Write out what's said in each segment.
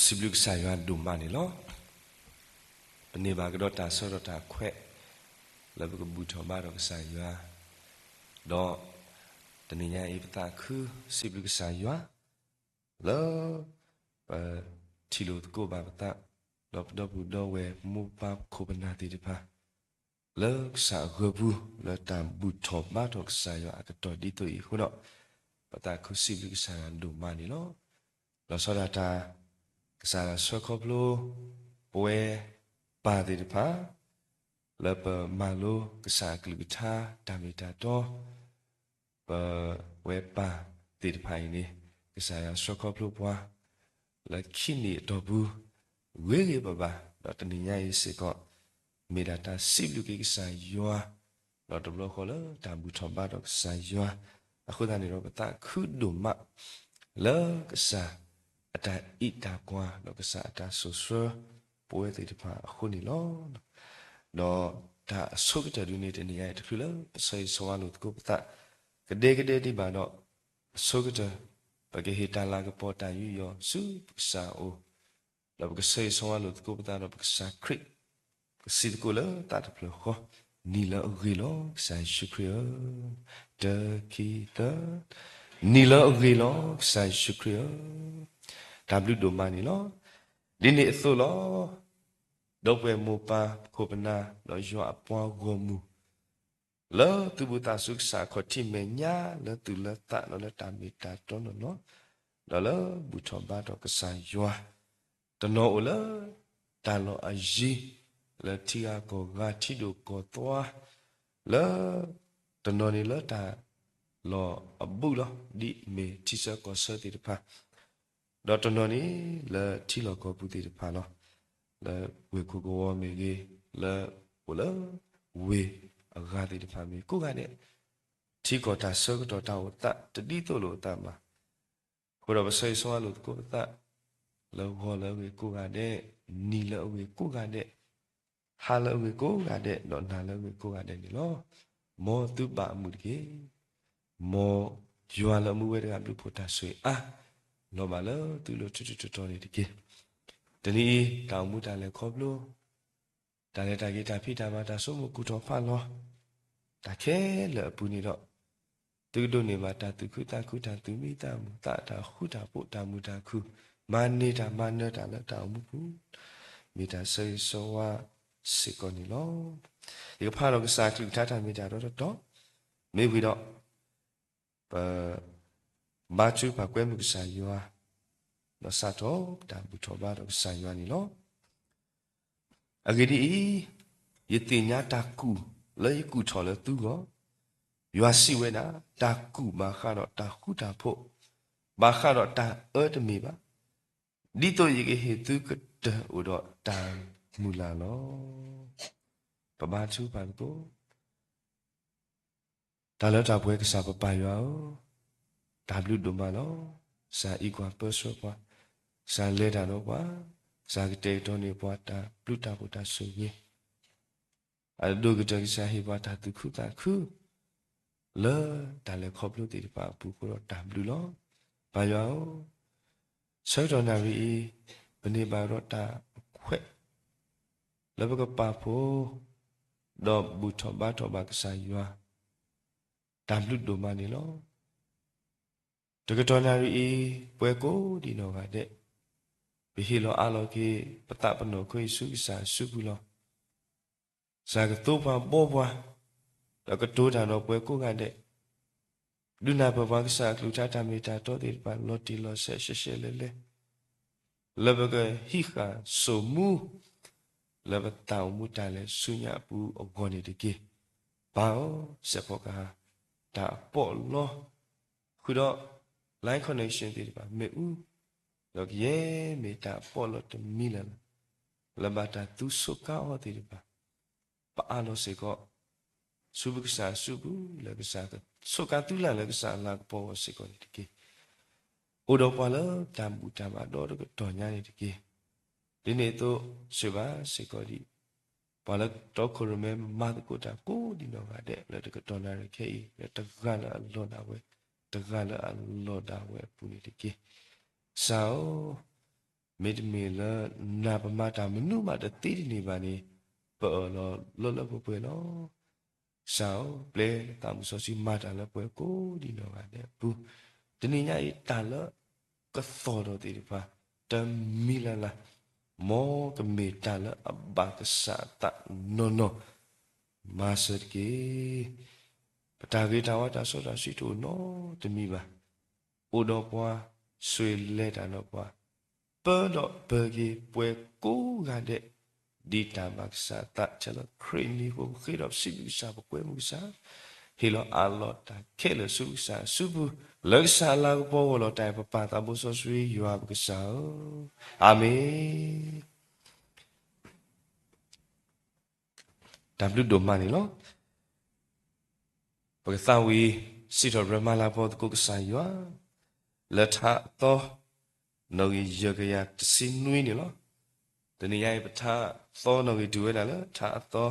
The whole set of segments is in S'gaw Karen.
စံးဘျုးကစၢ်ယွၤဒိၣ်မးန့ၣ်လီၤ. ပန့ၢ်ဘၣ်ကဒီးတၢ်ဆၢကတီၢ်တၢ်ခွဲး လၢပကဘူၣ်ထီၣ်ဘါထီၣ်ကစၢ်ယွၤ, ဒီးတနံၤညါအံၤ ပသးခုစံးဘျုးကစၢ်ယွၤ လၢ ပထံၣ်လိာ်သကိးဘၣ်ပသး, ဒီးပဒီပုၢ်ဒီဝဲၢ်မိၢ်ပၢ်ခိၣ်ပနၢ်သ့ၣ်တဖၣ် လၢကစၢ်အဂီၢ်ပူၤ လၢတၢ်ဘူၣ်ထီၣ်ဘါထီၣ်ကစၢ်ယွၤအကတီၢ်ဒ်သိးအံၤအဃိဒီး, ပသးခုစံးဘျုးကစၢ်ယွၤဒိၣ်မးန့ၣ်လီၤ. လီၤဆီဒၣ်တၢ် ကစၢ်ယွၤဆှၢခီဖျိ ပဝဲပၢ်သ့ၣ်တဖၣ် လၢပမၤလိကစၢ်အကလုၢ်ကထါတၢ်မ့ၢ်တၢ်တီ ပဝဲပၢ်သ့ၣ်တဖၣ်အံၤန့ၣ် ကစၢ်ယွၤဆှၢခီဖျိပှၤ လၢခံနံၣ်အတီၢ်ပူၤ ဂ့ၤဂ့ၤဘၣ်ဘၣ် ဒီးတနံၤညါအံၤစ့ၢ်ကီး မ့ၢ်ဒၣ်တၢ်စံးဘျုးက့ၤကစၢ်ယွၤ ဒီးတဘျီဃီလၢတၢ်ဘူၣ်ထီၣ်ဘါထီၣ်ကစၢ်ယွၤ, အဃိသတးန့ၣ်ဒီး ပသးခုဒိၣ်မး လၢကစၢ်အတၢ်အံးတၢ်ကွၢ် ဒီးကစၢ်အတၢ်စိာ်ဆှၢ ပဝဲသ့ၣ်တဖၣ်အဃိန့ၣ်လီၤ. ဒီးတၢ်အဆိကတၢၢ်ဒ်န့ၣ် တနံၤညါအံၤ တချုးလၢပဆၢဂ့ၤဆၢဝါလိာ်သကိးပသး ကဒဲကဒဲဒံးဘၣ်ဒီး အဆိကတၢၢ် ပကဟ့ၣ်တၢ်လၤကပီၤတၢ်ယူးယီၣ်ဆူပကစၢ်အအိၣ်, ဒီးပကဆၢဂ့ၤဆၢဝါလိာ်သကိးပသးဒီးပကစၢ်ခရံာ်, ပစံးသကိးလၢသးတဖျၢၣ်ဃီ, နံၤလၢအဂ့ၤလီၤ ကစၢ်ယ့ၣ်ၡူးခရံာ်ဧၢ, တခံသၢ, နံၤလၢအဂ့ၤလီၤ ကစၢ်ယ့ၣ်ၡူးခရံာ်ဧၢ, တၢ်ဘျုးဒိၣ်မးန့ၣ်လီၤ. ဒ်န့ၣ်အသိးလီၤ. ဒီပုၢ်ဝဲၢ်မိၢ်ပၢ်ခိၣ်ပနၢ် ဒီးယွၤအပှၤဂီၢ်မုၢ် လၢသုဘူးသးဆူကစၢ်အခီၣ်ထံးမဲာ်ညါ လၢသူၣ်လၢသးဒီးလၢတၢ်မ့ၢ်တၢ်တီနီၢ်နီၢ်, ဒီးလၢဘူၣ်ထီၣ်ဘါထီၣ်ကစၢ်ယွၤ, တနီၤအိၣ်လၢ တၢ်လီၢ်အယံၤ လၢထံဂၤကီၢ်ဂၤထံဒိၣ်ကီၢ်သွါ, လၢ တနီၤန့ၣ်လၢတၢ်လီၢ်အဘူးလီၤ ဒ်အမ့ၢ်ထံဆၢကီၢ်ဆၢသ့ၣ်တဖၣ် ဒီးတနီၤန့ၣ်လၢထံလီၢ်ကီၢ်ပူၤသ့ၣ်တဖၣ်လီၤ. လၢဝ့ၢ်ခိၣ်ကဝီၤမ့ၢ်ဂ့ၤ, လၢအိၣ်လၢဝ့ၢ်အဂၤသ့ၣ်တဖၣ်မ့ၢ်ကိးဂၤဒဲး, ထံကီၢ်တၢ်ဆၢကတီၢ်တၢ်အိၣ်သးတဒ်သိးလိာ်အသးဘၣ်. အဃိဒီးပဆၢဂ့ၤဆၢဝါလိာ်သကိးပသး, လၢဂီၤလၢအဂ့ၤကိးဂၤဒဲး, နံၤလၢအဂ့ၤကိးဂၤဒဲး, ဟါလၢအဂ့ၤကိးဂၤဒဲး, ဒီးနၤလၢအဂ့ၤကိးဂၤဒဲးန့ၣ်လီၤ. မ်သုဘၣ်အမုာ်တက့ၢ်. မ်ယွၤလၢအမူဝဲတဂၤဘျုးဖှိၣ်တၢ်ဆိၣ်ဂ့ၤအါ, လီၤဘၣ်လၢသုလိၤထူးထူးတီၤတီၤန့ၣ်တက့ၢ်. တနံၤအံၤ တၢ်အိၣ်မူတၢ်လဲၤခီဖျိ တၢ်လဲၤတၢ်က့ၤတၢ်ဖံးတၢ်မၤတၢ်ဆိကမိၣ်ကူၣ်ထီၣ်ဖးလီၤ တၢ်ခဲလၢာ်အပူၤန့ၣ်ဒီး, သုကဒိးန့ၢ်ဘၣ်တၢ်သူၣ်ခုသးခု တၢ်သူၣ်မံသးမုာ်သး တၢ်ဃူတၢ်ဖိး တၢ်မုာ်တၢ်ခုၣ် မၤန့ၢ်တၢ်မၤနၢၤတၢ်လၢတၢ်အိၣ်မူပူၤ, မ့ၢ်တၢ်ဆၢဂ့ၤဆၢဝါစ့ၢ်ကီးန့ၣ်လီၤ. ယကဖးဒီးကစၢ်အကလုၢ်ကထါတၢ်မ့ၢ်တၢ်တီတီတီ, မ့ၢ်ဝံၤဒီး ပ ဘါထုကဖၣ်ကွဲမုာ်ကစၢ်ယွၤ, ဒီးစးထီၣ်တၢ်ဘူၣ်ထီၣ်ဘါထီၣ်ကစၢ်ယွၤန့ၣ်လီၤ. အဂ့ၢ်ဒ်အံၤ, ယသ့ၣ်ညါတၢ်ကူၣ်လၢယကူၣ်ထီၣ်လၢသုဂီၢ်, ယွၤစံးဝဲဒၣ်, တၢ်ကူၣ်ဘၣ်ဃးဒီးတၢ်ဃူတၢ်ဖိး, ဘၣ်ဃးဒီးတၢ်အၢတမ့ၢ်ဘၣ်, ဒ်သိးယကဟ့ၣ်သုကတၢၢ်အိၣ်ဒီးတၢ်မုၢ်လၢ်လီၤ. ပဘါထုကဖၣ်သကိး တၢ်လၢတၢ်ပှဲၤကစၢ်ပပၢ်ယွၤဧၢ, တၢ်ဘျုးဒိၣ်မးလီၤ. ကစၢ်အံးကွၢ်ပၢဆှၢပှၤ, ကစၢ်လဲၤတၢ်ဒီးပှၤ, ကစၢ်ကတဲာ်ကတီၤန့ၢ်ပှၤတၢ်ဘျုးတၢ်ဖှိၣ်တၢ်ဆိၣ်ဂ့ၤ, အဒိၣ်ကတၢၢ်ကစၢ်ဟ့ၣ်ပှၤတၢ်သူၣ်ခုသးခု လၢတၢ်လဲၤခီဖျိသ့ၣ်တဖၣ်အပူၤအဃိဒီးတၢ်ဘျုးလီၤ. ပၢ်ယွၤဧၢ, ဆၢကတီၢ်နၣ်ရံၣ်အံၤ ပန့ၢ်ဘၣ်ဒီးတၢ်အခွဲး လၢပကပာ်ဖှိၣ် ဒီးဘူၣ်ထီၣ်ဘါထီၣ်ဘၣ်ကစၢ်ယွၤ, တၢ်ဘျုးဒိၣ်မးန့ၣ်လီၤ. တကတီၢ်နၣ်ရံၣ်အံၤ ပှၤကိးဒံးနီၢ်ဂၤဒဲး, ပဟ့ၣ်လီၤအးလီၤက့ၤ ပသးပနီၢ်ခိအံၤဆူကစၢ်အစုပူၤလီၤ. ကစၢ်ကသိပှၤဘှီပှၤ, ဒီးကတိၤတၢ်ဒီးပှၤကိးဂၤဒဲး, ဒုးနၢ်ပၢၢ်ပှၤကစၢ်အကလုၢ်ကထါတၢ်မ့ၢ်တၢ်တီသ့ၣ်တဖၣ် လီၤတံၢ်လီၤဆဲးရှဲရှဲလဲၣ်လဲၣ် လၢပကဟံးဃာ်စိာ်မူ လၢပသးအိၣ်မူတၢ်လဲၤဆူညါအပူၤအဂီၢ်န့ၣ်တက့ၢ်. ပၢ်ဧၢ, စဲးဖီကဟၣ် တၢ်အပီးအလီ ဃုာ်ဒီး line connection သ့ၣ်တဖၣ် မ့ၣ်အူ, ဒီးကယဲၢ်မ့ၢ်တၢ်အပီးအလီတမံၤလၢ်လၢ် လၢဘၣ်တၢ်သူဆိးကါအီၤသ့ၣ်တဖၣ် ပအးလီၤစ့ၢ်ကီး ဆူပကစၢ်အစုပူၤ လၢကစၢ်ကဆိးကါသုလၢ်လၢကစၢ်အလၤကပီၤအဂီၢ်စ့ၢ်ကီးန့ၣ်တက့ၢ်. အိၣ်ဒီးပှၤလၢတၢ်ဘူၣ်တၢ်ဘါဒီတကတီၢ်ညါန့ၣ်တက့ၢ်. ဒ်န့ၣ်အသိး ဆိၣ်ဂ့ၤဘၣ်စ့ၢ်ကီးဒံး ပှၤလၢတီခိၣ်ရိၣ်မဲမၤသကိးတၢ်ကိးဒံးနီၢ်ဂၤဒဲး လၢတကတီၢ်နၣ်ရံၣ်ခဲအံၤ လၢတဂၤလၢအလီၢ်ဒၣ်ဝဲ တဂၤလၢအလီၢ်ဒၣ်ဝဲအပူၤန့ၣ်တက့ၢ်. ကစၢ်ဧၢ မ့တမ့ၢ်လၢနၤပမၤတၢ်မနုၤမးတသ့တန့ၢ်ဘၣ်န့ၣ်, ပအၢၣ်လီၤလၢလၢပှဲၤပှဲၤလီၤ. ကစၢ်ဧၢ, ပျဲနသးမုၢ်စီဆှံမၤတၢ်လၢပှဲၤကိးဒံးနီၢ်ဂၤဒဲးအပူၤ, တနံၤညါအံၤတၢ်လၢကသီၣ်ထီၣ်သ့ၣ်တဖၣ် တမံၤလၢ်လၢ်, မ်ကမ့ၢ်တၢ်လၢအဘၣ်ကစၢ်အသးနီၢ်နီၢ်, မၤစၢၤတက့ၢ်. ပတၢ်ဂ့ၤတၢ်ဝါတၢ်စီတၢ်ဆှံတအိၣ်နီတမံၤဘၣ်. အိၣ်ဒီးပှၤ, ဆိၣ်ဂ့ၤလဲၤတၢ်ဒီးပှၤ, ပၢဒီးပၢက့ၤပှၤကိးဂၤဒဲး, ဒ်တၢ်ဘၣ်ကစၢ်အသး လၢခရံာ်အမံၤအဃိ ပဃ့ဒီးပစံးဘျုးကစၢ် ပကွဲမုာ်ကစၢ်, ဟ့ၣ်လီၤအးလီၤတၢ်ခဲလၢာ်ဆူကစၢ်အစုပူၤ, လၢကစၢ်အလၤကပီၤအဂီၢ်လီၤ. တၢ်အံၤပပၢ်သးဘိစီဆှံယွၤပကစၢ်ဧၢ, အၤမ့ၣ်. တၢ်ဘျုးဒိၣ်မးန့ၣ်လီၤ. ပကသးဝံၣ်စံးထီၣ်ပတြၢၤမၤလၤကပီၤသကိးကစၢ်ယွၤ, လၢထါအသီ, နီၣ်ဂံၢ်ယဲၢ်ကယၤတဆံနွံန့ၣ်လီၤ. တနံၤညါအံၤ ပထါသီနီၣ်ဂံၢ်တုၤဝဲဒၣ်လၢ ထါအသီ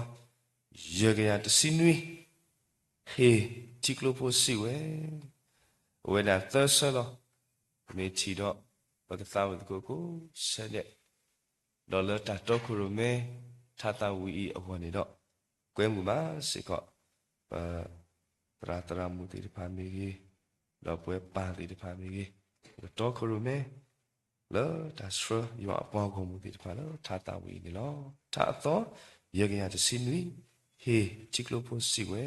ယဲၢ်ကယၤတဆံနွံ, ဟ့ၣ်ထံကျိဖိစံးဝဲ, အိၣ်ဝဲဒၣ်သၢဆၢလီၤ. မ့ၢ်ထံၣ်ဒီး ပကသးဝံၣ်သကိးကိးဆၢဒဲး ဒီးလၢတၢ်တီခိၣ်ရိၣ်မဲ ထါသးဝံၣ်အံၤအဂီၢ်န့ၣ်ဒီး ကွဲမုာ်ဘၣ်စ့ၢ်ကီး ပသရၣ်သရၣ်မုၣ်သ့ၣ်တဖၣ်မ့ၢ်ဂ့ၤ, ဒီးပဝဲပၢ်သ့ၣ်တဖၣ်မ့ၢ်ဂ့ၤ, ပကတီခိၣ်ရိၣ်မဲ လၢတၢ်ဆှၢယွၤအပှၤဂီၢ်မုၢ်သ့ၣ်တဖၣ်လၢထါသးဝံၣ်အံၤန့ၣ်လီၤ. ထါအသီ ယဲၢ်ကယၤတဆံနွံ, ဟ့ၣ်ထံကျိဖိစံးဝဲ.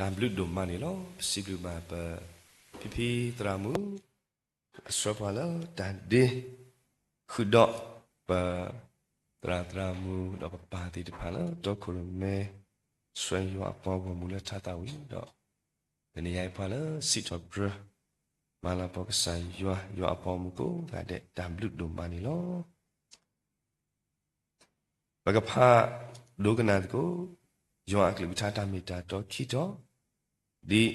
တၢ်ဘျုးဒိၣ်မးန့ၣ်လီၤ. ပစံးဘျုးဘၣ်ပဖံဖံသရၣ်မုၣ် အဆှၢပှၤလၢတၢ်ဒ့ ဃုာ်ဒီးပ သရၣ်သရၣ်မုၣ် ဒီးပပၢ်သ့ၣ်တဖၣ်လၢတီခိၣ်ရိၣ်မဲ ဆှၢယွၤအပှၤဂီၢ်မုၢ်လၢထါသၣ်ဝံၤဒီး တနံၤညါအံၤပှၤလၢစံးထီၣ်ပတြၢၤ မၤလၤကပီၤကစၢ်ယွၤ ယွၤအပှၤဂီၢ်မုၢ်ကိးဂၤဒဲး တၢ်ဘျုးဒိၣ်မးန့ၣ်လီၤ. ပကဖးဒိကနၣ်သကိး ယွၤအကလုၢ်ကထါတၢ်မ့ၢ်တၢ်တီခံတီၤ ဒ်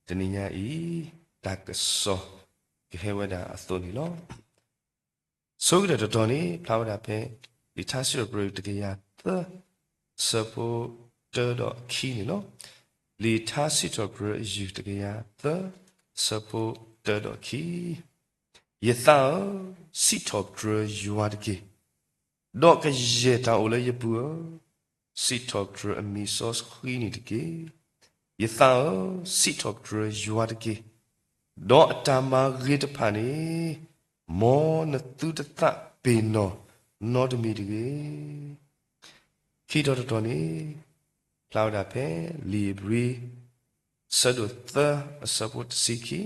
တနံၤညါအံၤ တၢ်ကစီၣ်ကဟဲဝဲဒၣ်အသိးန့ၣ်လီၤ. ဆိကတၢၢ်တတီၤန့ၣ် ဖျါဝဲဒၣ်ဖဲ လံာ်ထါစံးထီၣ်ပတြၢၤတကယၤသၢ ဆၢဖိတၢဒီးခံန့ၣ်လီၤ. လံာ်ထါစံးထီၣ်ပတြၢၤယုၢ်တကယၤသၢ ဆၢဖိတၢဒီးခံ ယသးဧၢ, စံးထီၣ်ပတြၢၤယွၤတက့ၢ်. ဒီးကယဲၢ်တၢ်အိၣ်လၢယပူၤဧၢ, စံးထီၣ်ပတြၢၤအမံၤစီဆှံန့ၣ်တက့ၢ်. ယသးဧၢ, စံးထီၣ်ပတြၢၤယွၤတက့ၢ်. ဒီးအတၢ်မၤဂ့ၤတဖၣ်န့ၣ် မ်နသုတသးပ့ၤနီၣ်နီတမံၤတဂ့ၤ. ခံတီၤတတီၤန့ၣ် ဖျါဝဲဒၣ်ဖဲ လံာ်ဧ့ၤဘြံၤ ဆၢဒိၣ်သၢ အဆၢဖိတဆံခံ,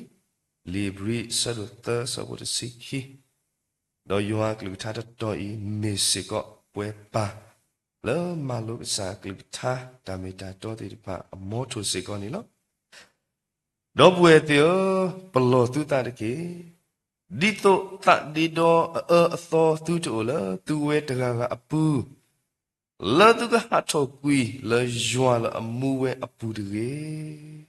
လံာ်ဧ့ၤဘြံၤ ဆၢဒိၣ်သၢ အဆၢဖိတဆံခံ, ဒီးယွၤအကလုၢ်ကထါတတီၤအံၤ မ့ၢ်စ့ၢ်ကီးပှဲၤပၢ် လၢမၤလိကစၢ်အကလုၢ်ကထါ တၢ်မ့ၢ်တၢ်တီသ့ၣ်တဖၣ်အမီထိၣ်စ့ၢ်ကီးန့ၣ်လီၤ. ဒီပုၢ်ဝဲၢ်သ့ၣ်ဧၢ, ပလီၢ်သုသးတက့ၢ်. ဒ်သိးသးဒ့ဒီအအၢအသီသုတအိၣ်လၢ သုဝဲတဂၤဂၤအပူၤ, လၢသုကဟးထီၣ်ကွံာ်လၢယွၤလၢအမူဝဲအပူၤတဂ့ၤ.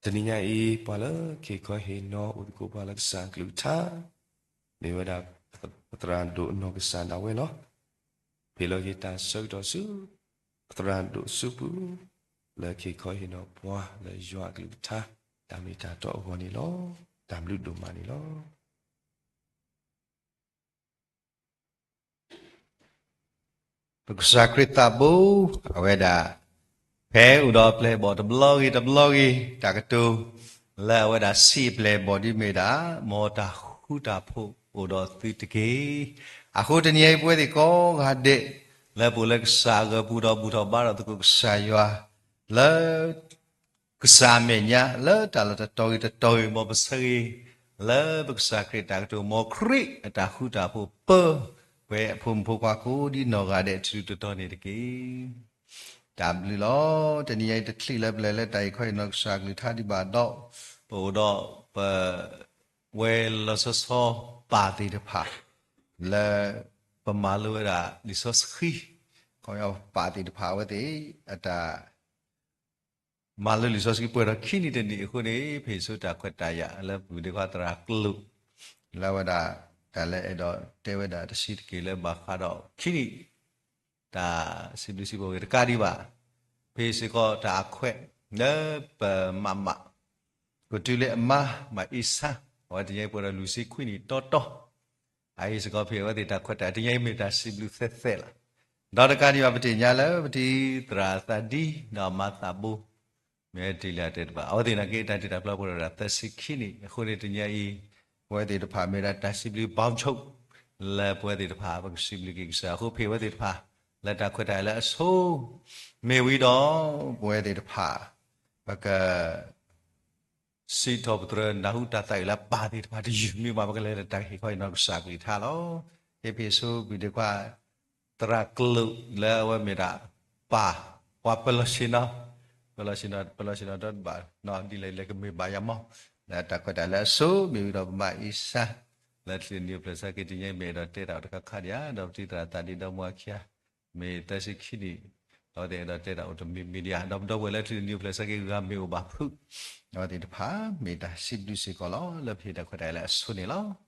တနံၤညါအံၤ ပှၤလၢက့ၤခီဟ့ၣ်နီၤအိၣ်သကိးပှၤလၢကစၢ်အကလုၢ်ကထါ မ့ၢ်ဝဲဒၣ်ပသရၣ်ဒိၣ်အနီၢ်ကစၢ်ဒၣ်ဝဲလီၤ. ပဟ့ၣ်လီၤက့ၤတၢ်ဆၢကတီၢ်ဆူ ပသရၣ်ဒိၣ်အစုပူၤ လၢက့ၤခီဟ့ၣ်နီၤပှၤလၢယွၤအကလုၢ်ကထါ တၢ်မ့ၢ်တၢ်တီအဂီၢ်န့ၣ်လီၤ. တၢ်ဘျုးဒိၣ်မးန့ၣ်လီၤ. ပကစၢ်ခရံာ်သးဘိ အဝဲဒၣ် ဖဲအိၣ်ဒီးအပျဲၢ်အဘီၣ်တဘျီဂ့ၤတဘျီဂ့ၤ တၢ်ကတိၤ လၢအဝဲဒၣ်စံးအပျဲၢ်အဘီၣ်ဒ်မ့ၢ်ဒၣ် မ်တၢ်ဃူတၢ်ဖိးအိၣ်ဒီးသုတက့ၢ်. အဃိတနံၤအံၤပဝဲသ့ၣ်ကိးဂၤဒဲး လၢပအိၣ်လၢကစၢ်အဂၢၤပူၤဒီးဘူၣ်ထီၣ်ဘါထီၣ်သကိးကစၢ်ယွၤ လၢ ကစၢ်အမဲာ်ညါ လၢတၢ်လီၢ်တတီၤဂ့ၤတတီၤဂ့ၤ မ်ပဆၢဂ့ၤ လၢပကစၢ်ခရံာ်အတၢ်ကတိၤ မ်ခရံာ်အတၢ်ဃူတၢ်ဖိးပၢၤပှဲၤအဖိမုၣ်ဖိခွါကိးဒ်နီၢ်ဂၤဒဲးတထူၣ်တီတီန့ၣ်တက့ၢ်. တၢ်ဘျုးလီၤ. တနံၤအံၤတချုးလၢပလဲၤလၢတၢ်အံၤခီအံၤနီၢ်ကစၢ်ကလုၢ်ကထါဒံးဘၣ်ဒီး ပအိၣ်ဒီးပ ဝဲလီၤဆီဆီပၢ်သ့ၣ်တဖၣ် လၢပမၤလိဝဲဒၣ်လံာ်စီဆှံ ခီပၢ်သ့ၣ်တဖၣ်အဝဲသ့ၣ် အတၢ် မၤလိလံာ်စီဆှံပှဲၤဒီးခံနံၣ်တနံၣ်အဃိန့ၣ် ဖဲဆိတၢ်ခွဲးတၢ်ယာ်လၢပမုၢ်ဒ့ခွါသရၣ်ကျိာ် လၢဝဲဒၣ် တၢ်လၢအဲၣ်ဒိးတဲဝဲဒၣ်တဆံတက့ၢ်လၢဘၣ်ဃးဒီးခံနံၣ် တၢ်စံးဘျုးစံးဖှိၣ်ဂ့ၤတကးဒံးဘၣ် ဖဲစ့ၢ်ကီးတၢ်အခွဲး လၢပမၤမး ကတုၤလၢအမါ မၤအ့ဆါ အဝဲတနံၤအံၤပှဲၤဒီးလွံၢ်ဆံခွံနံၣ်တီတီ အအံၤစ့ၢ်ကီးဖဲအဝဲသ့ၣ်တၢ်ခွဲးတၢ် တနံၤအံၤမ့ၢ်တၢ်စံးဘျုးသဲးသဲးလီၤ. ဒီးတကးဒံးဘၣ်ပသ့ၣ်ညါလၢပတံၤသရၣ်သးဒံ ဒီးမၤသးဘိ မ့ၢ်တ့ၢ်လၢအတဲတဘၣ် အဝဲသ့ၣ်နာ်က့တၢ်တ့တၢ်ဖျီပှဲၤဒီးသၢဆံခံနံၣ် အဃိန့ၣ်တနံၤအံၤ ပဝဲသ့ၣ်တဖၣ်မ့ၢ်ဒၣ်တၢ်စံးဘျုးဘီဆိ လၢပဝဲသ့ၣ်တဖၣ် ပကစံးဘျုးက့ၤကစၢ်အဃိ ဖဲအဝဲသ့ၣ်တဖၣ် လၢတၢ်ခွဲးတၢ်ယာ်လၢအဆိ မ့ၢ်ဝံၤဒီး ပဝဲသ့ၣ်တဖၣ် ပက စံးထီၣ်ပတြၢၤနၢ်ဟူတၢ်သးအုးလၢပၢ်သ့ၣ်တဖၣ်တယုၢ်မ့ၢ်ဘၣ် ပကလဲၤလၢတၢ်ကဟ့ၣ်ခီအံၤနီၢ်ကစၢ်ကလုၢ်ကထါလီၤ. ဖဲဖဲဆိပူၤဒ့ခွါ သရၣ်ကျိာ်လၢအဝဲမ့ၢ်ဒၣ် ပၢ် ပှၤပၢၤလီၢ်ဆ့ၣ်နီၤ ပၢၤလီၢ်ဆ့ၣ်နီၤ ပၢၤလီၢ်ဆ့ၣ်နီၤဒီးတဘၣ် ဒ်လဲၣ်လဲၣ်ကမ့ၢ်ဘၣ်ယၤမီၢ် လၢတၢ်ခွဲးတၢ်လၢအဆိ မ့ၢ်ဝံၤဒီးပမၤအ့ဆါ လၢချံးနံၣ်အိၣ်ဖျဲၣ်ဆၢက့ၤတနံၤအံၤမ့ၢ်အဲၣ်ဒိးတဲတၢ်အိၣ်တခါခါဒံးဧါ ဒီးပတံၤသရၣ်သးဒံဒီးမူအခံဂၤ မ့ၢ်သၢဆံခံနံၣ် အဝဲသ့ၣ်အဲၣ်ဒိးတဲတၢ်အိၣ်တမံၤမံၤဒံးဧါ ဒီးပဒီပုၢ်ဝဲၢ်လၢချံးနံၣ်အိၣ်ဖျဲၣ်ဆၢက့ၤဂၤမ့ၢ်အိၣ်ဘၣ်ဖုး အဝဲသ့ၣ်တဖၣ် မ့ၢ်တၢ်စံးဘျုးစ့ၢ်ကီးလီၤ လၢပဟ့ၣ်တၢ်ခွဲးတၢ်လၢအဆိန့ၣ်လီၤ.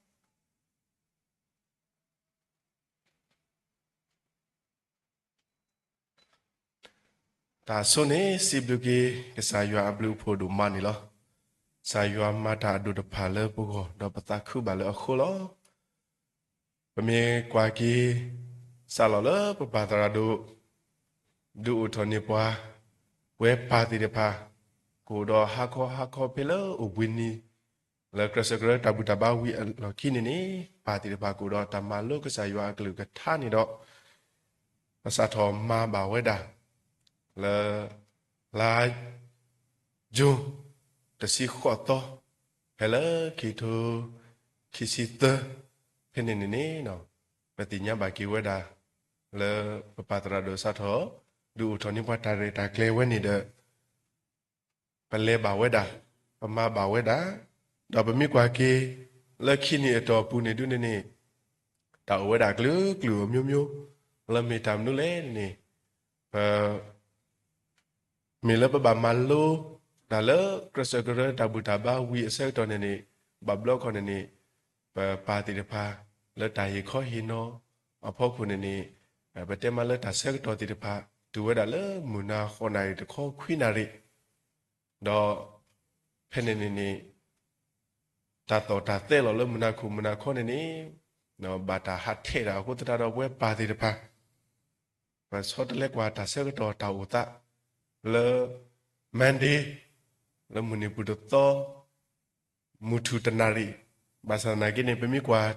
တၢ်အဆိန့ၣ် စံးဘျုးက့ၤ ကစၢ်ယွၤအဘျုးအဖှိၣ်ဒိၣ်မးန့ၣ်လီၤ. ကစၢ်ယွၤမၤတၢ်အဒိၣ်တဖၣ်လၢပဂီၢ် ဒီးပသးခုဘၣ်လၢအဃိလီၤ. ပမ့ၢ်ကွၢ်က့ၤ စးလီၤလၢပပၢ်သရၣ်ဒိၣ် ဒုးအိၣ်ထီၣ်န့ၢ်ပှၤ ပဝဲပၢ်သ့ၣ်တဖၣ် ကအိၣ်ဒီးဟါခီဟါခီဖဲလၢအိၣ်ဘှံးနံၤ လၢကြၢးစၢးကြၢးတၢ်ဘူၣ်တၢ်ဘါဝံၤအလီၢ်ခံန့ၣ်န့ၣ် ပၢ်သ့ၣ်တဖၣ်ကအိၣ်ဒီးတၢ်မၤလိကစၢ်ယွၤအကလုၢ်ကထါန့ၣ်ဒီး ပစးထီၣ်မၤဘၣ်ဝဲဒၣ် လၢ လါယူၤ တဆံဃိးသီ ဖဲလၢခံထိခံဆံသၢ ဖဲန့ၣ်န့ၣ်န့ၣ် ပသ့ၣ်ညါဘၣ်က့ၤဝဲဒၣ် လၢပပၢ်သရၣ်ဒိၣ်စးထီၣ် ဒုးအိၣ်ထီၣ်န့ၢ်ပှၤတၢ်ရဲၣ်တၢ်ကျဲၤဝဲန့ၣ်ဒီး ပလဲၤဘၣ်ဝဲဒၣ်, ပမၤဘၣ်ဝဲဒၣ်, ဒီးပမ့ၢ်ကွၢ်က့ၤ လၢခံနံၣ်အတီၢ်ပူၤန့ၣ်ဒုန့ၣ်န့ၣ် တၢ်အိၣ်ဝဲဒၣ်ကျိၤကျိၤအမျိုးမျိုး လၢမ့ၢ်တၢ်မနုၤလဲၣ်န့ၣ် ပ မ့ၢ်လၢပဘၣ်မၤလိ တၢ်လၢကြၢးစၢးကရၢတၢ်ဘူၣ်တၢ်ဘါဝံၤအဆၢကတီၢ်န့ၣ်န့ၣ် ဘၣ်ဘျီခီန့ၣ်န့ၣ် ပပၢ်သ့ၣ်တဖၣ် လၢတၢ်ဟ့ၣ်ခီဟ့ၣ်နီၤအဖီခိၣ်န့ၣ်န့ၣ် ပတဲမးလၢတၢ်ဆၢကတီၢ်သ့ၣ်တဖၣ် တုၤဝဲဒၣ်လၢမုၢ်နၤဃိးနၣ်ရံၣ်တခီခွံနၣ်ရံၣ် ဒီးဖဲန့ၣ်န့ၣ်န့ၣ် တၢ်သီၣ်တၢ်သဲလီၤလၢမုၢ်နၤခိၣ်မုၢ်နၤခီန့ၣ်န့ၣ် ဘၣ်တၢ်ဟးထဲးတၢ်အဃိသတးဒီး ပဝဲပၢ်သ့ၣ်တဖၣ် ပဆီတလဲကွၢ်တၢ်ဆၢကတီၢ်တၢ်အိၣ်သး လၢ Monday လၢမုၢ်နံၤပူၤတသီ မုၢ်ထူၣ်တနၣ်ရံၣ် ဘၣ်ဆၣ်သနာ်က့န့ၣ် ပမ့ၢ်ကွၢ်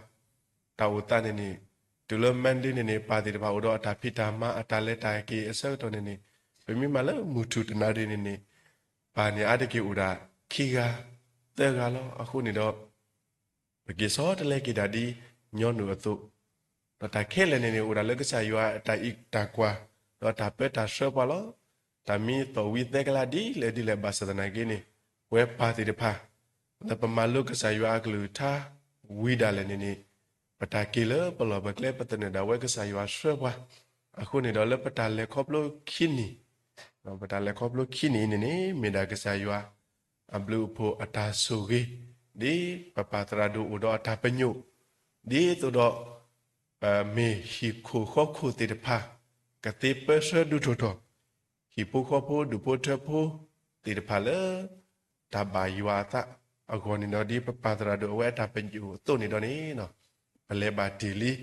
တၢ်အိၣ်သးန့ၣ်န့ၣ် တုၤလၢ Monday န့ၣ်န့ၣ် ပၢ်သ့ၣ်တဖၣ်အိၣ်ဒီးအတၢ်ဖံးတၢ်မၤအတၢ်လဲၤတၢ်က့ၤအဆၢကတီၢ်န့ၣ်န့ၣ် ပမ့ၢ်မၤလၢမုၢ်ထူၣ်တနၣ်ရံၣ်န့ၣ်န့ၣ် ပၢ်န့ၣ်အါတက့ၢ်အိၣ်ဒၣ်ခံဂၤ သၢဂၤလီၤ. အဃိန့ၣ်ဒီး ပက့ၤဆီတလဲက့ၤဒၣ်ဒ်ညီနုၢ်အသိး, ဒီးတၢ်ခဲလၢာ်န့ၣ်န့ၣ် အိၣ်ဒၣ်လၢကစၢ်ယွၤအတၢ်အံးတၢ်ကွၢ် ဒီးတၢ်ပၢတၢ်ဆှၢပှၤလီၤ. တၢ်မ့ၢ်သီၣ်ဝံၤသဲကလါဒ်လဲၣ်ဒ်လဲၣ် ဘၣ်ဆၣ်သနာ်က့န့ၣ် ပဝဲပၢ်သ့ၣ်တဖၣ် လၢပမၤလိကစၢ်ယွၤအကလုၢ်ကထါဝံၤဒၣ်လဲာ်န့ၣ်န့ၣ် ပတၢ်က့ၤလၢပလီၢ်ပကျဲ ပသနၢၣ်ဒၣ်ဝဲကစၢ်ယွၤဆှၢပှၤ, အဃိန့ၣ်ဒီးလၢပတၢ်လဲၤခီဖျိခံနံၣ် ပတၢ်လဲၤခီဖျိခံနံၣ်အံၤန့ၣ်န့ၣ် မ့ၢ်ဒၣ်ကစၢ်ယွၤအဘျုးအဖှိၣ်အတၢ်ဆိၣ်ဂ့ၤ ဒ်ပပၢ်သရၣ်ဒိၣ်အိၣ်ဒီးအတၢ်ပညိၣ် ဒ်သိးဒီး ပမ့ၢ်ဟံၣ်ခိၣ်ဃီခိၣ်သ့ၣ်တဖၣ် ကသ့ပၢဆှၢဒုးထီၣ်ထီၣ် ဟံၣ်ဖိဃီဖိဒူၣ်ဖိထၢဖိသ့ၣ်တဖၣ်လၢ တၢ်ဘၣ်ယွၤအသးအဂီၢ်န့ၣ်ဒီး ဒ်ပပၢ်သရၣ်ဒိၣ်အဝဲအတၢ်ပညိၣ်အသိးန့ၣ်ဒီးန့ၣ် ပလဲၤဘၣ်တ့ၢ်လံ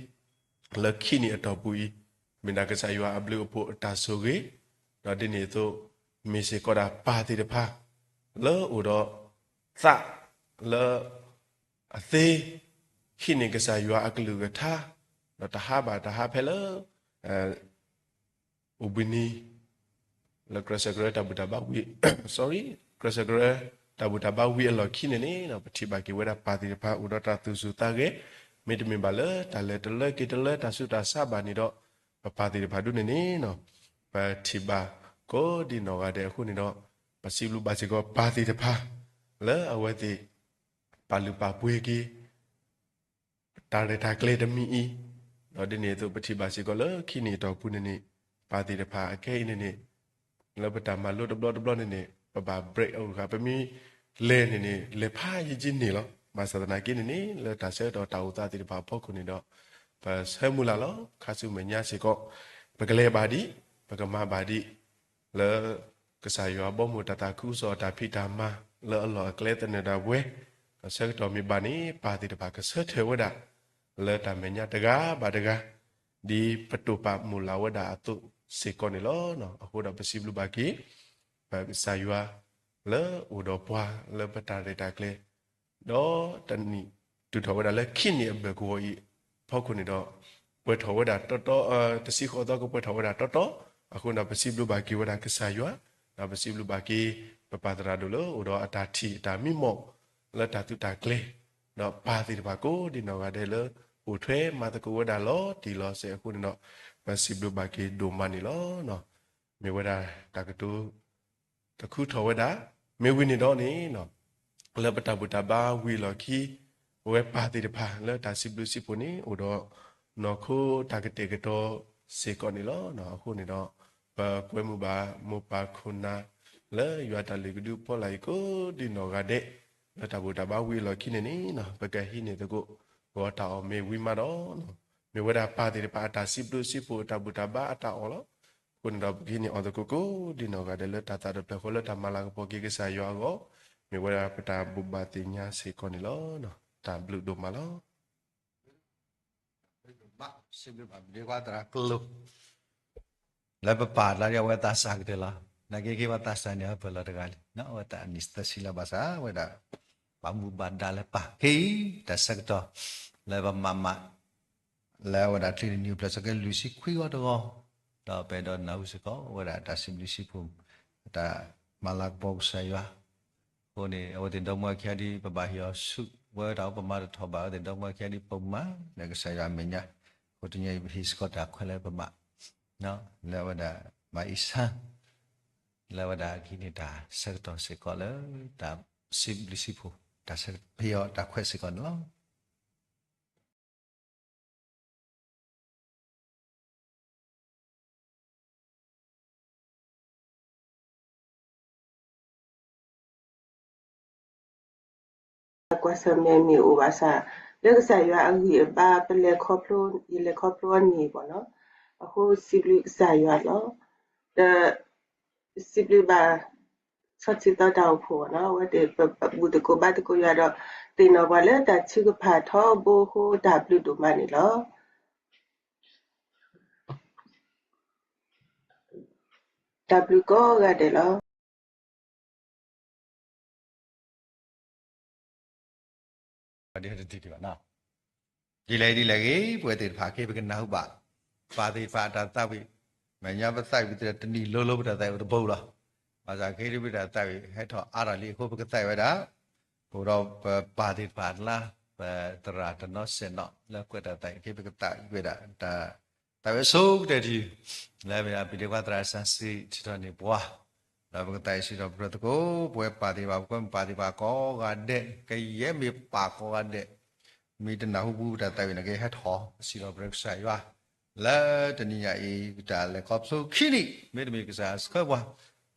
လၢခံနံၣ်အတီၢ်ပူၤအံၤ မ့ၢ်ဒၣ်ကစၢ်ယွၤအဘျုးအဖှိၣ်အတၢ်ဆိၣ်ဂ့ၤ, ဒီးဒ်န့ၣ်အသိး မ့ၢ်စ့ၢ်ကီးဒၣ်ပၢ်သ့ၣ်တဖၣ် လၢအိၣ်ဒီးသးလၢ အသ့ ဟံးန့ၢ်ကစၢ်ယွၤအကလုၢ်ကထါ, ဒီးတဟးဘၣ်တဟးဖဲလၢ အိၣ်ဘှံးနံၤ လၢကြၢးစၢးကရၢတၢ်ဘူၣ်တၢ်ဘါဝံၤ sorry ကြၢးစၢးကရၢတၢ်ဘူၣ်တၢ်ဘါဝံၤအလီၢ်ခံန့ၣ်န့ၣ် ပထံၣ်ဘၣ်က့ၤဝဲဒၣ်ပၢ်သ့ၣ်တဖၣ်အိၣ်ဒီးတၢ်သူၣ်ဆူၣ်သးဂဲၤ, မ့တမ့ၢ်ဘၣ်လၢတၢ်လဲၤတလၢက့ၤတလၢ တၢ်ဆူးတၢ်ဆါဘၣ်န့ၣ်ဒီး ပပၢ်သ့ၣ်တဖၣ်ဒ်န့ၣ်န့ၣ် ပထံၣ်ဘၣ်ကိးဒံနီၢ်ဂၤဒဲးအဃိန့ၣ်ဒီး ပစံးဘျုးဘၣ်စ့ၢ်ကီးပၢ်သ့ၣ်တဖၣ် လၢအဝဲသ့ၣ် ပာ်လုၢ်ပာ်ပှ့ၤက့ၤ တၢ်ရဲၣ်တၢ်ကျဲၤတမံၤအံၤ, ဒီးဒ်န့ၣ်အသိးပထံၣ်ဘၣ်စ့ၢ်ကီးလၢခံနံၣ်အတီၢ်ပူၤန့ၣ်န့ၣ် ပၢ်သ့ၣ်တဖၣ်အခဲအံၤန့ၣ်န့ၣ် လၢပတၢ်မၤလိတဘျီတဘျီန့ၣ်န့ၣ် ပဘၣ် break အဂၤ ပမ့ၢ်လဲၤန့ၣ်န့ၣ် လဲၤဖးယံာ်ယံာ်န့ၣ်လီၤ. ဘၣ်ဆၣ်သနာ်က့န့ၣ်န့ၣ် လၢတၢ်ဆၢကတီၢ်တၢ်အိၣ်သးသ့ၣ်တဖၣ်အဖီခိၣ်န့ၣ်ဒီး ပဆၢမုၢ်လၢ်လီၤ. ခါဆူမဲာ်ညါစ့ၢ်ကီး ပကလဲၤဘၣ်ဒံး ပကမၤဘၣ်ဒံး လၢကစၢ်ယွၤဘီမုၢ်တၢ်သးခုကစီၣ်အတၢ်ဖံးတၢ်မၤ လၢအလီၢ်အကျဲသနၢၣ်ဒၣ်ဝဲ ဒီးဆၢကတီၢ်မ့ၢ်ဘၣ်န့ၣ် ပၢ်သ့ၣ်တဖၣ်ကဆၢထၢၣ်ဝဲဒၣ် လၢတၢ်မဲာ်ညါတဂၤဘၣ်တဂၤ ဒ်ပတိာ်ပာ်မုၢ်လၢ်ဝဲဒၣ်အသိးစ့ၢ်ကီးန့ၣ်လီၤ. အဃိဒီးပစံးဘျုးဘၣ်က့ၤ ပကစၢ်ယွၤ လၢအိၣ်ဒီးပှၤလၢပတၢ်ရဲၣ်တၢ်ကျဲၤ ဒီးတနံၣ် တုၤထီၣ်ဝဲဒၣ်လၢခံနံၣ်အဘၢၣ်ကဝီၤအံၤ ဖီခိၣ်န့ၣ်ဒီး ပှဲၤထီၣ်ဝဲဒၣ်တီတီ တဆံဃိးသီကပှဲၤထီၣ်ဝဲဒၣ်တီတီ, အဃိန့ၣ်ဒီးပစံးဘျုးဘၣ်က့ၤဝဲဒၣ်ကစၢ်ယွၤ, ဒီးပစံးဘျုးဘၣ်က့ၤ ပပၢ်သရၣ်ဒိၣ်လၢအိၣ်ဒီးအတၢ်ထံၣ်အတၢ်မံမီၢ် လၢတၢ်သုးတၢ်ကျဲၤ, ဒီးပၢ်သ့ၣ်တဖၣ်ကိးဒံနီၢ်ဂၤဒဲးလၢ အိၣ်ထွဲမၤသကိးဝဲဒၣ်လီၤတံၢ်လီၤဆဲးအဃိန့ၣ်ဒီး ပစံးဘျုးဘၣ်က့ၤဒိၣ်မးန့ၣ်လီၤ. မ့ၢ်ဝဲဒၣ်တၢ်ကတိၤ တခူထီၣ်ဝဲဒၣ်, မ့ၢ်ဝံၤန့ၣ်ဒီးန့ၣ် လၢပတၢ်ဘူၣ်တၢ်ဘါဝံၤအလီၢ်ခံ ပဝဲပၢ်သ့ၣ်တဖၣ်လၢတၢ်စံးဘျုးစံးဖှိၣ်န့ၣ် အိၣ်ဒီးနီၢ်ခိတၢ်ကတဲာ်ကတီၤစ့ၢ်ကီးန့ၣ်လီၤ. အဃိန့ၣ်ဒီး ပကွဲမုာ်ဘၣ်မိၢ်ပၢ်ခိၣ်နၢ် လၢယွၤတၢ်လုၢ်ကဒုအဖီလာ်အံၤကိးဒံနီၢ်ဂၤဒဲး လၢတၢ်ဘူၣ်တၢ်ဘါဝံၤအလီၢ်ခံန့ၣ်န့ၣ် ပကဟံးန့ၢ်သကိး ဂီၤတၢ်အီၣ်မ့ၢ်ဝံၤမးဒီး မ့ၢ်ဝဲဒၣ်ပၢ်သ့ၣ်တဖၣ်အတၢ်စံးဘျုးစံးဖှိၣ်အတၢ်ဘူၣ်တၢ်ဘါအတၢ်အီၣ်လီၤ. အဃိန့ၣ်ဒီး ပကဟံးန့ၢ်အီၣ်သကိးကိးဒံနီၢ်ဂၤဒဲးလၢတၢ်သးဒီဖျၢၣ်ဃီလၢတၢ်မၤလၤကပီၤက့ၤကစၢ်ယွၤအဂီၢ်, မ့ၢ်ဝဲဒၣ်ပတၢ်ဘိးဘၣ်သ့ၣ်ညါစ့ၢ်ကီးန့ၣ်လီၤ. တၢ်ဘျုးဒိၣ်မးလီၤ. စံးဘျုးဘၣ်မ့ၢ်ဒ်ခွါသရၣ်ကျိၤ လၢပပာ်လၢအဝဲသးစၢ်ကတၢၢ်လီၤ. နာ်က့က့ၤပှၤသးစၢ်န့ၣ် အပၢၢ်လီၤတဂၤလံ, အဝဲသးနံၣ်သၢဆံလီၤဘၣ်ဆၣ်ဝဲဒၣ် ဘၣ်မူဘၣ်ဒါလၢပၢ်က့ၤ တၢ်ဆၢကတီၢ် လၢပမၤမး လၢအဝဲဒၣ်ချံနံၣ်နံၣ်ဖျၢၣ်ဆၢကဲလွံၢ်ဆံခွံဂီၤတဂီၤ, ဒီးပအဲၣ်ဒိးနၢ်ဟူစ့ၢ်ကီး အဝဲဒၣ်တၢ်စံးဘျုးစံးဖှိၣ် တၢ်မၤလၤကပီၤကစၢ်ယွၤ, အဃိန့ၣ် အဝဲသ့ၣ်ဒီမါဝၤခံဂၤဒ် ပဘၣ်ဟ့ၣ်အီၤဆူၣ်ဝဲတၢ်အိၣ် ပမၤတထီၣ်ဘၣ် အဝဲသ့ၣ်ဒီမါဝၤခံဂၤဒ် ပမၤလၢကစၢ်ယွၤအမဲာ်ညါ, အဃိတနံၤအံၤ ပဟ့ၣ်စ့ၢ်ကီးတၢ်ခွဲးလၢပဘၣ် လၢအဝဲဒၣ် မၤအ့ၣ်ဆၢ လၢအဝဲဒၣ်အဂ့ၢ်န့ၣ် တၢ်ဆၢကတီၢ်စ့ၢ်ကီးလၢ တၢ်စံးဘျုးစံးဖှိၣ် တၢ်ဆၢကတီၢ်ပယီၤတၢ်ခွဲးစ့ၢ်ကီးန့ၣ်လီၤ. ကွၢ်ဆၢၣ်မဲာ်မ့ၢ်အိၣ်ဘၣ်ဆၣ် လၢကစၢ်ယွၤအဂံၢ်အဘါ ပလဲၤခီဖျိ ယလဲၤခီဖျိအနံၤဘၣ်နီၤ, အဃိစံးဘျုးကစၢ်ယွၤလီၤ. ဒီး စံးဘျုးဘၣ် ဆီထံသီတၢ်အိၣ်ဖှိၣ်နီၤ, အဝဲသ့ၣ်ပဘူၣ်သကိးဘါသကိးယွၤဒီး သ့ၣ်နီၣ်ပှၤလၢတၢ်ထုကဖၣ်ထီဘိအဃိ တၢ်ဘျုးဒိၣ်မးန့ၣ်လီၤ. တၢ်ဘျုးကိးဂၤဒဲးလီၤ. ဒ်လဲၣ်ဒ်လဲၣ်ဂ့ၤ ပဝဲသ့ၣ်တဖၣ် ခဲအံၤပကနၢ်ဟူဘၣ် ပၢ်သ့ၣ်တဖၣ်အတၢ်သးဝံၣ်, မဲာ်ညါပသးဝံၣ်ပသ့ၣ်တနံၣ်လိၤလိၤ ပတၢ်သးဝံၣ်အိၣ်တဘိလီၤ. ဘၣ်ဆၣ်ခဲအံၤပတၢ်သးဝံၣ်ဟဲထီၣ်အါထီၣ်လံအဃိ ပကသးဝံၣ်ဝဲဒၣ် အိၣ်ဒီးပပၢ်သ့ၣ်တဖၣ်အကျါ ပသရၣ်တနီၤစဲးနီၤ လၢကွဲးတၢ်သးဝံၣ် ခဲအံၤပကသးဝံၣ်ဝဲဒၣ် တၢ်သးဝံၣ်အဆိကတၢၢ်တယုၢ် လၢအမ့ၢ်ဒၣ် ပဒ့ကွၢ်သရၣ်စၢ်စံးထီၣ်န့ၢ်ပှၤ ဒီးပကသးဝံၣ်စံးထီၣ်ပတြၢၤသကိး ပဝဲပၢ်သ့ၣ်တဖၣ် ပကွဲမုာ်ပၢ်သ့ၣ်တဖၣ်ကိးဂၤဒဲး ကယဲၢ်မ့ၢ်ပၢ်ကိးဂၤဒဲး မ့ၢ်တနၢ်ဟူပူၤပတၢ်သးဝံၣ်န့ၣ် ကဟဲထီၣ်စံးထီၣ်ပတြၢၤကစၢ်ယွၤ လၢတနံၤညါအံၤ ပတၢ်လဲၤခီဖျိခံနံၣ် မ့တမ့ၢ်ကစၢ်ဆှၢပှၤ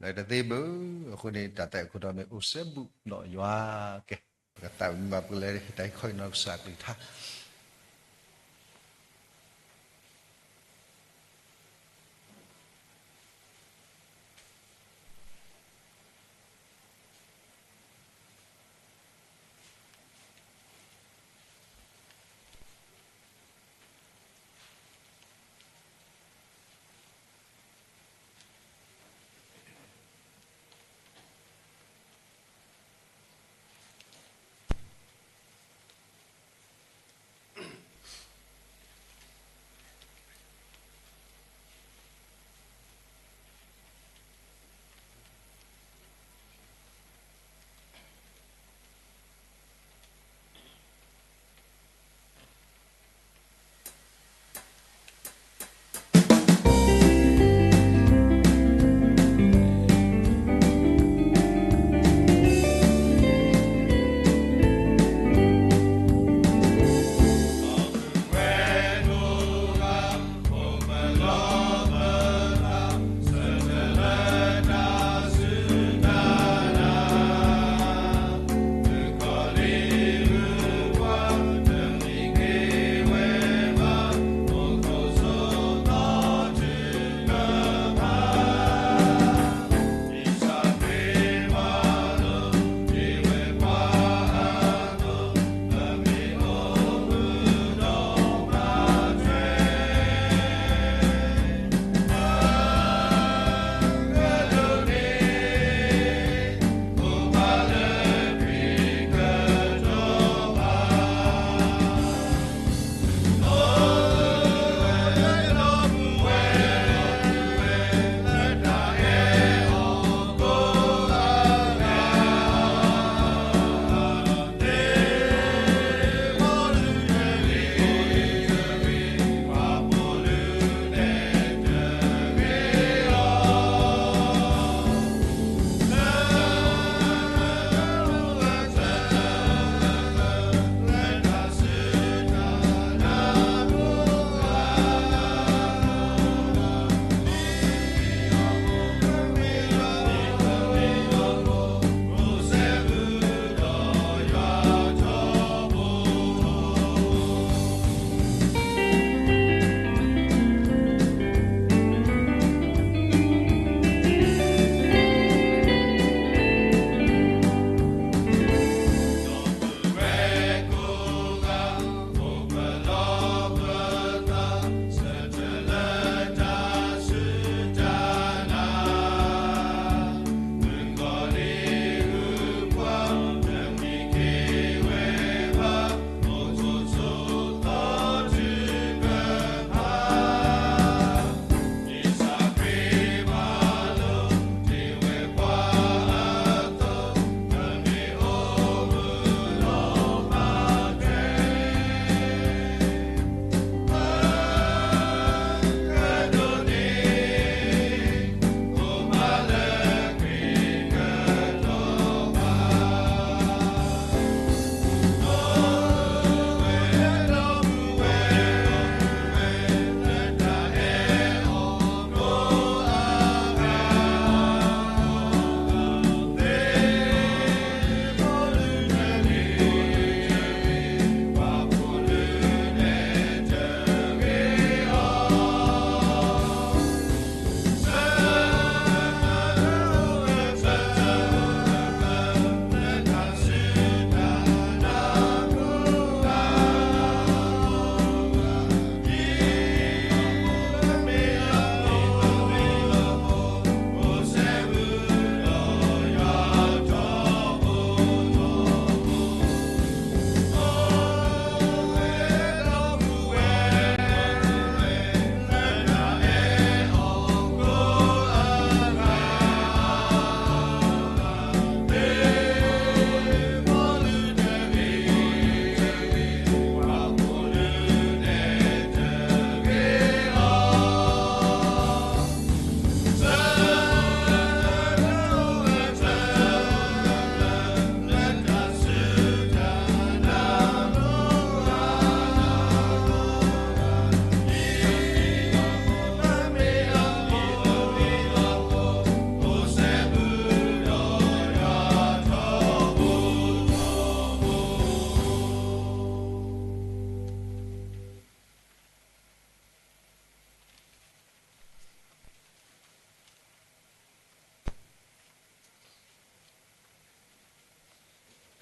လၢတသ့ဘၣ် အဃိန့ၣ် တၢ်သးဝံၣ်ခိၣ်တီမ့ၢ်အိၣ်စဲဘူးဒီးယွၤကဲ ပကသးဝံၣ်မ့ၢ်ဘၣ်ပကလဲၤတၢ်အံၤခီအံၤနီၤ ကစၢ်အကလုၢ်ကထါ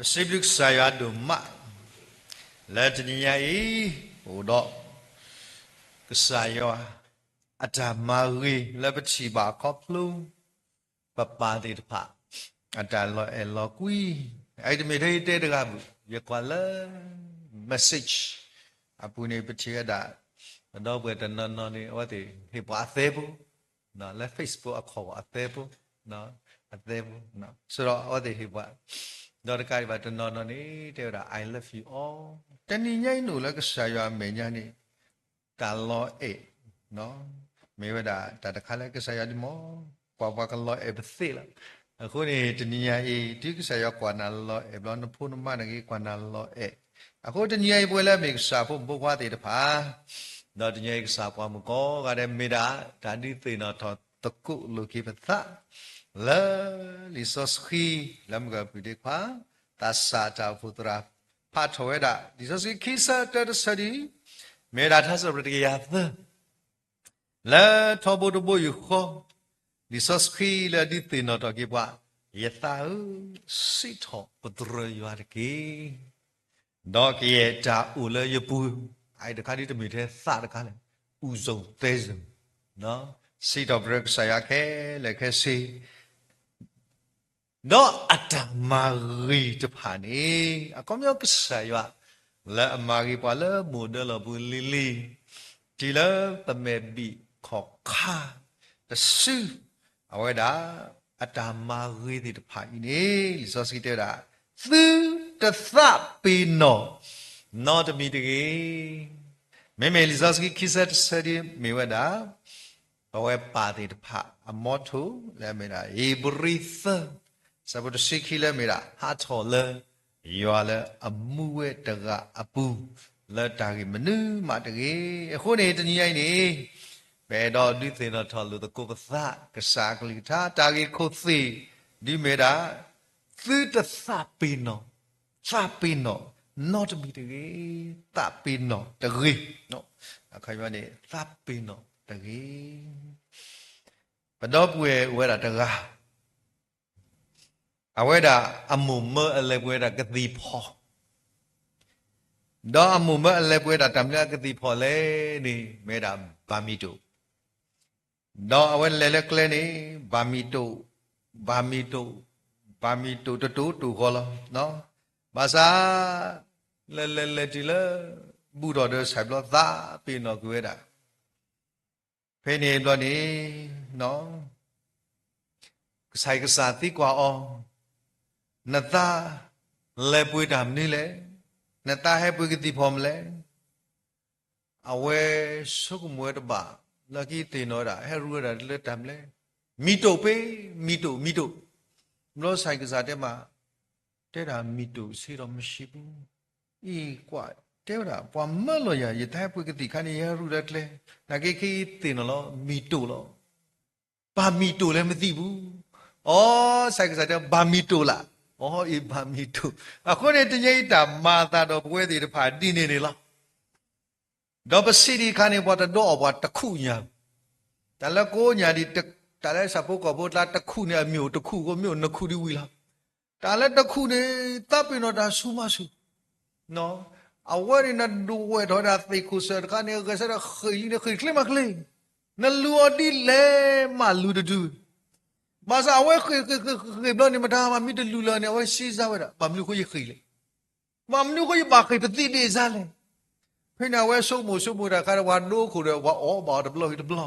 ပစံးဘျုးကစၢ်ယွၤဒိၣ်မး လၢတနံၤညါအံၤ ပအိၣ်ဒီး ကစၢ်ယွၤ အတၢ်မၤဂ့ၤလၢပထံၣ်ဘၣ်အခီဖျိ ပပၢ်သ့ၣ်တဖၣ် အတၢ်လီၤအဲၣ်လီၤကွံ အအံၤတမ့ၢ်ထဲယတဲတဂၤဘၣ် ယကွၢ်လၢ message အပူၤန့ၣ် ပထံၣ်ဝဲဒၣ် ပဒီပုၢ်ဝဲၢ်တနီၤနီၤန့ၣ် အဝဲသ့ၣ်ဟ့ၣ်ပှၤအသဲဖိ လၢ Facebook အခီၣ်အသဲဖိ အသဲဖိ ဆိဒီးအဝဲသ့ၣ်ဟ့ၣ်ပှၤ ဒီးတကးဒံးဘၣ်တနီၤနီၤန့ၣ် တဲဝဲဒၣ် I love you all တနံၤညါအံၤန့ၣ်လၢကစၢ်ယွၤအမဲာ်ညါန့ၣ် တၢ်လီၤအဲၣ် မ့ၢ်ဝဲဒၣ်တၢ်တခါလၢကစၢ်ယွၤဒုးမၤ ပှၤပှၤကလီၤအဲၣ်ပသ့လီၤ. အဃိန့ၣ် တနံၤညါအံၤ တုၤကစၢ်ယွၤကွၢ်နၤလီၤအဲၣ်ဘျီ နဖိနမါန့ၣ်ဂ့ၤ ကွၢ်နၤလီၤအဲၣ် အဃိတနံၤညါအံၤ ပဝဲလၢအမ့ၢ်ကစၢ်ဖိမုၣ်ဖိခွါသ့ၣ်တဖၣ် ဒီးတနံၤညါအံၤ ကစၢ်ပှၤမုၣ်ကိးဂၤဒဲး မ့ၢ်ဒၣ်တၢ်ဒုးသ့ၣ်နီၣ်ထီၣ်သကိးလိာ်က့ၤပသး လၢလံာ်စီဆှံ လၢမုၢ်ကပူၤဒ့ခွါ သးစၢ်တၢ်အိၣ်ဖှိၣ်သရၣ် ဖးထီၣ်ဝဲဒၣ် လံာ်စီဆှံခံဆၢတၢတဆၢဒ် မ့ၢ်ဝဲဒၣ်ထါစံးပတြၢၤတကယၤသၢ လၢထီဘိတဘိယူၢ်ဃီ လံာ်စီဆှံလၢအဒုးသ့ၣ်နီၣ်ထီၣ်က့ၤပှၤ, ယသးဧၢ, စံးထီၣ်ပတြၢၤယွၤတက့ၢ်. ဒီးကယဲၢ်တၢ်အိၣ်လၢယပူၤ, အအံၤတခါဒ်တမ့ၢ်ထဲသးတခါလဲၣ်, အူစိၤသဲစိၤ, စံးထီၣ်ပတြၢၤကစၢ်ယွၤခဲလၢာ်ခဲဆ့ ဒီးအတၢ်မၤဂ့ၤတဖၣ်န့ၣ် အခီပညီကစၢ်ယွၤ လၢအမၤဂ့ၤပှၤလၢမိၢ်ဒၢလီၢ်ပူၤလံၤလံၤ, တုၤလၢပမဲာ်ဘံၣ်ခီၣ်ခါတစု, အဝဲဒၣ် အတၢ်မၤဂ့ၤသ့ၣ်တဖၣ်အံၤန့ၣ် လံာ်စီဆှံတဲဝဲဒၣ်, သုတသးပ့ၤနီၣ်နီတမံၤတဂ့ၤ. မ့မ့ၢ်လံာ်စီဆှံခံဆၢတဆၢဒ်မ့ၢ်ဝဲဒၣ် ပဝဲပၢ်သ့ၣ်တဖၣ်အမီထိၣ်လၢအမ့ၢ်ဒၣ် ဧ့ၤဘြံၤသၢ ဆၢဖိတဆံခံလၢအမ့ၢ်ဒၣ် ဟးထီၣ်လၢယွၤလၢအမူဝဲတဂၤအပူၤ လၢတၢ်ဂ့ၢ်မနုၤမးတဂ့ၤ. အဃိန့ၣ် တနံၤညါအံၤန့ၣ် ပအဲၣ်ဒိးဒုးသ့ၣ်နီၣ်ထီၣ်လိာ်သကိးပသး ကစၢ်အကလုၢ်ကထါ တၢ်ဂ့ၢ်ခိၣ်သ့ၣ် ဒ်မ့ၢ်ဒၣ် သုတသးပ့ၤနီၣ်, သးပ့ၤနီၣ်နီတမံၤတဂ့ၤ, သးပ့ၤနီၣ်တဂ့ၤ. အခီပညီန့ၣ် သးပ့ၤနီၣ်တဂ့ၤ. ပဒီပုၢ်ဝဲၢ်အိၣ်ဝဲဒၣ်တဂၤ, အဝဲဒၣ်အမိၢ်မၢအလဲၤပှ့ၤဝဲဒၣ်ကသံၣ်ဖီၣ်, ဒီးအမိၢ်မၢအလဲၤပှ့ၤဝဲဒၣ်တၢ်မနုၤအကသံၣ်ဖီၣ်လဲၣ်န့ၣ် မ့ၢ်ဝဲဒၣ်ဘၣ်မံၤတိာ်, ဒီးအဝဲလဲၤလၢကျဲန့ၣ် ဘၣ်မံၤတိာ်, ဘၣ်မံၤတိာ်, ဘၣ်မံၤတိာ်တတိာ်တိာ်ဃီလီၤ. ဘၣ်ဆၣ် လဲၤလဲၤလဲၤတုၤလၢ ဘူးထီၣ်ဒီးဆဲးဘျီသးပ့ၤနီၣ်ကွံာ်ဝဲဒၣ် ဖဲန့ၣ်ဘျီန့ၣ် ကစၢ်ယွၤကစၢ်သံကွၢ်အီၤ, နသးလဲၤပှ့ၤတၢ်မနုၤလဲၣ်, နသးဟဲပှ့ၤကသံၣ်ဖီၣ်မနုၤလဲၣ်. အဝဲဆိကမိၣ်ဝဲတဘၣ် လၢခံသ့ၣ်နီၣ်ဝဲဒၣ် ဟဲရူဝဲဒၣ်လၢတၢ်မနုၤလဲၣ်, မံၤတိာ်ပ့ၤ, မံၤတိာ်, မံၤတိာ်. ဘျီကစၢ်ယွၤကစၢ်တဲမး, တဲဒၣ်မံၤတိာ်ဆ့ဒီးမ့ၢ်ဆ့ပူၤ, အံၤကွၢ်တဲဝဲဒၣ် ပှၤမၢလီၤယၤ ယသးဟဲပှ့ၤကသံၣ်ခါန့ၣ် ယဟဲရူလၢကျဲ, နာ်က့ခဲအံၤသ့ၣ်နီၣ်လီၤ မံၤတိာ်လီၤ. ဘၣ်မံၤတိာ်လဲၣ်မသံပူၤ. အီ ကစၢ်ယွၤကစၢ်တဲ ဘၣ်မံၤတိာ်လၢ်. အီ အံၤ ဘၣ်မံၤတိာ်. အဃိန့ၣ် တနံၤအံၤတၢ်မၤအသးဒီးပဝဲသ့ၣ်တဖၣ်ဒ်န့ၣ်န့ၣ်လီၤ. ဒီးပစံးဒ်အခါန့ၣ် ပှၤတဒိးအီၣ်ပှၤတခူၣ်ညါ, တၢ်လၢကိးညါဒ် တၢ်လၢဆၣ်ဖိကီၢ်ဖိအကျါ တခူၣ်န့ၣ်အမ့ၢ်အိၣ်တခူၣ်အဃိ မ့ၢ်အိၣ်နခူၣ်ဒ်ဝံၤလီၤ. တၢ်လၢတခူၣ်န့ၣ် သးပ့ၤနီၣ်တၢ်ဆူၣ်မးဆူၣ် အဝဲန့ၣ် နဒိးဝဲၣ်ထီၣ်ဝဲဒၣ်သ့ၣ်ခိၣ်စၢၢ်တခါန့ၣ် ဂဲၤဆၢထၢၣ်ဃ့ၢ်လံန့ၣ် ဃ့ၢ်ချ့မးချ့, နလူၤအီၤဒ်လဲၣ်မးလူၤတဒု. ဘၣ်ဆၣ်အဝဲဃ့ၢ်ဃ့ၢ်ဃ့ၢ်ဃ့ၢ်ဘျီန့ၣ် မတၤမၤမံတလူၤလၢၤန့ၣ် အဝဲစံးစၢ်ဝဲဒၣ် ဘၣ်မနုၤအဃိယဃ့ၢ်လဲၣ်, ဘၣ်မနုၤအဃိယဘၣ်ဃ့ၢ်ပသံးဒ့ၣ်စၢ်လဲၣ်. ဖဲန့ၣ်အဝဲဆိကမိၣ်ဆိကမိၣ်တၢ်ခါဒီး ပှၤဒိခိၣ်ဒီး ပှၤအီၣ်ဘၣ်အီၤတဘျီဂ့ၤတဘျီ.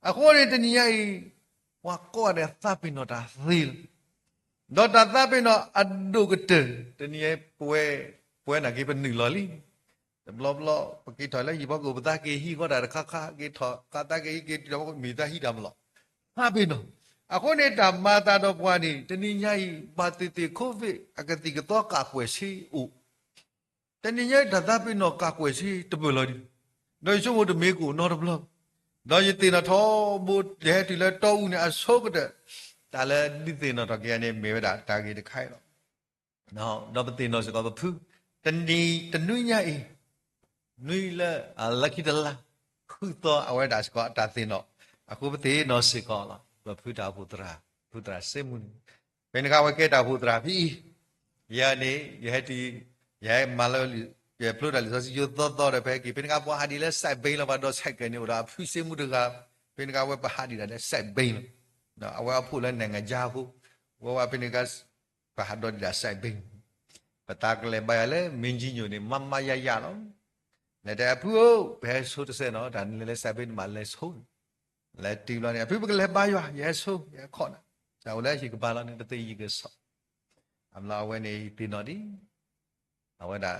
အဃိန့ၣ် တနံၤညါအံၤ ပှၤကိးဂၤဒဲးသးပ့ၤနီၣ်တၢ်သ့လီၤ. ဒီးတၢ်သးပ့ၤနီၣ်အဒိၣ်ကတၢၢ် တနံၤညါအံၤ ပဝဲ ပဝဲနာ်က့ပနုာ်လီၤလံ. တဘျီဘျီ ပက့ၤထီၣ်လၢဟံၣ်ဖိကအိၣ် ပသးက့ၤဟံးဃီတၢ်တခါခါ က့ၤထီၣ်ဃာ်သးက့ၤဟံးက့ၤတုၤမ့ၢ်သးဟံးတၢ်မးလီၤ. သးပ့ၤနီၣ်. အဃိန့ၣ်တၢ်မၤအသးဒီးပှၤန့ၣ် တနံၤညါအံၤ ဘၣ်သ့ၣ်သ့ၣ် COVID အကသံၣ်ကသီကးကွဲၢ်ဆ့အိၣ် တနံၤညါအံၤတၢ်သးပ့ၤနီၣ်ကးကွဲၢ်ဆ့တပၢၢ်လီၤဒံး, ဒီးယဆိကမိၣ်တမ့ၢ်ကအိၣ်နီတဘျီ, ဒီးယသ့ၣ်နီၣ်ထီဘိ ယဟဲတုၤလၢတီအူန့ၣ် အဆိကတၢၢ် တၢ်လၢဒုးသ့ၣ်နီၣ်ထီၣ်က့ၤယၤန့ၣ် မ့ၢ်ဝဲဒၣ်တၢ်ဂ့ၢ်တခါအံၤလီၤ. ဒီးပသ့ၣ်နီၣ်စ့ၢ်ကီးပဖု, တနံၤတနွံညါအံၤ, နွံလၢအလၢခံတလါ, ဃုသီအဝဲဒၣ်စ့ၢ်ကီးအတၢ်သ့ၣ်နီၣ်, အဃိပသ့ၣ်နီၣ်စ့ၢ်ကီးလီၤ. ပဖုတၢ်အိၣ်ဖှိၣ်သရၣ်, ဖုသရၣ်စ့မူန့ၣ်, ဖဲန့ၣ်အခါအဝဲကဲတၢ်အိၣ်ဖှိၣ်သရၣ်ဖဲအံၤ, ယၤန့ၣ် ယဟဲတုၤ ယဟဲမၤလၢ ယဖျိတၢ်လံာ်စီဆှံယိသီသီဒီး ဖဲက့ၤ ဖဲန့ၣ်အခါ ပှၤဟးဒ်လၢ စဲးဘ့လီၤ ပှၤဒိးစဲးကဲးန့ၣ် အိၣ်ဒီးအဖုစ့မူတဂၤ, ဖဲန့ၣ်အခါ အဝဲပဟးဒံးတၢ်လၢ စဲးဘ့လီၤ. အဝဲအဖိၣ်လၢ နိုင်ငံခြား အဃိ, ဝဲဝဲဖဲန့ၣ်အခါ ပဟးဒိးဒံးတၢ် စဲးဘ့, ပသးကလဲၤဘါယွၤလၢ မင်းကြီးမြို့ န့ၣ် မးမးယါယါလီၤ. လဲၤတဲအဖုဧၢ, ပဟဲဆိတစဲးနီၤ, တၢ်နလဲၤလၢ စဲးဘ့ နဘၣ်လဲၤဆိန့ၣ်, လဲၤတုၤဘျီန့ၣ် အဖု ပကလဲၤဘါယွၤ, ယဟဲဆိ ယဟဲခိးနၤ, တၢ်အိၣ်လၢဟံၣ်ကပၤလီၤန့ၣ် တသ့ယံာ်ကစီၣ်, အဘျီအဝဲန့ၣ် ယသ့ၣ်နီၣ်ဒံး အဝဲဒၣ်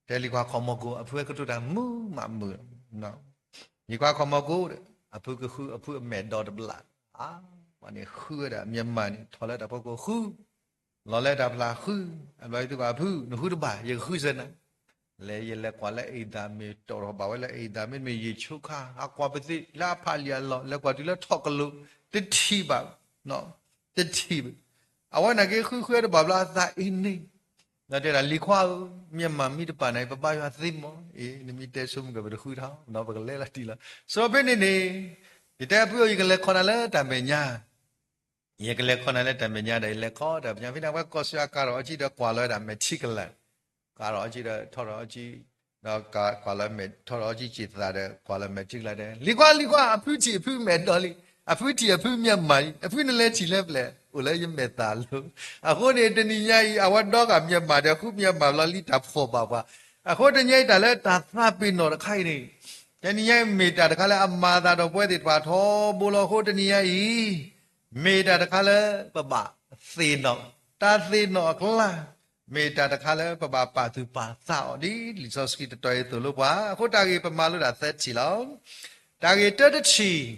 တဲလံၤခွါခီၣ်မီၢ်ကိၣ်, အဖုဟဲကတိၤတၢ်မုာ်မးမုာ်, လံၤခွါခီၣ်မီၢ်ကိၣ်, အဖုကဃု အဖုအမဲာ်ဒီတဘျီ, အဝဲန့ၣ်ဃုဝဲဒၣ် မြန်မာ န့ၣ် ထီၣ်လၢတၢ်ဖီခိၣ်ဃု, လီၤလၢတၢ်ဖျါဃု, အဘျီယသံကွၢ်အဖု နဃုတဘၣ် ယကဃုစၢၤနၤ, လဲၤယလဲၤကွၢ်လၢ အိမ်သာ မ့ၢ်တီၣ်ထီၣ်ဘၣ်ဝဲလၢ အိမ်သာ မ့တမ့ၢ် ရေချိုခါ, အကွၢ်ပသ့လၢအဖးလံာ်အလီၢ်, လဲၤကွၢ်တုၤလၢထီၣ်ကလိာ်, တထံၣ်ဘၣ်, တထံၣ်ဘၣ်. အဝဲန့ၣ်က့ ဃုဃုဝဲတဘၣ်ဘျီ အသးအ့န့ၣ်, ဒီးတဲဒၣ် လံၤခွါဧၢ, မြန်မာ မ့ၢ်တပာ်နၤအံၤ ပဘါယွၤသ့မး, အ့ နမ့ၢ်တဲဆိမုၢ်ကီၢ် ပတဃုထီၣ်နီၤ, ပကလဲၤလီၤတံၢ်လီၤ. စီၤဖဲန့ၣ်န့ၣ် ယတဲအဖုဧၢ, ယကလဲၤခီနၤလၢတၢ်မဲာ်ညါ, ယကလဲၤခီနၤလၢတၢ်မဲာ်ညါဒီး ယလဲၤခီတၢ်မဲာ်ညါ ဖဲန့ၣ် အဝဲကီၢ်စၢၤအကၤထီၣ်အီကံဒီး ကွၢ်လီၤဝဲဒၣ် မဲာ်ထံကလၤ, ကၤထီၣ်အီကံဒီး ထီၣ်ထီၣ်အီကံ, ဒီးကွၢ်လီၤမဲာ်ထီၣ်ထီၣ်အီကံစံးသးဒီး ကွၢ်လီၤမဲာ်ထံကလၤဒီး လံၤခွါ လံၤခွါ, အဖုထံၣ်အဖုမဲာ်ဒီလံ, အဖုထံၣ်အဖုမျက်မှန်လံ, အဖုနလဲၤထံၣ်လၢပျဲၢ် အိၣ်လၢယမဲာ်သးလိၤ. အဃိန့ၣ် တနံၤညါအံၤ အဝဲဒီဂၤမျက်မှန်ဒီး ဃုမျက်မှန်ဘျီလံ တၢ်ဖှီၣ်ဘၣ်ပှၤ. အဃိတနံၤညါအံၤ တၢ်လၢတၢ်သးပ့ၤနီၣ်တခါအံၤန့ၣ် တနံၤညါအံၤ မ့ၢ်တၢ်တခါလၢအမၤအသးဒီးပဝဲသ့ၣ်တဖၣ်ထီဘိလီၤ. အဃိတနံၤညါအံၤ မ့ၢ်တၢ်တခါလၢပဘၣ်သ့ၣ်နီၣ်, တၢ်သ့ၣ်နီၣ်အကျါ မ့ၢ်တၢ်တခါလၢပဘၣ်ပာ်သူၣ်ပာ်သးအီၤ ဒ်လံာ်စီဆှံတတီၤအံၤသိၣ်လိပှၤ. အဃိတၢ်ဂ့ၢ်ပမၤလိတၢ်သၢထံၣ်လီၤ. တၢ်ဂ့ၢ်တၢတထံၣ်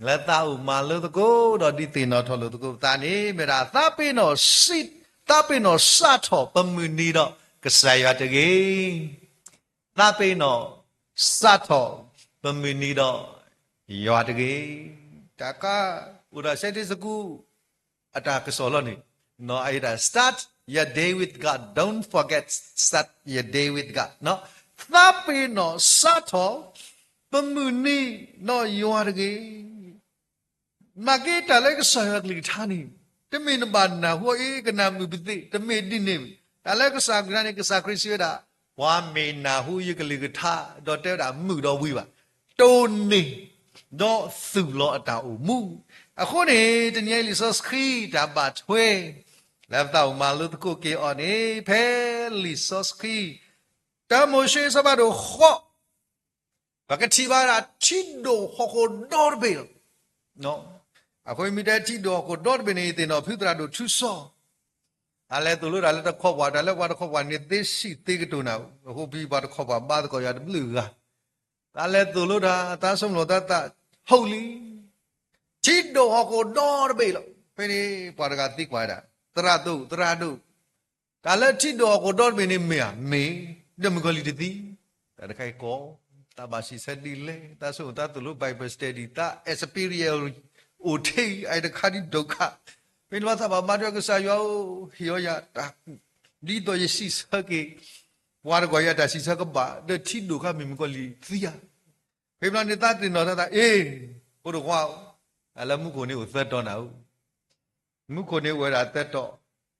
လၢသးအိၣ်မၤလိသကိး ဒီးဒုးသ့ၣ်နီၣ်ထီၣ်လိာ်သကိးပသးန့ၣ် မ့ၢ်ဒၣ် သးပ့ၤနီၣ်စံး, သးပ့ၤနီၣ်စးထီၣ်ပမုၢ်နံၤဒီးကစၢ်ယွၤတဂ့ၤ. သးပ့ၤနီၣ်စးထီၣ်ပမုၢ်နံၤဒီးယွၤတဂ့ၤ. တၢ်ကါအိၣ်ဒီး Sunday school အတၢ်ကစီၣ်လီၤန့ၣ်, အအံၤဒၣ် start your day with God, don't forget, start your day with God. သးပ့ၤနီၣ်စးထီၣ်ပမုၢ်နံၤဒီးယွၤတဂ့ၤ. နာ်က့ တၢ်လၢကစၢ်ယွၤကလုၢ်ကထါန့ၣ် တမ့ၢ်နဘၣ်နၢ်ဟူအီၤ အ့ ကနၣ်မုာ်ပသ့ၣ်, တမ့ၢ်ဒ်န့ၣ်. တၢ်လၢကစၢ်ကလုၢ်ကထါန့ၣ် ကစၢ်ခရံာ်စံးဝဲဒၣ်, ပှၤမ့ၢ်နၢ်ဟူယကလုၢ်ကထါ ဒီးတဲဝဲဒၣ် မုာ်ဒီးဝံၤဘၣ်, တိၢ်န့ၢ်ဒီးသူၣ်လီၤအတၢ်အိၣ်မူ. အဃိန့ၣ် တနံၤအံၤလံာ်စီဆှံတၢ်ဘၣ်ထွဲ လၢပသးအိၣ်မၤလိသကိးက့ၤအီၤန့ၣ် ဖဲလံာ်စီဆှံ တၢမိၤၡ့အဆၢဖးဒိၣ်ဃိး ပကထံၣ်ဘၣ်ဒၣ်ထံဒိၣ်ဟီၣ်ခိၣ်ဒီတဘ့ၣ်လီၤ. အဃိမ့ၢ်တဲထံဒိၣ်ဟီၣ်ခိၣ်ဒီတဘ့ၣ်န့ၣ် ယသ့ၣ်နီၣ်ဖုသရၣ်ဒိၣ်ထူစီ, တၢ်လဲၤသိၣ်လိတၢ်လၢတခီပှၤ, တၢ်လၢပှၤတခီပှၤန့ၣ် သ့စံးသ့ကတိၤနၤ, အဃိဖဲပှၤတခီပှၤဘါသကိးယၤတဘျုးဂၤ, တၢ်လဲၤသိၣ်လိတၢ် သးဆိကမိၣ်သးသး ဟိလံ ထံဒိၣ်ဟီၣ်ခိၣ်ဒီတဘ့ၣ်လီၤ. ဖဲန့ၣ် ပှၤတဂၤသံကွၢ်ဝဲဒၣ်, သရၣ်ဒိၣ်, သရၣ်ဒိၣ်, တၢ်လၢထံဒိၣ်ဟီၣ်ခိၣ်ဒီတဘ့ၣ်န့ၣ်မ့ၢ်ဧါ, မ့ၢ်, ဒီးမုၣ်ကီၤလံၢ်တသံ, တၢ်တခါအံၤကီ, သးဘၣ်စံးဆၢဒ်လဲၣ်, သးဆိကမိၣ်သးသိၣ်လိ Bible study, သး experience အိၣ်ထဲအံၤ အအံၤတခါဒ်ဒိၣ်ခါ, မ့ၢ်လၢသးဘၣ်မၤထွဲကစၢ်ယွၤဧၢ, ဟ့ၣ်အီယၤတၢ်ကူၣ်, ဒ်သိးယစံးဆၢက့ၤ ပှၤတဂၤယၤတၢ်စံးဆၢကဘၣ်, ဒီးထံဒိၣ်ခါမ့ၢ်မုၣ်ကီၤလံၢ်သံဧါ. ဖဲဘျီန့ၣ်သးသ့ၣ်နီၣ်သးသး, အ့, ဖိဒိၣ်ခွါဧၢ, တၢ်လၢမူခိၣ်န့ၣ်အိၣ်သၢတီၤနၤဧၢ, မူခိၣ်န့ၣ်အိၣ်ဝဲဒၣ်သၢတီၤ,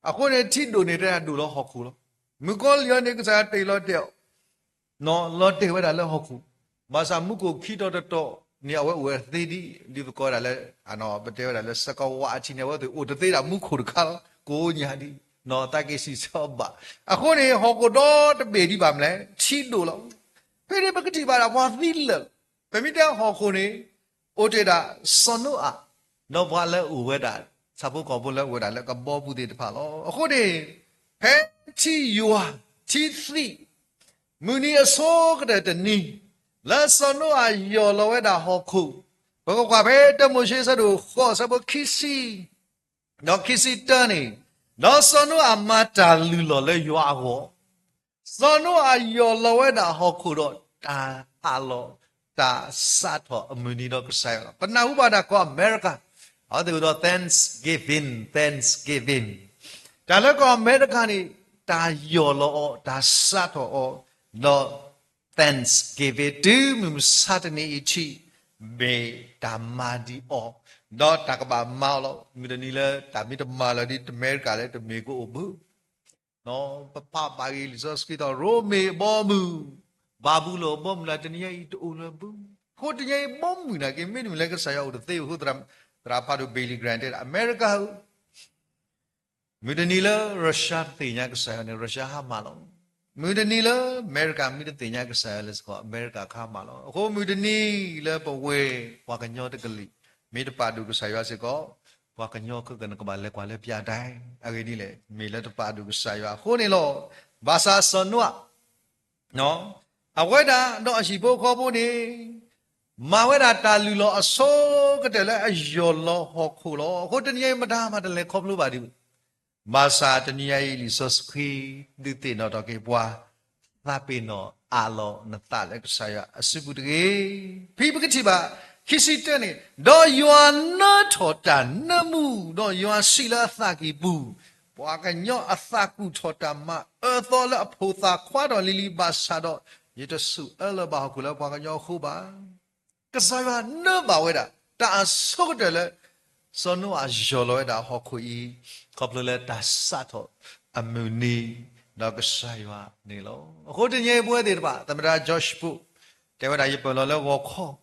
အဃိန့ၣ် ထံဒိၣ်န့ၣ်တဲဒၣ်ဒိၣ်လၢဟီၣ်ခိၣ်လီၤ. မုၣ်ကီၤလံၢ်အံၤန့ၣ် ကစၢ်ယွၤတ့ၢ်လီၤတဲာ်အီၤ, လီၤတဲာ်ဝဲဒၣ်လၢဟီၣ်ခိၣ်, ဘၣ်ဆၣ်မူခိၣ်ခံတီၤတတီၤန့ၣ် အဝဲအိၣ်ဝဲသ့ဒံး, ဒ်ပကိးဝဲဒၣ်လၢ, ပတဲဝဲဒၣ်လၢ စကဝါ အထံန့ၣ် အဝဲသ့ၣ်အိၣ်တသ့ဒၣ်မူခိၣ်တခါလီၤ, ကိးညါဒံး, သးက့ၤစံးဆၢဘၣ်. အဃိန့ၣ် ဟီၣ်ခိၣ်ဒီတဘ့ၣ်ဒံးဘၣ်မနုၤလဲၣ်, ထံဒိၣ်လီၤ. ဖဲန့ၣ်ပကထံၣ်ဘၣ်ဒၣ်ပှၤသံလၢာ်, ပမ့ၢ်တဲဟီၣ်ခိၣ်န့ၣ် အိၣ်တ့ၢ်ဒၣ်စီၤနိအၤ, ဒီးပှၤလၢအအိၣ်ဝဲဒၣ်, ဆၣ်ဖိကီၢ်ဖိလၢအအိၣ်ဝဲဒၣ်လၢကဘီပူၤသ့ၣ်တဖၣ်လီၤ. အဃိန့ၣ် ဖဲထံယွၤ, ထံသံး, မုၢ်နံၤအဆိကတၢၢ်တနံၤ, လၢစီၤနိအၤယီၢ်လီၤဝဲဒၣ်ဟီၣ်ခိၣ်, ပကကွၢ်ဖဲတၢမိၤၡ့အဆၢဒိၣ်ဃိး အဆၢဖိခံဆံ ဒီးခံဆံတၢန့ၣ်, ဒီးစီၤနိအၤမၤတၢ်လုၢ်လီၢ်လၢယွၤအဂီၢ်, စီၤနိအၤယီၢ်လီၤဝဲဒၣ်ဟီၣ်ခိၣ်ဒီးတၢ်အးလီၤ, တၢ်စးထီၣ်အမုၢ်နံၤဒီးကစၢ်ယွၤလီၤ. ပနၢ်ဟူဘၣ်တၢ်ကီၢ်အမဲရကၤ, အဝဲသ့ၣ်အိၣ်ဒီး Thanksgiving, Thanksgiving, တၢ်လၢကီၢ်အမဲရကၤန့ၣ်, တၢ်ယီၢ်လီၤအီၤ, တၢ်စးထီၣ်အီၤ, ဒီး Thanksgiving တုၤမုၢ်မဆါတနံၤအံၤထံး, မ့ၢ်တၢ်မၤဒံးအီၤ, ဒီးတၢ်ကဘၣ်မၤအီၤလီၤ. မုၢ်တနံၤလၢတၢ်မ့ၢ်တမၤလၢၤဒ်တမဲရကၤလၢတမ့ၢ်ကအိၣ်ဘၣ် ပဖးဘၣ်က့ၤလံာ်စီဆှံဒီး ရိမ့ၤအဘီအမုၢ်, ဘၤဘူလိၣ်အဘီအမုၢ်လၢတနံၤညါအံၤတအိၣ်လၢၤဘၣ်. အဃိတနံၤညါအံၤဘီအမုၢ်နာ်က့ မ့တမ့ၢ်လၢကစၢ်ယွၤအိၣ်တသ့ဘၣ်အဃိ သရၣ်ဖးဒိၣ် Billy Graham တဲဒၣ် အမဲရကၤဧၢ, မုၢ်တနံၤလၢ Russia တသ့ၣ်ညါကစၢ်ယွၤန့ၣ် Russia ဟါမၢ်လီၤ. မုၢ်တနံၤလၢ အမဲရကၤမ့ၢ်တသ့ၣ်ညါကစၢ်ယွၤလၢစ့ၢ်ကီး အမဲရကၤကဟါမၢ်လီၤ. အဃိမုၢ်တနံၤလၢပဝဲပှၤကညီတကလုာ် မ့ၢ်တပာ်ဒိၣ်ကစၢ်ယွၤစ့ၢ်ကီး ပှၤကညီခဲကနံၣ် ကဘၣ်လဲၤကွၢ်လၢပၠးဒဲး အဂ့ၢ်ဒ်လဲၣ် မ့ၢ်လၢတပာ်ဒိၣ်ကစၢ်ယွၤအဃိန့ၣ်လီၤ. ဘၣ်ဆၣ်စီၤနိအၤ အဝဲဒၣ်ဒီးအဟံၣ်ဖိဃီဖိန့ၣ် မၤဝဲဒၣ်တၢ်လုၢ်လီၤအဆိကတၢၢ်လၢအယီၢ်လီၤဟီၣ်ခိၣ်လီၤ. အဃိတနံၤညါအံၤမတၤမၤတလဲၤခီဖျိဘၣ်ဒံးဘၣ်. ဘၣ်ဆၣ်တနံၤညါအံၤလံာ်စီဆှံ ဒုးသ့ၣ်နီၣ်ထီၣ်က့ၤပှၤ သးပ့ၤနီၣ်အးလီၤနသးလၢကစၢ်ယွၤအစုပူၤတဂ့ၤ. ဖဲပကထံၣ်ဘၣ် ခံဆံတၢန့ၣ် ဒီးယွၤနၢထီၣ်တၢ်နၢမူ ဒီးယွၤစံးလၢအသးကံၢ်ပူၤ, ပှၤကညီအသးကူၣ်ထီၣ်တၢ်မၤအၢသီလၢအဖိသၣ်ခွါထီၣ်လံၤလံၤဘၣ်ဆၣ်ဒီး ယတဆူးအၢလၢၤဘၣ်ဟီၣ်ခိၣ်လၢပှၤကညီအဃိဘၣ်. ကစၢ်ယွၤနၢဘၣ်ဝဲဒၣ် တၢ်အဆိကတၢၢ်လၢ စီၤနိအၤယီၢ်လီၤဝဲဒၣ်ဟီၣ်ခိၣ်အံၤ ခီဖျိလၢတၢ်စးထီၣ်အမုၢ်နံၤ ဒီးကစၢ်ယွၤန့ၣ်လီၤ. အဃိတနံၤအံၤပဝဲသ့ၣ်တဖၣ် သမ္မတ George Bush တဲဝဲဒၣ် ယပၢၢ်လီၤလၢဂီၤခီ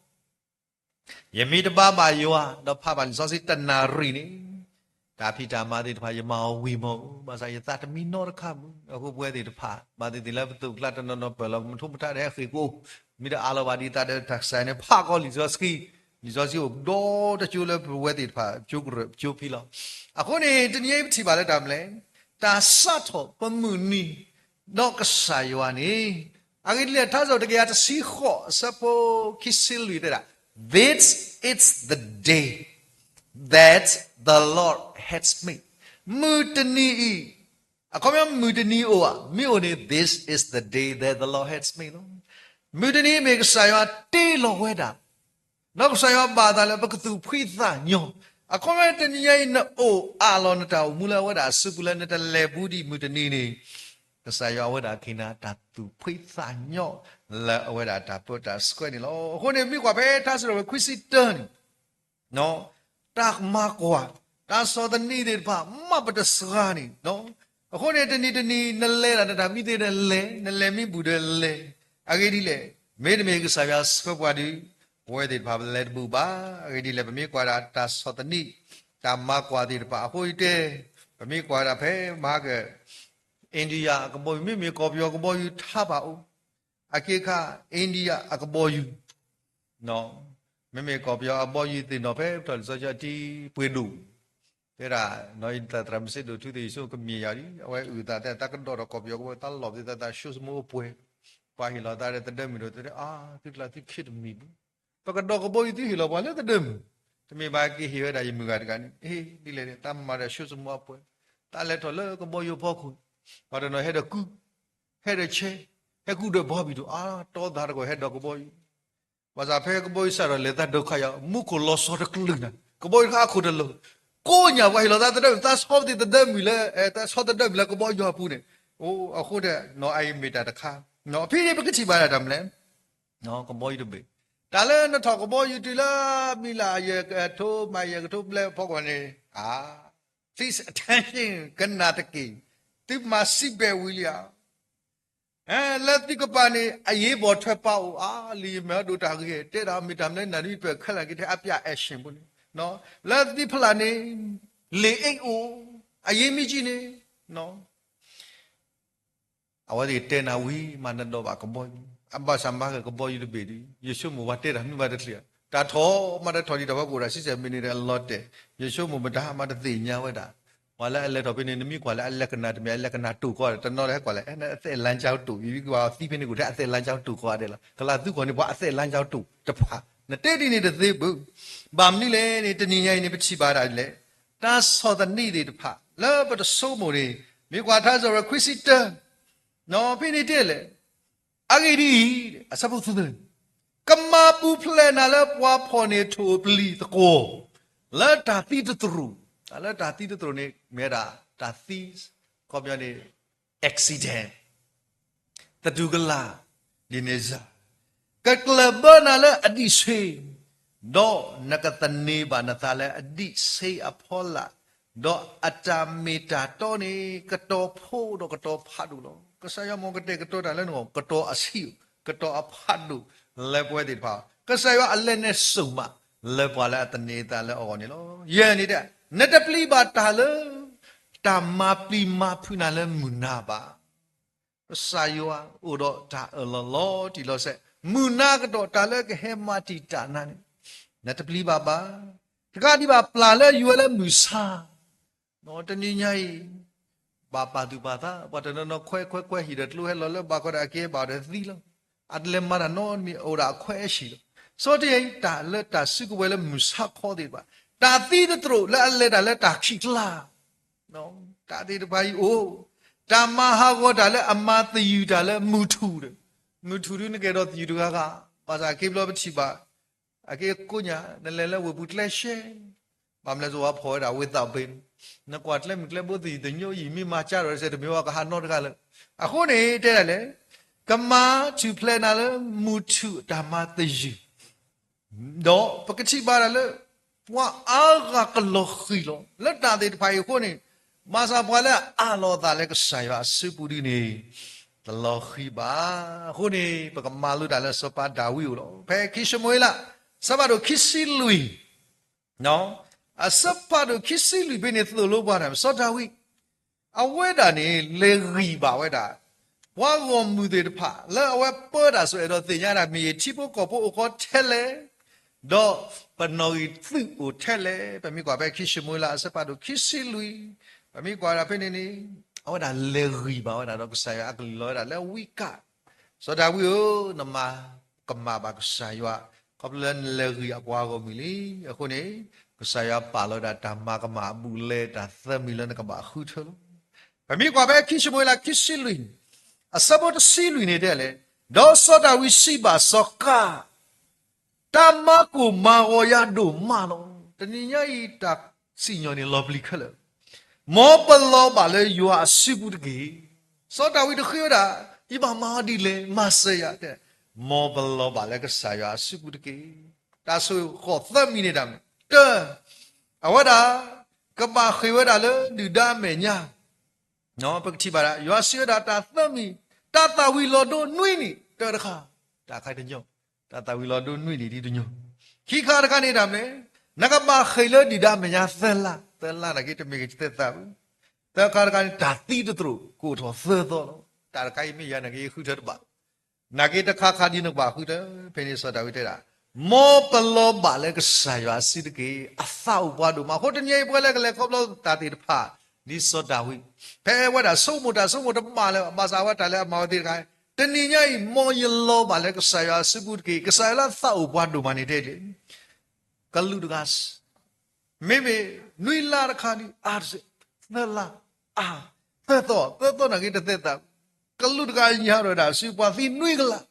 ယမ့ၢ်တဘါဘၣ်ယွၤ ဒီးဖးဘၣ်လံာ်စီဆှံတနၣ်ရံၣ်န့ၣ် တၢ်ဖံးတၢ်မၤသ့ၣ်တဖၣ် ယမၤအီၤဝံၤမီၢ်, ဘၣ်ဆၣ်ယသးတမံနီတခါမုၢ်. အဃိပဝဲသ့ၣ်တဖၣ် ဘၣ်သ့ၣ်သ့ၣ်လၢပသိၣ်ပကျါတနီၤနီၤပၢၢ်လီၤ မ့ၢ်ထူမ့ၢ်ထါဒီးဟဲဃ့ၢ်ကအိၣ်, မ့ၢ်တအးလီၤဘၣ်ဒ်သးဒီးတၢ်ကစၢ်န့ၣ် ဖးကီလံာ်စီဆှံ, လံာ်စီဆှံအိၣ်ဒီတကၠိလၢပဝဲသ့ၣ်တဖၣ် ကၠိကရၢၢ်ကၠိဖံလီၤ. အဃိန့ၣ် တနံၤအံၤပထံၣ်ဘၣ်လၢတၢ်မနုၤလဲၣ်, တၢ်စးထီၣ်ပမုၢ်နံၤ ဒီးကစၢ်ယွၤန့ၣ်, အဂ့ၢ်ဒ်လဲၣ် ထါစံးထီၣ်တကယၤတဆံဃိး အဆၢဖိခံဆံလွံၢ်တဲဒၣ်, This is the day that the Lord has made. မုၢ်တနံၤအံၤ, အခီပညီမုၢ်တနံၤအိၣ်ဧါ, မ့ၢ်အိၣ်န့ၣ် this is the day that the Lord has made လီၤ. မုၢ်တနံၤမ့ၢ်ကစၢ်ယွၤတ့လီၤဝဲဒၣ် ဒီးကစၢ်ယွၤဘၣ်သးလၢပကသူၣ်ဖှံသးညီ, အခီပညီတနံၤညါအံၤ နအိၣ်အးလီၤနတၢ်အိၣ်မူလၢအဝဲဒၣ်အစုပူၤလၢနတလဲၤဘူးဒံးမုၢ်တနံၤန့ၣ်, ကစၢ်ယွၤအဝဲဒၣ်ကဟ့ၣ်နၤတၢ်သူၣ်ဖှံသးညီ လၢအဝဲဒၣ်တၢ်ပၢတၢ်ဆှၢန့ၣ်လီၤ. အဃိန့ၣ် မ့ၢ်ကွၢ်ဖဲထါစံးထီၣ်ပတြၢၤခွံဆံတၢန့ၣ် တၢ်မၤကွၢ်, တၢ်ဆီၣ်သနံးသ့ၣ်တဖၣ် မ့ၢ်ပတစှၤန့ၣ်, အဃိန့ၣ် တနံၤတနံၤ နလဲၤဒၣ်နတၢ်မံသ့ၣ်ဒီးလဲၤ, နလဲၤမံဘူၣ်ဒီးလဲၤ, အဂ့ၢ်ဒ်လဲၣ်, မ့တမ့ၢ်ကစၢ်ယွၤဆှၢပှၤဒီး ပဝဲသ့ၣ်တဖၣ်ပလဲၤတဘူးဘၣ်. အဂ့ၢ်ဒ်လဲၣ် ပမ့ၢ်ကွၢ်ဒၣ်တၢ်ဆီၣ်သနံး, တၢ်မၤကွၢ်သ့ၣ်တဖၣ် အဃိယတဲ, ပမ့ၢ်ကွၢ်ဒၣ်ဖဲမဟါက India အကဘီယူၤ မ့မ့ၢ်ကီၢ်ပယီၤကဘီယူၤထါဘၣ်အိၣ်, အက့အခါ India အကဘီယူၤ မ့မ့ၢ်ကီၢ်ပယီၤအကဘီယူၤသ့ၣ်နီၣ်ဖဲပထီၣ်လံာ်စီဆှံအတံၤပှ့ၤဒိၣ်, တဲဒၣ်, နီၢ်အံၤသရၣ်မုၣ်စ့ဒိၣ်ထူသ့ၣ် ယဆိကမိၣ်ကမျၢၢ်ယၤလံ, အဝဲအုၣ်သးတဲ သးကဒီးထီၣ်ကီၢ်ပယီၤကဘီယူၤ သးလီၢ်ပသး သးဆိကမိၣ်အိၣ်ပှဲၤ, ပှၤဟ့ၣ်လီၤသးဒီးသဒၢမုၢ်ဒီးတဲ အါ သုကျါသုခံတမံၤဘၣ်, ပကဒီးကဘီယူၤသုဟ့ၣ်လီၤပှၤလၢသဒၢမုၢ်, တမ့ၢ်ဘၣ်က့ၤဟ့ၣ်ဝဲဒၣ်ယမုၢ်ဂၤတဂၤန့ၣ်, အ့ ဒ်လဲၣ်န့ၣ် သးမၤဒီးဆိကမိၣ်အပှဲၤ, သးလဲၤထီၣ်လၢကဘီယူၤဖီခိၣ်, ပှၤတနီၤဟဲဒီးကု ဟဲဒီးဆဲ, ဟဲကုဒီးဘီဘံၣ်ဒိၣ် အါ တီသးတကီၢ်ဟဲဒီးကဘီယူၤ, ဘၣ်ဆၣ်ဖဲကဘီယူၤစးထီၣ်လဲၤသးဒီးခါယၤ မူခိၣ်လီၤဆီတကလုာ်နၤ, ကဘီယူၤတခါအခိၣ်တလီၤ, ကိးညါပှၤဟ့ၣ်လီၤသးသဒၢမုၢ် သးဆီပသ့ၣ်သဒၢမုၢ်လၢ, သးဆီသဒၢမုၢ်လၢကဘီယူၤအပူၤန့ၣ်, အိ အဃိဒီး နီၢ်အံၤမ့ၢ်တၢ်တခါ, ဖဲန့ၣ်ပကထံၣ်ဘၣ်ဒၣ်တၢ်မနုၤလဲၣ် ကဘီယူၤတဘ့ၣ်, တၢ်လၢနထီၣ်ကဘီယူၤတုၤလၢ မံလၢယဲၢ်ကထိ မံယဲၢ်ကထိဘျဲၣ်ဖီခိၣ်န့ၣ်, အါ, please attention ကနၣ်တက့ၢ်, သုမၤစံးဘဲးဝံၤလံဧါ, လၢသုကပၤန့ၣ် အရေးပေါ်ထွက်ပေါက်အိၣ် အါ, လံာ်ယမဲာ်ဒိၣ်တၢ်ဂ့ၢ် တဲဒၣ်မ့ၢ်တၢ်မနုၤနၢ်ဒုးပၢၢ်ခဲလၢာ်က့ၤထဲအပျး action ပူၤန့ၣ်, လၢသုဖျၢၣ်န့ၣ် လေအိတ်အိၣ်, အရေးမကြီးန့ၣ် အဝဲသ့ၣ်တဲနၤဝံၤမး နဒိးဘၣ်ကဘီယူၤ, အဘၣ်ဆၣ်မၤက့ၤကဘီယူၤတဘ့ၣ်ဒီး ယဆိကမိၣ်ပှၤတဲတၢ်မနုၤမးတချံး, တၢ်ထီၣ်မးတထီၣ်ဒံး တၢ်ဝဲကအိၣ်ဒၣ် ဆံဆဲၣ်မံးနံး အလီၤတဲာ်, ယဆိကမိၣ်မတၤမးတသ့ၣ်ညါဝဲဒၣ်, ပှၤလၢအလဲၤထီၣ်ဖဲန့ၣ် နမ့ၢ်ကွၢ်လၢအလက္ခဏာ တမ့ၢ်အလက္ခဏာတိၢ်ကီးဒီး တနီၤလၢဟဲကွၢ်လၢ အဲ အသက်လမ်းကြောင်းတိၢ်, ယကွၢ်သံဖဲန့ၣ် ကအိၣ်ထဲအသက်လမ်းကြောင်းတိၢ်ကီးဒဲးလီၤ, ကလၤသုကီၢ်န့ၣ် ပှၤအသက်လမ်းကြောင်းတိၢ်တဖၣ်, နတဲဒ်န့ၣ်တသ့ဘၣ်, ဘၣ်မနုၤလဲၣ်န့ၣ် တနံၤညါအံၤန့ၣ် ပထံၣ်ဘၣ်ဒၣ်လဲၣ် တၢ်ဆီၣ်သနံးသ့ၣ်တဖၣ် လၢပတဆိကမိၣ်န့ၣ် မ့ၢ်ကွၢ်ထါစံးထီၣ်ပတြၢၤခွံဆံတၢ, ဖဲန့ၣ်တဲလဲၣ်, အဂ့ၢ်ဒ်အံၤ, အဆၢဖိသၢ, ကမၤပူၤဖျဲးနၤလၢပှၤဖီၣ်န့ၢ်ထိၣ်ပျံၤသကွီၤ, လၢတၢ်သံတသရိာ်, လၢတၢ်သံတသရိာ်န့ၣ် မ့ၢ်ဝဲဒၣ်တၢ်သံ, ခီပညီန့ၣ် accident သတူၢ်ကလာ်, ဒ်န့ၣ်စ့ၢ်, ကကျၢၢ်ဘၢနၤလၢအဒံးဆှ့, ဒီးနကသန့ၤဘၣ်နသးလၢအဒံးဆှ့အဖီလာ်, ဒီးအတၢ်မ့ၢ်တၢ်တီန့ၣ် ကတီၤဖှိၣ်ဒီးကတီၤဖးဒိၣ်လီၤ. ကစၢ်ယွၤမ်ကတဲာ်ကတီၤတၢ်လၢနဂီၢ် ကတီၤအဆံး, ကတီၤအဖးဒိၣ်လၢပဝဲသ့ၣ်တဖၣ်. ကစၢ်ယွၤအလဲၤနုာ်စိာ်မး လၢပှၤလၢအသန့ၤအသးလၢအဂီၢ်န့ၣ်လီၤ. ယဲၢ်န့ၣ်တဲ, နတပျံၤဘၣ်တၢ်လၢ တၢ်မၤပျံၤမၤဖုးနၤလၢမုၢ်နၤဘၣ်. ကစၢ်ယွၤအိၣ်ဒီးတၢ်အၢၣ်လီၤလီၤတံၢ်လီၤဆဲး, မုၢ်နၤကဒီးတၢ်လၢကဟဲမၤတံာ်တာ်နၤန့ၣ် နတပျံၤဘၣ်ဘၣ်. တကးဒံးဘၣ်ပျၢ်လၢယွၤလၢမုၢ်ဆါ, တနံၤညါအံၤ ဘၣ်ပာ်သူၣ်ပာ်သး ပှၤတနီၤနီၤခွဲးခွဲးခွဲးဟံၣ်ဒီးကျိဟဲလီၤလၢဘၣ်ဃီဒီး အကဲဘၣ်ဒီးသံလီၤ. အတလဲၤမၤတၢ်နီတမံၤ အိၣ်ဒၣ်အခွဲးအဟံၣ်လီၤ. စီၤတယံၤတၢ်လၢတၢ်စုကဝဲၤလၢမုၢ်ဆါခီသ့ၣ်တဖၣ်, တၢ်သံတသရိာ်လၢအလဲၤတၢ်လၢတၢ်ခံးကျါ တၢ်သ့ၣ်တဖၣ်အံၤအိၣ်, တၢ်မၤဟးဂီၤတၢ်လၢအမၤသယုၢ်တၢ်လၢမုၢ်ထူၣ်ဒီး, မုၢ်ထူၣ်ဒုနကဲဒီးသယုၢ်တဂၤဂၤ, ဘၣ်ဆၣ်အက့ဘျီပထံၣ်ဘၣ်, အက့ကိညၣ် နလဲၤလၢဝ့ၢ်ပူၤကျဲရှဲ, ဘၣ်မလဲၣ်စဝါဖီၣ်ဝဲဒၣ် without pay, နကွၢ်ကျဲမုၢ်ကျဲဘိသယုၢ်သညိအံၤ မ့ၢ်မၤကၢ်ဒီးစဲးတမ့ၢ်ဝဲကဟးနီတဂၤလၢ, အဃိန့ၣ်တဲဒၣ်လဲၣ်, ကမၤထူၣ်ဖျဲးနၤလၢမုၢ်ထူၣ်တၢ်မၤသယုၢ် ဒီးပကထံၣ်ဘၣ်ဒၣ်လၢ ပှၤအါဂၤကလီၤဃံၤလီၤ လၢတၢ်သ့ၣ်တဖၣ်အံၤအဃိန့ၣ်, ဘၣ်ဆၣ်ပှၤလၢအအးလီၤအသးလၢကစၢ်ယွၤအစုပူၤဒ်န့ၣ် တလီၤဃံၤဘၣ်. အဃိန့ၣ် ပကမၤလိတၢ်လၢစီၤပၤဒၤဝံးအအိၣ်လီၤ. ဖဲခံၡမူၤအ့လး အဆၢဖးဒိၣ်ခံဆံလွံၢ်, အဆၢဖးဒိၣ်ခံဆံလွံၢ်ဖဲန့ၣ်သိၣ်လိပှၤန့ၣ် စီၤဒၤဝံး အဝဲဒၣ်န့ၣ် လဲၤဂံၢ်ဘၣ်ဝဲဒၣ် ပှၤဂီၢ်မုၢ်သ့ၣ်တဖၣ် လၢအဝဲပၢတၢ်ဆိၣ်အဲၣ်ဒိးသ့ၣ်ညါဒၣ် မ့ၢ်ယထံဖိကီၢ်ဖိအိၣ်ဃီထဲလဲၣ်, ဒီးပနီၣ်ဂံၢ်သုးအိၣ်ထဲလဲၣ်. ပမ့ၢ်ကွၢ်ဖဲခံၡမူၤအ့လး အဆၢဖးဒိၣ်ခံဆံလွံၢ်, ပမ့ၢ်ကွၢ်ဒၣ်ဖဲန့ၣ်န့ၣ် အဝဲဒၣ်လဲၤဂံၢ်ဘၣ်ဝဲဒၣ်ဒီးကစၢ်ယွၤအကလုၢ်လီၤဝဲဒၣ်လၢဝံကၣ်, စီၤဒၤဝံးဧၢ, နမၤကမၣ်ဘၣ်ကစၢ်ယွၤ, ခီဖျိလၢနလဲၤဂံၢ်အပှၤဂီၢ်မုၢ်လံ. အဃိန့ၣ် ကစၢ်ယွၤပာ်လီၤဝဲဒၣ်တၢ်မၤကမၣ်အဘူးအလဲတၢ်သၢမံၤလၢနကဘၣ်ဃုထၢလီၤ. ပမ့ၢ်ကွၢ်ဖဲခံၡမူၤအ့လးခံဆံလွံၢ်, အဆၢဖိတဆံလွံၢ်န့ၣ်တဲလဲၣ်, ဒီးစီၤဒၤဝံးစံးဘၣ်စီၤကၤ တၢ်မၤကိၢ်မၤဂီၤယၤဒိၣ်မးလီၤ. တနံၤညါအံၤတၢ်စံၣ်ညီၣ်န့ၣ်လီၤပျံၤခဲလၢာ်, မ်ပလီၤဘၣ်လၢယွၤအစုပူၤတက့ၢ်. စီၤဒၤဝံးတဃ့ဝဲဒၣ် ယဘၣ်မၤအီၤဒ်လဲၣ် မၤစၢၤယၤတဲ, မ်ပလီၤဘၣ်လၢကစၢ်ယွၤအစုပူၤတက့ၢ်. တၢ်ဆိၣ်ဃီၤသၢမံၤန့ၣ်တၢ်မ့ၢ်, တၢ, အဝဲဒၣ် ကဘၣ်ဃ့ၢ်ဝဲဒၣ်လၢဒုၣ်ဒါအမဲာ်ညါ ပကထံၣ်ဘၣ်ဒၣ် ယွၤစံးဝဲဒၣ်တၢ်သၢမံၤ, တၢ်သၣ်ဝံၤလီၤဒိနွံနံၣ် တၢတခါ, တၢ်ခါတညီ, တၢ်သၣ်ဝံၤလီၤဒိနွံနံၣ်ဒ်တညီ, ခံခါတခါန့ၣ်တၢ်မ့ၢ်, နကဘၣ်ဃ့ၢ်လၢဒုၣ်ဒါအမဲာ်ညါသၢလါ, သၢလါနာ်က့တမ့ၢ်ကသၢသၣ်ဘၣ်, သၢခါတခါန့ၣ် တၢ်သံတသရိာ်ကအိၣ်ထီၣ်သၢသီလီၤ. တၢ်တခါအံၤမ့ၢ်ယၤနာ်က့ဃုထၢတဘၣ် နာ်က့တခါခါဒ်နကဘၣ်ဃုထၢ, ဖဲန့ၣ်စီၤဒၤဝံးတဲဒၣ်, မ်ပလီၤဘၣ်လၢကစၢ်ယွၤအစုတက့ၢ်. အသးအိၣ်ပှၤဒိၣ်မး, အဃိတနံၤအံၤပဝဲလၢကလဲၤခီဖျိတၢ်သ့ၣ်တဖၣ် ဒ်စီၤဒၤဝံး, ဖဲအဝဲဒၣ်ဆိကမိၣ်တၢ်ဆိကမိၣ်တဘၣ်လၢၤဘၣ်ဆၣ်အဝဲတၢ်လၢအမၤဝဲသ့ၣ်တခါ, တနံၤညါအံၤ မ်ယလီၤဘၣ်လၢကစၢ်ယွၤအစုပူၤတက့ၢ်. ကစၢ်ယွၤလၢအသးအိၣ်ပှၤဒိၣ်မးန့ၣ်တဲဒ် ကလူးတဂၤ မ့မ့ၢ်နွံလါတခါန့ၣ် အါတစဲး, သၢလါ, အါ, သၢသီ, သၢသီနာ်က့တသဲသး, ကလူးတဂၤယၤထီၣ်ဝဲဒၣ်စုပှၤသံနွံကလး,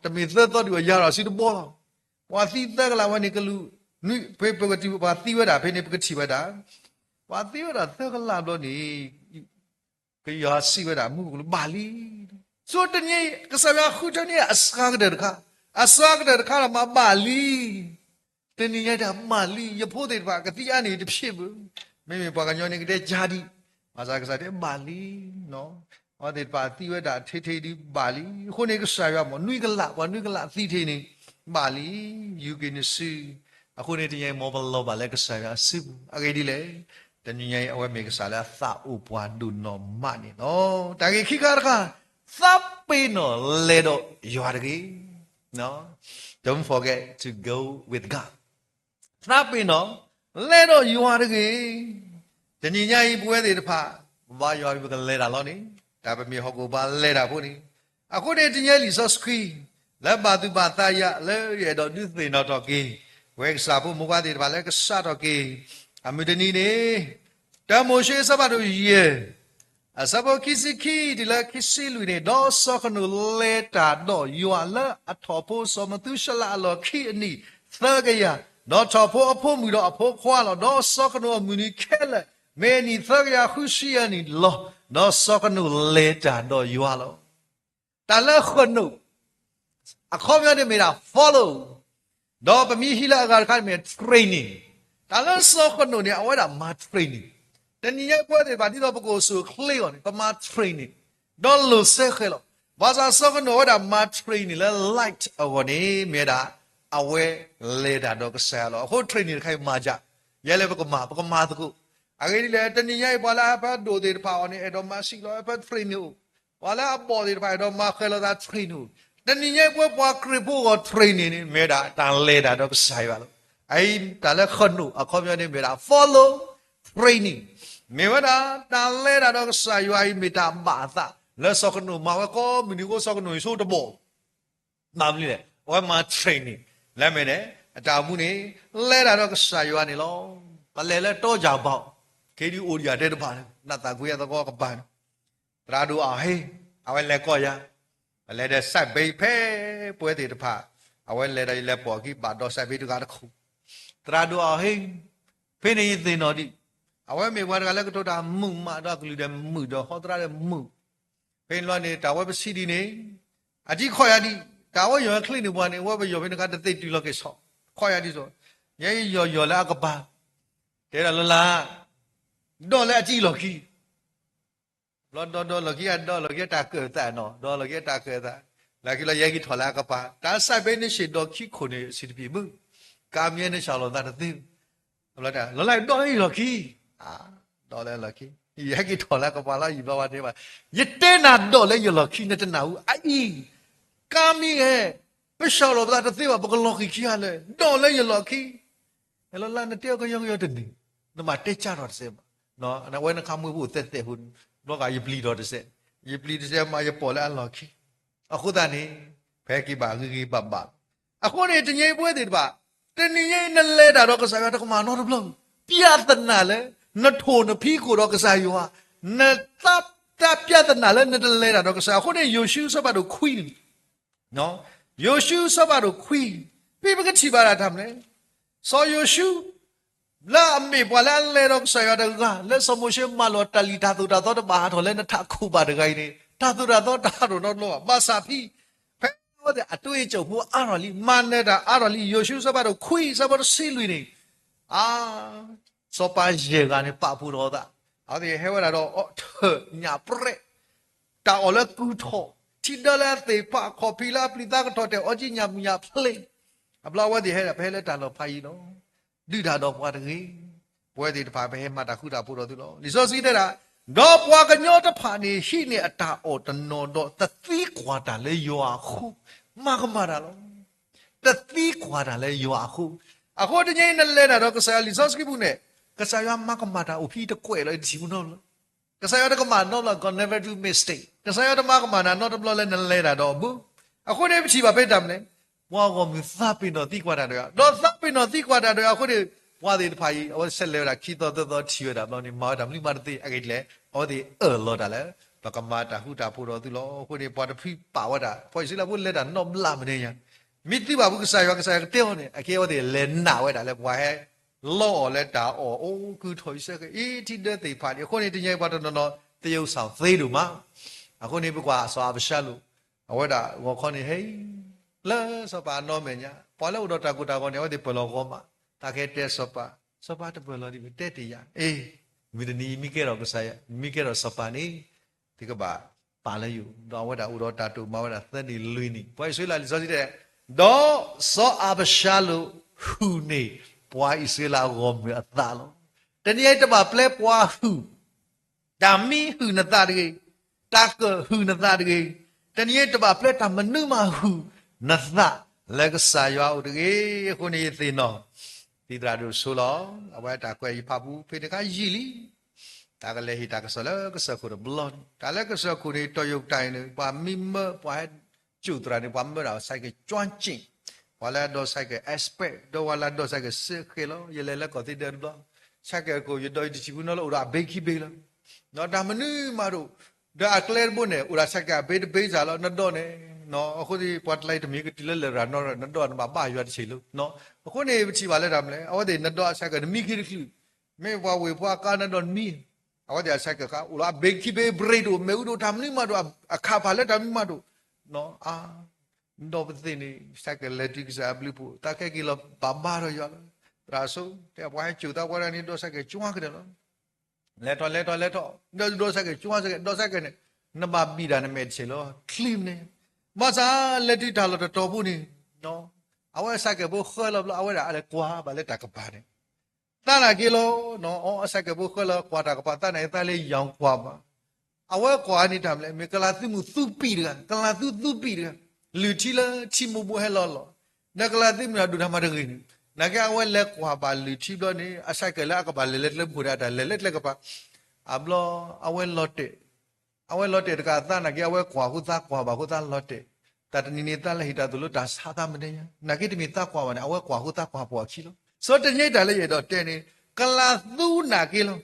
တမ့ၢ်သၢသီဒံးဘၣ် ယၤထီၣ်စုတဘီလီၤ. ပှၤသံသၢကလးဝဲန့ၣ် ကလူး, ဖဲပကထံၣ်ပှၤသံဝဲဒၣ်ဖဲန့ၣ် ပကထံၣ်ဝဲဒၣ်, ပှၤသံဝဲဒၣ်သၢကလးဘျီန့ၣ် ကယွၤစံးဝဲဒၣ်မူကလူးဘၣ်လံ. ဆိတနံၤအံၤ ကစၢ်ယွၤဃုထၢန့ၢ်အစှၤကတၢၢ်တခါ, အစှၤကတၢၢ်တခါဒီးမၤဘၣ်လံ. တနံၤညါတၢ်ဘၣ်လံ, ယဖိသ့ၣ်တဖၣ်ကသံအါန့ၢ်တဖျ့ဘၣ်, မ့မ့ၢ်ပှၤကညီန့ၣ်ကတဲကါဒံး, ဘၣ်ဆၣ်ကစၢ်တဲဘၣ်လံ, အဝဲသ့ၣ်တဖၣ်သံဝဲဒၣ်ထဲထဲဒံးဘၣ်လံ. အဃိန့ၣ်ကစၢ်ယွၤမ့ၢ်နွံကလး, ပှၤနွံကလးသံထဲန့ၣ် ဘၣ်လံ, ယူၤက့ၤနစု, အဃိန့ၣ်တနံၤညါအံၤ မ်ပလီၤဘၣ်လၢကစၢ်ယွၤအစုပူၤ, အဂ့ၢ်ဒ်လဲၣ်, တနံၤညါအံၤ အဝဲမ့ၢ်ကစၢ်လၢအသးအိၣ်ပှၤဒိၣ်နီၢ်မးန့ၣ်လီၤ. တၢ်ဂ့ၢ်ခံခါတခါ, သးပ့ၤနီၣ်လဲၤဒီးယွၤတဂ့ၤ. Don't forget to go with God. သးပ့ၤနီၣ်လဲၤဒီးယွၤတဂ့ၤ. တနံၤညါအံၤပဝဲသ့ၣ်တဖၣ် ပဘါယွၤပကလဲၤတၢ်လီၤန့ၣ်, တၢ်ပမ့ၢ်ဟီၣ်ခိၣ်ပှၤလဲၤတၢ်ဖိန့ၣ်, အဃိန့ၣ်တနံၤညါအံၤလံာ်စီဆှံ လၢဘၣ်သူၣ်ဘၣ်သးယၤ လၢယအဲၣ်ဒိးဒုးသ့ၣ်နီၣ်ထီၣ်က့ၤ ပဝဲကစၢ်ဖိမိၢ်ပှၢ်သ့ၣ်တဖၣ်လၢကစးထီၣ်က့ၤ အမုၢ်တနံၤန့ၣ်, တၢမိၤၡ့အဆၢဖးဒိၣ်ယဲၢ် အဆၢဖိခံဆံခံတုၤလၢခံဆံလွံၢ်န့ၣ်, ဒီးစီၤကနိးလဲၤတၢ်ဒီးယွၤလၢအထီၣ်ဖိစီၤမသူၤၡလးအလီၢ်ခံအနံၣ်သၢကယၤ, ဒီးထီၣ်ဖိအဖိမုၣ်ဒီးအဖိခွါလီၤ. ဒီးစီၤကနိးအမုၢ်နံၤခဲလၢာ် မ့ၢ်အနံၣ်သၢကယၤဃုဆံယဲၢ်နံၣ်လီၤ. ဒီးစီၤကနိးလဲၤတၢ်ဒီးယွၤလီၤ. တၢ်လၢကနိး အခီပညီန့ၣ်မ့ၢ်ဒၣ် follow, ဒီးပမ့ၢ်ဟံးလၢအဂၤတခါန့ၣ်မ့ၢ် training, တၢ်လၢစီၤဃနိာ်န့ၣ် အဝဲဒၣ်မၤ training. တနံၤညါပဝဲသ့ၣ်တဖၣ် ဒ်သိးပကအိၣ်ဆူၣ်အိၣ်ချ့အဂီၢ်န့ၣ် ပမၤ training ဒီးလိာ်စဲဃဲၤလီၤ. ဘၣ်ဆၣ်စီၤဃနိာ်အဝဲဒၣ်မၤ training လၢ light အဂီၢ်န့ၣ် မ့ၢ်ဝဲဒၣ် အဝဲလဲၤတၢ်ဒီးကစၢ်ယွၤလီၤ. အဃိ training တခါအံၤမၤဒ်လဲၣ်, ယဲလဲၣ်ပကမၤ, ပကမၤသကိး. အဂ့ၢ်ဒ်လဲၣ်, တနံၤညါအံၤ ပှၤလၢအဖဲဒိၣ်သ့ၣ်တဖၣ်အဂီၢ်န့ၣ် အဲၣ်ဒိးမၤစံၣ်လီၤဝဲဖဲ training အိၣ်, ပှၤလၢအဘီၣ်သ့ၣ်တဖၣ် အဲၣ်ဒိးမၤဃဲၤလီၤသး training အိၣ်. တနံၤညါအံၤ ပဝဲပှၤခရံာ်ဖိအဂီၢ် training န့ၣ် မ့ၢ်ဝဲဒၣ်တၢ်လဲၤတၢ်ဒီးကစၢ်ယွၤလီၤ. အအံၤတၢ်လၢဃနိာ်အခီပညီန့ၣ် မ့ၢ်ဝဲဒၣ် follow training, မ့ၢ်ဝဲဒၣ်တၢ်လဲၤတၢ်ဒီးကစၢ်ယွၤအံၤ မ့ၢ်တၢ်ဘၣ်အသးလၢစီၤဃနိာ်မၤဝဲကိးမုၢ်နံၤအဃိ စီၤဃနိာ်အံၤဆိတဘီၣ် မၤမနုၤလဲၣ်, အဝဲမၤ training လၢမ့ၢ်န့ၣ် အတၢ်အိၣ်မူန့ၣ် လဲၤတၢ်ဒီးကစၢ်ယွၤန့ၣ်လီၤ. ပလဲၤလၢတီကၢ်ဘၣ်, ခ့ဒံအိၣ်ဒံးယၤတဲတဘၣ်လၢ နသးကွံအသကိးကဘၣ်န့ၣ်, သရၣ်ဒိၣ်အီၤဟ့ၣ်, အဝဲလဲၤကီၢ်ယၤ, ပလဲၤဒီး စဲးဘ့ ဖဲပဝဲသ့ၣ်တဖၣ်, အဝဲလဲၤဒီးယလဲၤပိာ်အခံ ဘၣ်ဒီး စဲးဘ့ တဂၤတခိၣ်, သရၣ်ဒိၣ်အီၤဟ့ၣ်, ဖဲန့ၣ်ယသ့ၣ်နီၣ်ဒံး, အဝဲမ့ၢ်ပှၤတဂၤလၢကတိၤတၢ်မုာ်မး ဒီးအကလုၢ်ဒီးမုာ် ဒီးဟီသရၣ်ဒီးမုာ် ဖဲန့ၣ်လီၤန့ၣ် တၢ်ဝဲပဆံးဒ်န့ၣ်, အကံခီၣ်ယၤဒံး, တၢ်ဝဲယီၤချ့န့ၢ်ပှၤန့ၣ် အဝဲပယီၤဖဲန့ၣ်ခါတသ့တုၤလီၤက့ၤဆီ, ခီၣ်ယၤဒ်သိး, ယဲယီၤယီၤလၢအကပၤ, တဲဒၣ်လၢလၢ, ဒီးလၢအကံလီၢ်ခံ, ဘျီဒီးဒီးလီၢ်ခံ အဒီးလီၢ်ခံအတၢ်ကၢၣ်သးနီၤ, ဒီးလီၢ်ခံအတၢ်ကၢၣ်သး, လၢခံလီၤယဲက့ၤထီၣ်လၢအကပၤ, တၢ်စဲးဘ့န့ၣ်ဆံးဒီးခံခိၣ်န့ၣ် အဆံးတပံၤမုၢ်, ကါမံၤန့ၣ်စှၤလီၤသးတသ့ လီၤလၢဒီးလၢယလီၢ်ခံ, ဒီးလၢလီၢ်ခံ, ယဟဲက့ၤထီၣ်လၢကပၤလီၤ ယံာ်ဘျီဝဲတဲဘၣ်, ယတဲနၤဒီးလၢယလီၢ်ခံ နတနာ်အူအအံၤ, ကါမံၤဧၢ, ပစှၤလီၤပသးတသ့ဘၣ် ပကလီၤဃံၤခံဂၤလၢာ် ဒီးလၢယလီၢ်ခံ, ဟဲလီၤလၢနတဲအီၤကယီကယီတန့ၢ်, နဘၣ်တဲကၢ်ထီၣ်တစဲးဘၣ်, အဝဲနခါမွ့ဖိသဲးသဲးဖိန့ၣ်, ဘျီဂၤယပျံၤထီၣ်တစဲး, ယပျံၤတစဲးမးယပိာ်လၢအလီၢ်ခံ အဃိသတးန့ၣ်, ဖဲက့ၤဘၣ်ဂ့ၤဂ့ၤဘၣ်ဘၣ်, အဃိန့ၣ် တနံၤအံၤပဝဲသ့ၣ်တဖၣ်, တနံၤအံၤနလဲၤတၢ်ဒီးကစၢ်ယွၤ တကမၣ်နီတဘျီ, ပြဿနာလၢ နထိၣ်နဖံးခိၣ်ဒီးကစၢ်ယွၤ, နသး ပြဿနာလၢနတလဲၤတၢ်ဒီးကစၢ်ယွၤ, အဃိန့ၣ် ယိၤၡူအဆၢဖးဒိၣ်ခွံန့ၣ်, ယိၤၡူအဆၢဖးဒိၣ်ခွံ, ဖဲပကထံၣ်ဘၣ်ဒၣ်တၢ်မနုၤလဲၣ်, စီၤယိၤၡူ လၢအမ့ၢ်ပှၤလၢအလဲၤဒီးကစၢ်ယွၤတဂၤ, လၢစီၤမိၤၡ့မၤလိာ်တၢ်လံၣ်တၢ်သိၣ်တၢ်သီတဘၣ်ဟးထီၣ်လၢနထးခိၣ်ဘၣ်တဂၤအံၤန့ၣ်, တၢ်သိၣ်တၢ်သီတဟးထီၣ်နီတဘျီဘၣ်. ဘၣ်ဆၣ်ဖဲ ဖဲအဝဲသ့ၣ်အတၢ်အိၣ်ဖှိၣ်အါထီၣ်လံ, မၤနၢၤတၢ်အါထီၣ်လံ, ယိၤၡူအဆၢဖးဒိၣ်ခွံ အဆၢဖိတဆံလွံၢ်န့ၣ်, အါ စီၤပၤယဲၢ်ဂၤန့ၣ် ပာ်ဖှိၣ်ထီၣ်အသး, အဝဲသ့ၣ်ဟဲဝဲဒၣ်ဒီးအီၣ်ထၢၣ်ညၣ်ပြဲး, တၢ်အီၣ်လၢကုၢ်ထီၣ်, ထံဒၢလၢအသ့ၣ်ဖး, ခီၣ်ဖံးလၢအပျံၤသးကထီၣ်တဲာ်, အီၣ်ကံညၣ်မုၢ်ညၣ်ဖျ့, အဘျီအဝဲသ့ၣ်ဟဲဒၣ် ပဟဲလၢတၢ်လီၢ်ဖးယံၤလီၤ. ဒုးတၢ်ဒီးပှၤတဂ့ၤ, ပဝဲသ့ၣ်တဖၣ်ပဟဲမၤတၢ်ဃူတၢ်ဖိးဒီးသုလီၤ. လံာ်စီဆှံတဲဒၣ်, ဒီးပှၤကညီတဖၣ်န့ၣ် ဟံးန့ၢ်အတၢ်အီၣ်တနီၤဒီး တသံကွၢ်တၢ်လၢယွၤအဃိ, မၤကမၣ်တၢ်လီၤ. တသံကွၢ်တၢ်လၢယွၤအဃိ, အဃိတနံၤအံၤနလဲၤတၢ်ဒီးကစၢ်ယွၤ, လံာ်စီဆှံပူၤန့ၣ်, ကစၢ်ယွၤမၤကမၣ်တၢ်အိၣ်ဖဲတကွဲးလီၤ, ယတထံၣ်ဘူးနီတဘျီ ကစၢ်ယွၤတကမၣ်နီတဘျီ, God never do mistake, ကစၢ်ယွၤတမၤကမၣ်နၤနီတဘျီလၢနလဲၤတၢ်ဒီးအဘၢ, အဃိန့ၣ်ပထံၣ်ဘၣ်ဖဲတၢ်မနုၤလဲၣ်, ပှၤဂီၢ်မုၢ်သးပ့ၤနီၣ်သံကွၢ်တၢ်ဒီးယွၤ, ဒီးသးပ့ၤနီၣ်သံကွၢ်တၢ်ဒီးယွၤအဃိန့ၣ်, ပှၤသ့ၣ်တဖၣ်အံၤ အဝဲသ့ၣ်လဲၤဝဲဒၣ်ခံသီသၢသီထံၣ်ဝဲဒၣ်ဘျီန့ၣ် မၤဝဲတၢ်မနုၤမးတသ့, အဂ့ၢ်ဒ်လဲၣ်, အဝဲသ့ၣ်အၢၣ်လီၤတၢ်လၢ ပကမၤတၢ်ဃူတၢ်ဖိးဒီးသုလီၤ. အဃိန့ၣ် ပှၤတဖုပာ်ဝဲဒၣ် ပှၤအံၣ်စရ့လးဖိလဲၤတၢ်နီတဘျီမနုၤညါ, မ့ၢ်သုဘၣ်ဖုကစၢ်ယွၤ, ကစၢ်ယွၤကတဲအီၤန့ၣ်, အခဲအံၤအဝဲသ့ၣ်လဲၤနာ်ဝဲဒၣ်လၢပှၤဟဲ လီအီၤလၢတၢ်အီၣ်အိၣ်ကုၢ်ထီၣ်အံၤစဲးကဲအံၤ ထံဒၢသ့ၣ်တဖၣ်န့ၣ်, အဃိန့ၣ် တနံၤအံၤပှၤတနီၤနီၤ သယုၢ်သးသ့ဒိၣ်မး, အဃိန့ၣ် ပကွၢ်စီၤအၤဘၡါလိၣ်, အဝဲဒၣ်ဂီၤခီန့ၣ်ဟဲအံၤ, လၢစီၤပၤအနီၢ်မဲာ်ညါ, ပှၤလၢအိၣ်ဒီးတၢ်ကိၢ်တၢ်ဂီၤန့ၣ် အဝဲသ့ၣ်ပၢၢ်လီၤဂီၤမး, တၢ်ကဟဲတဲစီၤပၤ, စီၤပၤတပၢၢ်လီၤဒံးဘၣ် တဲတ့ၢ်ယၤ, အ့, မုၢ်တနံၤအံၤမ့ၢ်ကဲထီၣ်ကစၢ်ယွၤ, မ့ၢ်ကဲထီၣ်စီၤပၤန့ၣ်, သုကဘၣ်ပာ်လၢယအိၣ်, ဒီးအဝဲဒၣ်အိၣ်ဒီးတၢ်တိာ်မၤဝဲဒၣ်သၢနံၣ်လွံၢ်နံၣ်, ပှၤအံၣ်စရ့လး လံာ်စီဆှံတဲ, ဒီးစီၤအၤဘၡါလိၣ်ဟုၣ်န့ၢ် ပှၤအံၣ်စရ့လးဂီၢ်မုၢ်အသးလီၤ. တနံၤအံၤတဘၣ်ပျဲပှၤဟုၣ် တၢ်မံဟုၣ်နသးတဂ့ၤ, တၢ်ကၢၣ်ဟုၣ်နသးတဂ့ၤ, တနံၤအံၤတဘၣ်ပျဲတၢ်မနုၤမးဟုၣ်နသးလၢကစၢ်ယွၤအအိၣ်တဂ့ၤ. အဃိန့ၣ်ယသ့ၣ်နီၣ်, သံသရၣ်ဒိၣ်ဆိလီၤ, အဝဲတၢ်ကွဲးယဖးပူၤ ဖဲန့ၣ်ခါယံာ်လံ, တၢ်ကလဲၤဟ့ၣ်တၢ်ကစီၣ်လၢကစၢၢ်ခိၣ်တဘျီန့ၣ်, တၢ်လၢကစၢၢ်ခိၣ်န့ၣ် တီၢ်ယိၤကတၢ်အံၤန့ၣ် ပှၤမံမၢ ပှၤဟဲ ကၠိၣ်သရၣ်န့ၣ် ပှၤမၢဒၣ် ဆိုင်ကယ် ကျွမ်းကျင်, ပှၤလၢအဒိး ဆိုင်ကယ် expert, ဒီးပှၤလၢအဒိး ဆိုင်ကယ် စ့ဃဲလီၤ. ယလဲၤလၢကီၢ်သ့ဒၢတဘျီ, ဆိုင်ကယ် ကိးယဒိး ယတထံၣ်ဘူးနီတဘျီလၢအိၣ်ဒီးအဘ့ခံဘ့လီၤ. ဒီးတၢ်မနုၤမးဒိၣ်, ဒီးအကျဲတဘိန့ၣ် အိၣ်ဒီး ဆိုင်ကယ် အဘ့တဘ့စ့ၢ်လီၤ နဒိးန့ၣ်, အဃိသတး ပှၤတလါအံၤတမံၤကတုၤလၢလရာ်နီတဘျီ နဒိးနဘၣ်ဘၣ်ယွၤတဆံးလၢ, အဃိန့ၣ် ပထံၣ်ဘၣ်လၢတၢ်မနုၤလဲၣ်, အဝဲသ့ၣ်နဒိး ဆိုင်ကယ် နမံခံတချုး, မ့ၢ်ပှၤဝ့ၢ်ဖိအကါနဒိးနမံ, အဝဲသ့ၣ်အ ဆိုင်ကယ် ခါ အိၣ်ဒီးအဘ့ခံဘ့ brake ဒိၣ် မ့ၣ်အူဒိၣ် တၢ်မနုၤမးဒိၣ်, အခးဖးလၢတၢ်မနုၤမးဒိၣ်, အါ နဒိးပသ့ၣ်န့ၣ် ဆိုင်ကယ် လဲၤတုၤကစၢ်အဘျုးဖှိၣ် သးခဲက့ၤလီၤဘၣ်ဘါထီၣ်ယွၤလီၤ. သရၣ်စိ တဲပှၤဟဲစိာ်သးပှၤတဂၤန့ၣ် ဒိးစဲးကဲးကွၢ်ကဒီးလီၤ. လဲၤထီၣ်လဲၤထီၣ်လဲၤထီၣ် ဒိးစဲးကဲးကွၢ်စဲးကဲး ဒိးစဲးကဲးန့ၣ် နဘၣ်ဘံၣ်တၢ်နမဲာ်တဆ့ၣ်လီၤ ချံမန့ၣ်. ဘၣ်ဆၣ်လဲၤတုၤတၢ်လီၢ်တတီၤဖိန့ၣ် အဝဲအစဲးကဲးဖိဃၢလီၤဘျီ အဝဲဒၣ်လဲၤကွၢ်ဘၣ်လၢတၢ်ကပၤန့ၣ် သးနာ်က့လီၤ. အစဲးကဲးဖိဃၢလီၤကွၢ်တၢ်ကပၤ သးနာ်က့သးလၢယီၤကွၢ်ဘၣ် အဝဲကွၢ်န့ၣ်တၢ်မနုၤလဲၣ် မ့ၢ်ကလးသူမုၣ်သူပံာ်တဂၤ ကလးသူသူပံာ်တဂၤ လုၢ်ထံလၢထံမိၢ်ဘိဟဲလီၤလီၤ. ဒီးကလးသူမုၣ်တဂၤဒိၣ်တၢ်မၤတဂ့ၤန့ၣ် နာ်က့အဝဲလဲၤကွၢ်ဘၣ်လုၢ်ထံဘျီန့ၣ် အစဲးကဲးလၢအကဘၣ်လဲၤလၢကျဲမုၢ်ခိၣ်ဒၣ်တၢ်လဲၤလၢကျဲကပၤ အဘျီ အဝဲလီၤတဲာ် အဝဲလီၤတဲာ်တကးသးနာ်က့ အဝဲကွၢ်ဃိသးကွၢ်ဘၣ်ဃိသးလီၤတဲာ် တၢ်တနံၤန့ၣ်သးလဲၤဟ့ၣ်တၢ်သိၣ်လိတၢ်ဆါသးမနုၤညါ နာ်က့တမ့ၢ်သးကွၢ်ဘၣ်န့ၣ် အဝဲကွၢ်ဃိသးကွၢ်ပှၤခံလီၤ. စီၤတနံၤတၢ်လၢယအဲၣ်ဒိးတဲန့ၣ် ကလးသူနာ်က့လီၤ.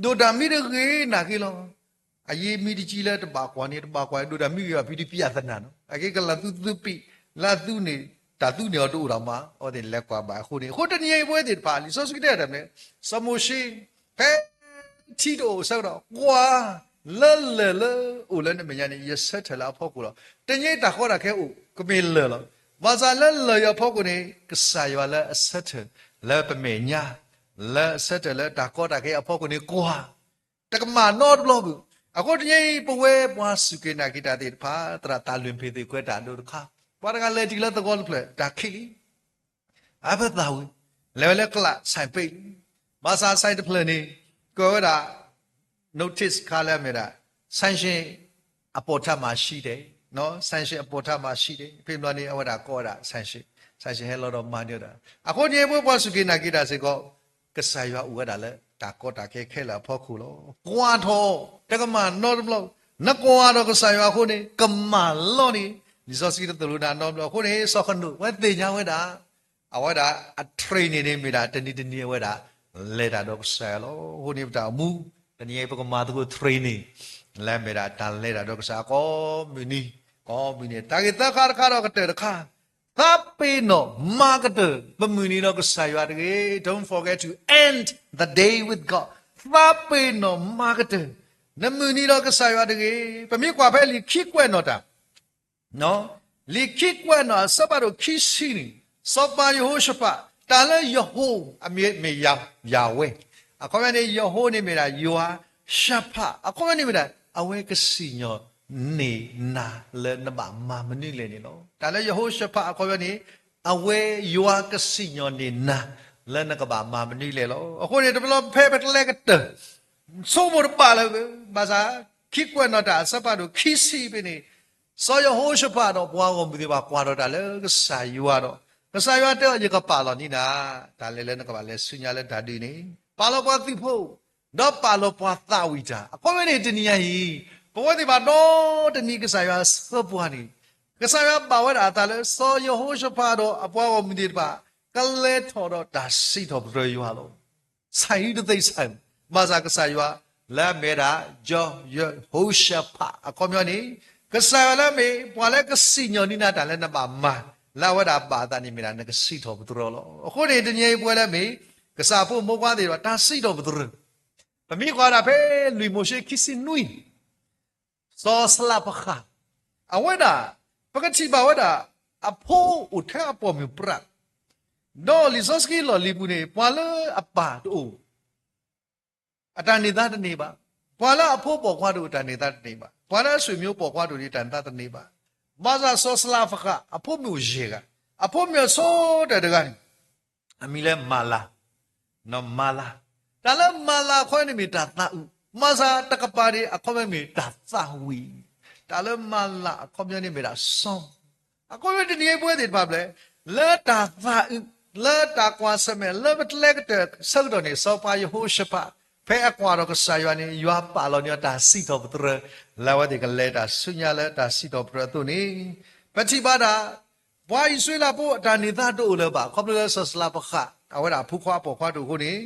ဒိၣ်တၢ်မံတဂ့ၤနာ်က့လီၤ. အယံာ်မံတကံလၢတဘၣ်ကွၢ်န့ၣ် တဘၣ်ကွၢ်ဒိၣ်တၢ်မံဂ့ၤဘၣ်ဖံးတပျၢ်သနာ်နီၤ အက့ကလးသူသူပံာ် လၢသူန့ၣ် တၢ်သူန့ၣ်အီၤတအိၣ်ဒီးမး အဝဲသ့ၣ်လဲၤကွၢ်ဘၣ်အဃိန့ၣ် အဃိတနံၤအံၤပဝဲသ့ၣ်တဖၣ် လံာ်စီဆှံတဲတၢ်မနုၤလဲၣ် စီၤမိၤၡ့ ဖဲထံတအိၣ်အဆၢကတီၢ် ကွၢ်လၢလၢၢ်လၢအိၣ်လၢနမဲာ်ညါန့ၣ် ယဆၢထၢၣ်လၢအဖီခိၣ်လီၤ. တနံၤအံၤတၢ်ကီတၢ်ခဲအိၣ် ကမ့ၢ်လၢၢ်လီၤ. ဘၣ်ဆၣ်လၢလၢၢ်အံၤအဖီခိၣ်န့ၣ် ကစၢ်ယွၤလၢအဆၢထၢၣ်လၢပမဲာ်ညါ လၢအဆၢထၢၣ်လၢတၢ်ကီတၢ်ခဲအဖီခိၣ်န့ၣ် ကွၢ် တကမၣ်နီတဘျီဘၣ်. အဃိတနံၤအံၤ ပဝဲပှၤစူၢ်က့ၤနာ်က့ၤတၢ်သ့ၣ်တဖၣ် သရၣ်သးလွံၢ်ဖ့ၣ်သ့ၣ်ကွဲးတၢ်ဒိတခါ ပှၤတဂၤလဲၤတုၤလၢသဝီတဖျၢၣ် တၢ်ခံးလံ အဖၢသးဝံၤ လဲၤဝဲလၢကျး ဆိုင်ပိတ်လံ. ဘၣ်ဆၣ် ဆိုင်တဖျၢၣ်န့ၣ် ကၢၤဝဲဒၣ် notice ခါလၢအမ့ၢ်ဒၣ် sanction အပေါ်ထပ်မှာရှိတယ်, sanction အပေါ်ထပ်မှာရှိတယ်. ဖဲဘျီန့ၣ် အဝဲဒၣ်ကိးဝဲဒၣ် sanction, sanction ဟဲလီၤဒီးမၤန့ၢ်ဝဲဒၣ်. အဃိန့ၣ် ပဝဲပှၤစူၢ်က့ၤနာ်က့ၤတၢ်စ့ၢ်ကီး ကစၢ်ယွၤအိၣ်ဝဲဒၣ်လၢတၢ်ကီတၢ်ခဲခဲလၢာ်အဖီခိၣ်လီၤ. ကွၢ်ထီၣ် တကမၣ်နီတဘျီ, နကွၢ်ဒီးကစၢ်ယွၤအဃိန့ၣ် ကမၣ်လီၤန့ၣ် လံာ်စီဆှံတသိၣ်လိနၤနီတဘျီ. အဃိန့ၣ် စီၤဃနိာ် အဝဲသ့ၣ်ညါဝဲဒၣ် အဝဲဒၣ်အ training န့ၣ်မ့ၢ်ဒၣ် တနံၤတနံၤအဝဲဒၣ် လဲၤတၢ်ဒီးကစၢ်ယွၤလီၤ. အဃိန့ၣ်ပတၢ်အိၣ်မူ တနံၤအံၤပကမၤသကိး training လၢအမ့ၢ်ဒၣ်တၢ်လဲၤတၢ်ဒီးကစၢ်ယွၤကိးမုၢ်နံၤ, ကိးမုၢ်နံၤ. တၢ်ဂ့ၢ်သၢခါတခါဒီးကတၢၢ်တခါ, သးပ့ၤနီၣ်မၤကတၢၢ် ပမုၢ်နံၤဒီးကစၢ်ယွၤတဂ့ၤ. Don't forget to end the day with God. သးပ့ၤနီၣ်မၤကတၢၢ် နမုၢ်နံၤဒီးကစၢ်ယွၤတဂ့ၤ. ပမ့ၢ်ကွၢ်ဖဲလံာ်ခံကွဲးနီၣ်တၢ် လံာ်ခံကွဲးနီၣ်အဆၢဖးဒိၣ်ခံဆံန့ၣ်, စီၤပၤယဟိၤၡဖး, တၢ်လၢယဟိၤ အမ့ၢ် မ့ၢ်ယၤဝဲ, အခီပညီန့ၣ် ယဟိၤန့ၣ်မ့ၢ်ဒၣ်ယွၤ, ၡဖး အခီပညီန့ၣ်မ့ၢ်ဒၣ် အဝဲကစံၣ်ညီၣ်န့ၢ်နၤလၢနဘၣ်မၤမနုၤလဲၣ်န့ၣ်လီၤ. တၢ်လၢယဟိၤၡဖးအခီပညီန့ၣ် အဝဲယွၤကစံၣ်ညီၣ်န့ၢ်နၤ လၢနကဘၣ်မၤမနုၤလဲၣ်လီၤ. အဃိန့ၣ် တဘျီဖဲပတလဲကတၢၢ် ဆိကမိၣ်တဘၣ်လၢၤ, ဘၣ်ဆၣ် ခံကွဲးနီၣ်တၢ်အဆၢဖးဒိၣ်ခံဆံဖဲန့ၣ်, စီၤယဟိၤၡဖးဒီးပှၤဂီၢ်မုၢ်သ့ၣ်တဖၣ်ကွၢ်ထီၣ်တၢ်လၢကစၢ်ယွၤဒီး, ကစၢ်ယွၤတဲအီၤ ယကပာ်လီၤန့ၢ်နၤ တၢ်လဲၤလၢနကဘၣ်လဲၤဆူညါလၢတၢ်ဒုးန့ၣ်, ပာ်လီၤပှၤသုးဖိ ဒီးပာ်လီၤပှၤသးဝံၣ်တၢ်. အခီပညီန့ၣ် တနံၤညါအံၤ ပဝဲသ့ၣ်တဖၣ်ဒီတနံၤကစၢ်ယွၤဆှၢပှၤန့ၣ်, ကစၢ်ယွၤဘၣ်ဝဲဒၣ်အသးလၢစီၤယဟိၤၡဖးဒီးအပှၤဂီၢ်မုၢ်သ့ၣ်တဖၣ် ကလဲၤထီၣ်ဒီးတၢ်စံးထီၣ်ပတြၢၤယွၤလီၤ. ဆၢယုတသ့ဆၢ, ဘၣ်ဆၣ်ကစၢ်ယွၤ လၢအမ့ၢ်ဝဲဒၣ် စီၤယဟိၤၡဖး အခီပညီန့ၣ်, ကစၢ်ယွၤလၢအမ့ၢ် ပှၤလၢကစံၣ်ညီၣ်န့ၢ်နၤတၢ်လၢနဘၣ်မၤ, လၢအဝဲဒၣ်ဘၣ်အသးန့ၣ်မ့ၢ်ဒၣ် နကစံးထီၣ်ပတြၢၤလီၤ. အဃိန့ၣ် တနံၤအံၤပဝဲလၢအမ့ၢ် ကစၢ်အဖိမုၣ်ဖိခွါသ့ၣ်တဖၣ် တၢ်စံးထီၣ်ပတြၢၤ, ပမ့ၢ်ကွၢ်ဒၣ်ဖဲလွံၢ်မိၤၡ့ခံဆံနွံ စီၤစလးပဃး, အဝဲဒၣ် ပကထံၣ်ဘၣ်ဝဲဒၣ် အဖိအိၣ်ထဲအပိာ်မုၣ်ပြး, ဒီးလံာ်စီဆှံလီၢ်လံၤပူၤန့ၣ် ပှၤလၢအပၢ်တအိၣ် အတၢ်န့ၢ်သါတန့ၢ်ဘၣ်, ပှၤလၢအဖိပိာ်ခွါတအိၣ် တၢ်န့ၢ်သါတန့ၢ်ဘၣ်, ပှၤလၢအဆွေမျိုးပိာ်ခွါတအိၣ်န့ၣ် တၢ်န့ၢ်သါတန့ၢ်ဘၣ်. ဘၣ်ဆၣ်စီၤစလးပဃး အဖိမုၣ်အိၣ်ယဲၢ်ဂၤ, အဖိမုၣ်အဆိတၢၢ်တဂၤန့ၣ် အမံၤလၢမၤလၤ, မၤလၤ, တၢ်လၢမၤလၤအခီပညီန့ၣ်မ့ၢ်တၢ်သးအုး, ဘၣ်ဆၣ်တကပၤန့ၣ် အခီပညီမ့ၢ်တၢ်သးဝံၣ်, တၢ်လၢမၤလၤအခီပညီန့ၣ်မ့ၢ်ဒၣ်စီၤ, အခီပညီတနံၤအံၤပဝဲသ့ၣ်တဖၣ်ဖဲ လၢတၢ်သးအုး, လၢတၢ်ကွၢ်ဆၢၣ်မဲာ်, လၢပတလဲကတၢၢ်ဆၢကတီၢ်န့ၣ် စီၤပၤယဟိၤၡဖး ဖဲအကွၢ်ဒီးကစၢ်ယွၤန့ၣ် ယွၤပာ်လီၤန့ၢ်အီၤတၢ်စံးထီၣ်ပတြၢၤ, လၢအဝဲသ့ၣ်ကလဲၤတၢ်ဆူညါလၢတၢ်စံးထီၣ်ပတြၢၤအသိးန့ၣ်, ပထံၣ်ဘၣ်ဒၣ် ပှၤအံၣ်စရ့လးဖိအတၢ်န့ၢ်သါတအိၣ်လၢၤဘၣ် ခီဖျိလၢစီၤစလးပဃး အဝဲဒၣ်အဖိခွါအပိာ်ခွါတအိၣ်အဃိန့ၣ်,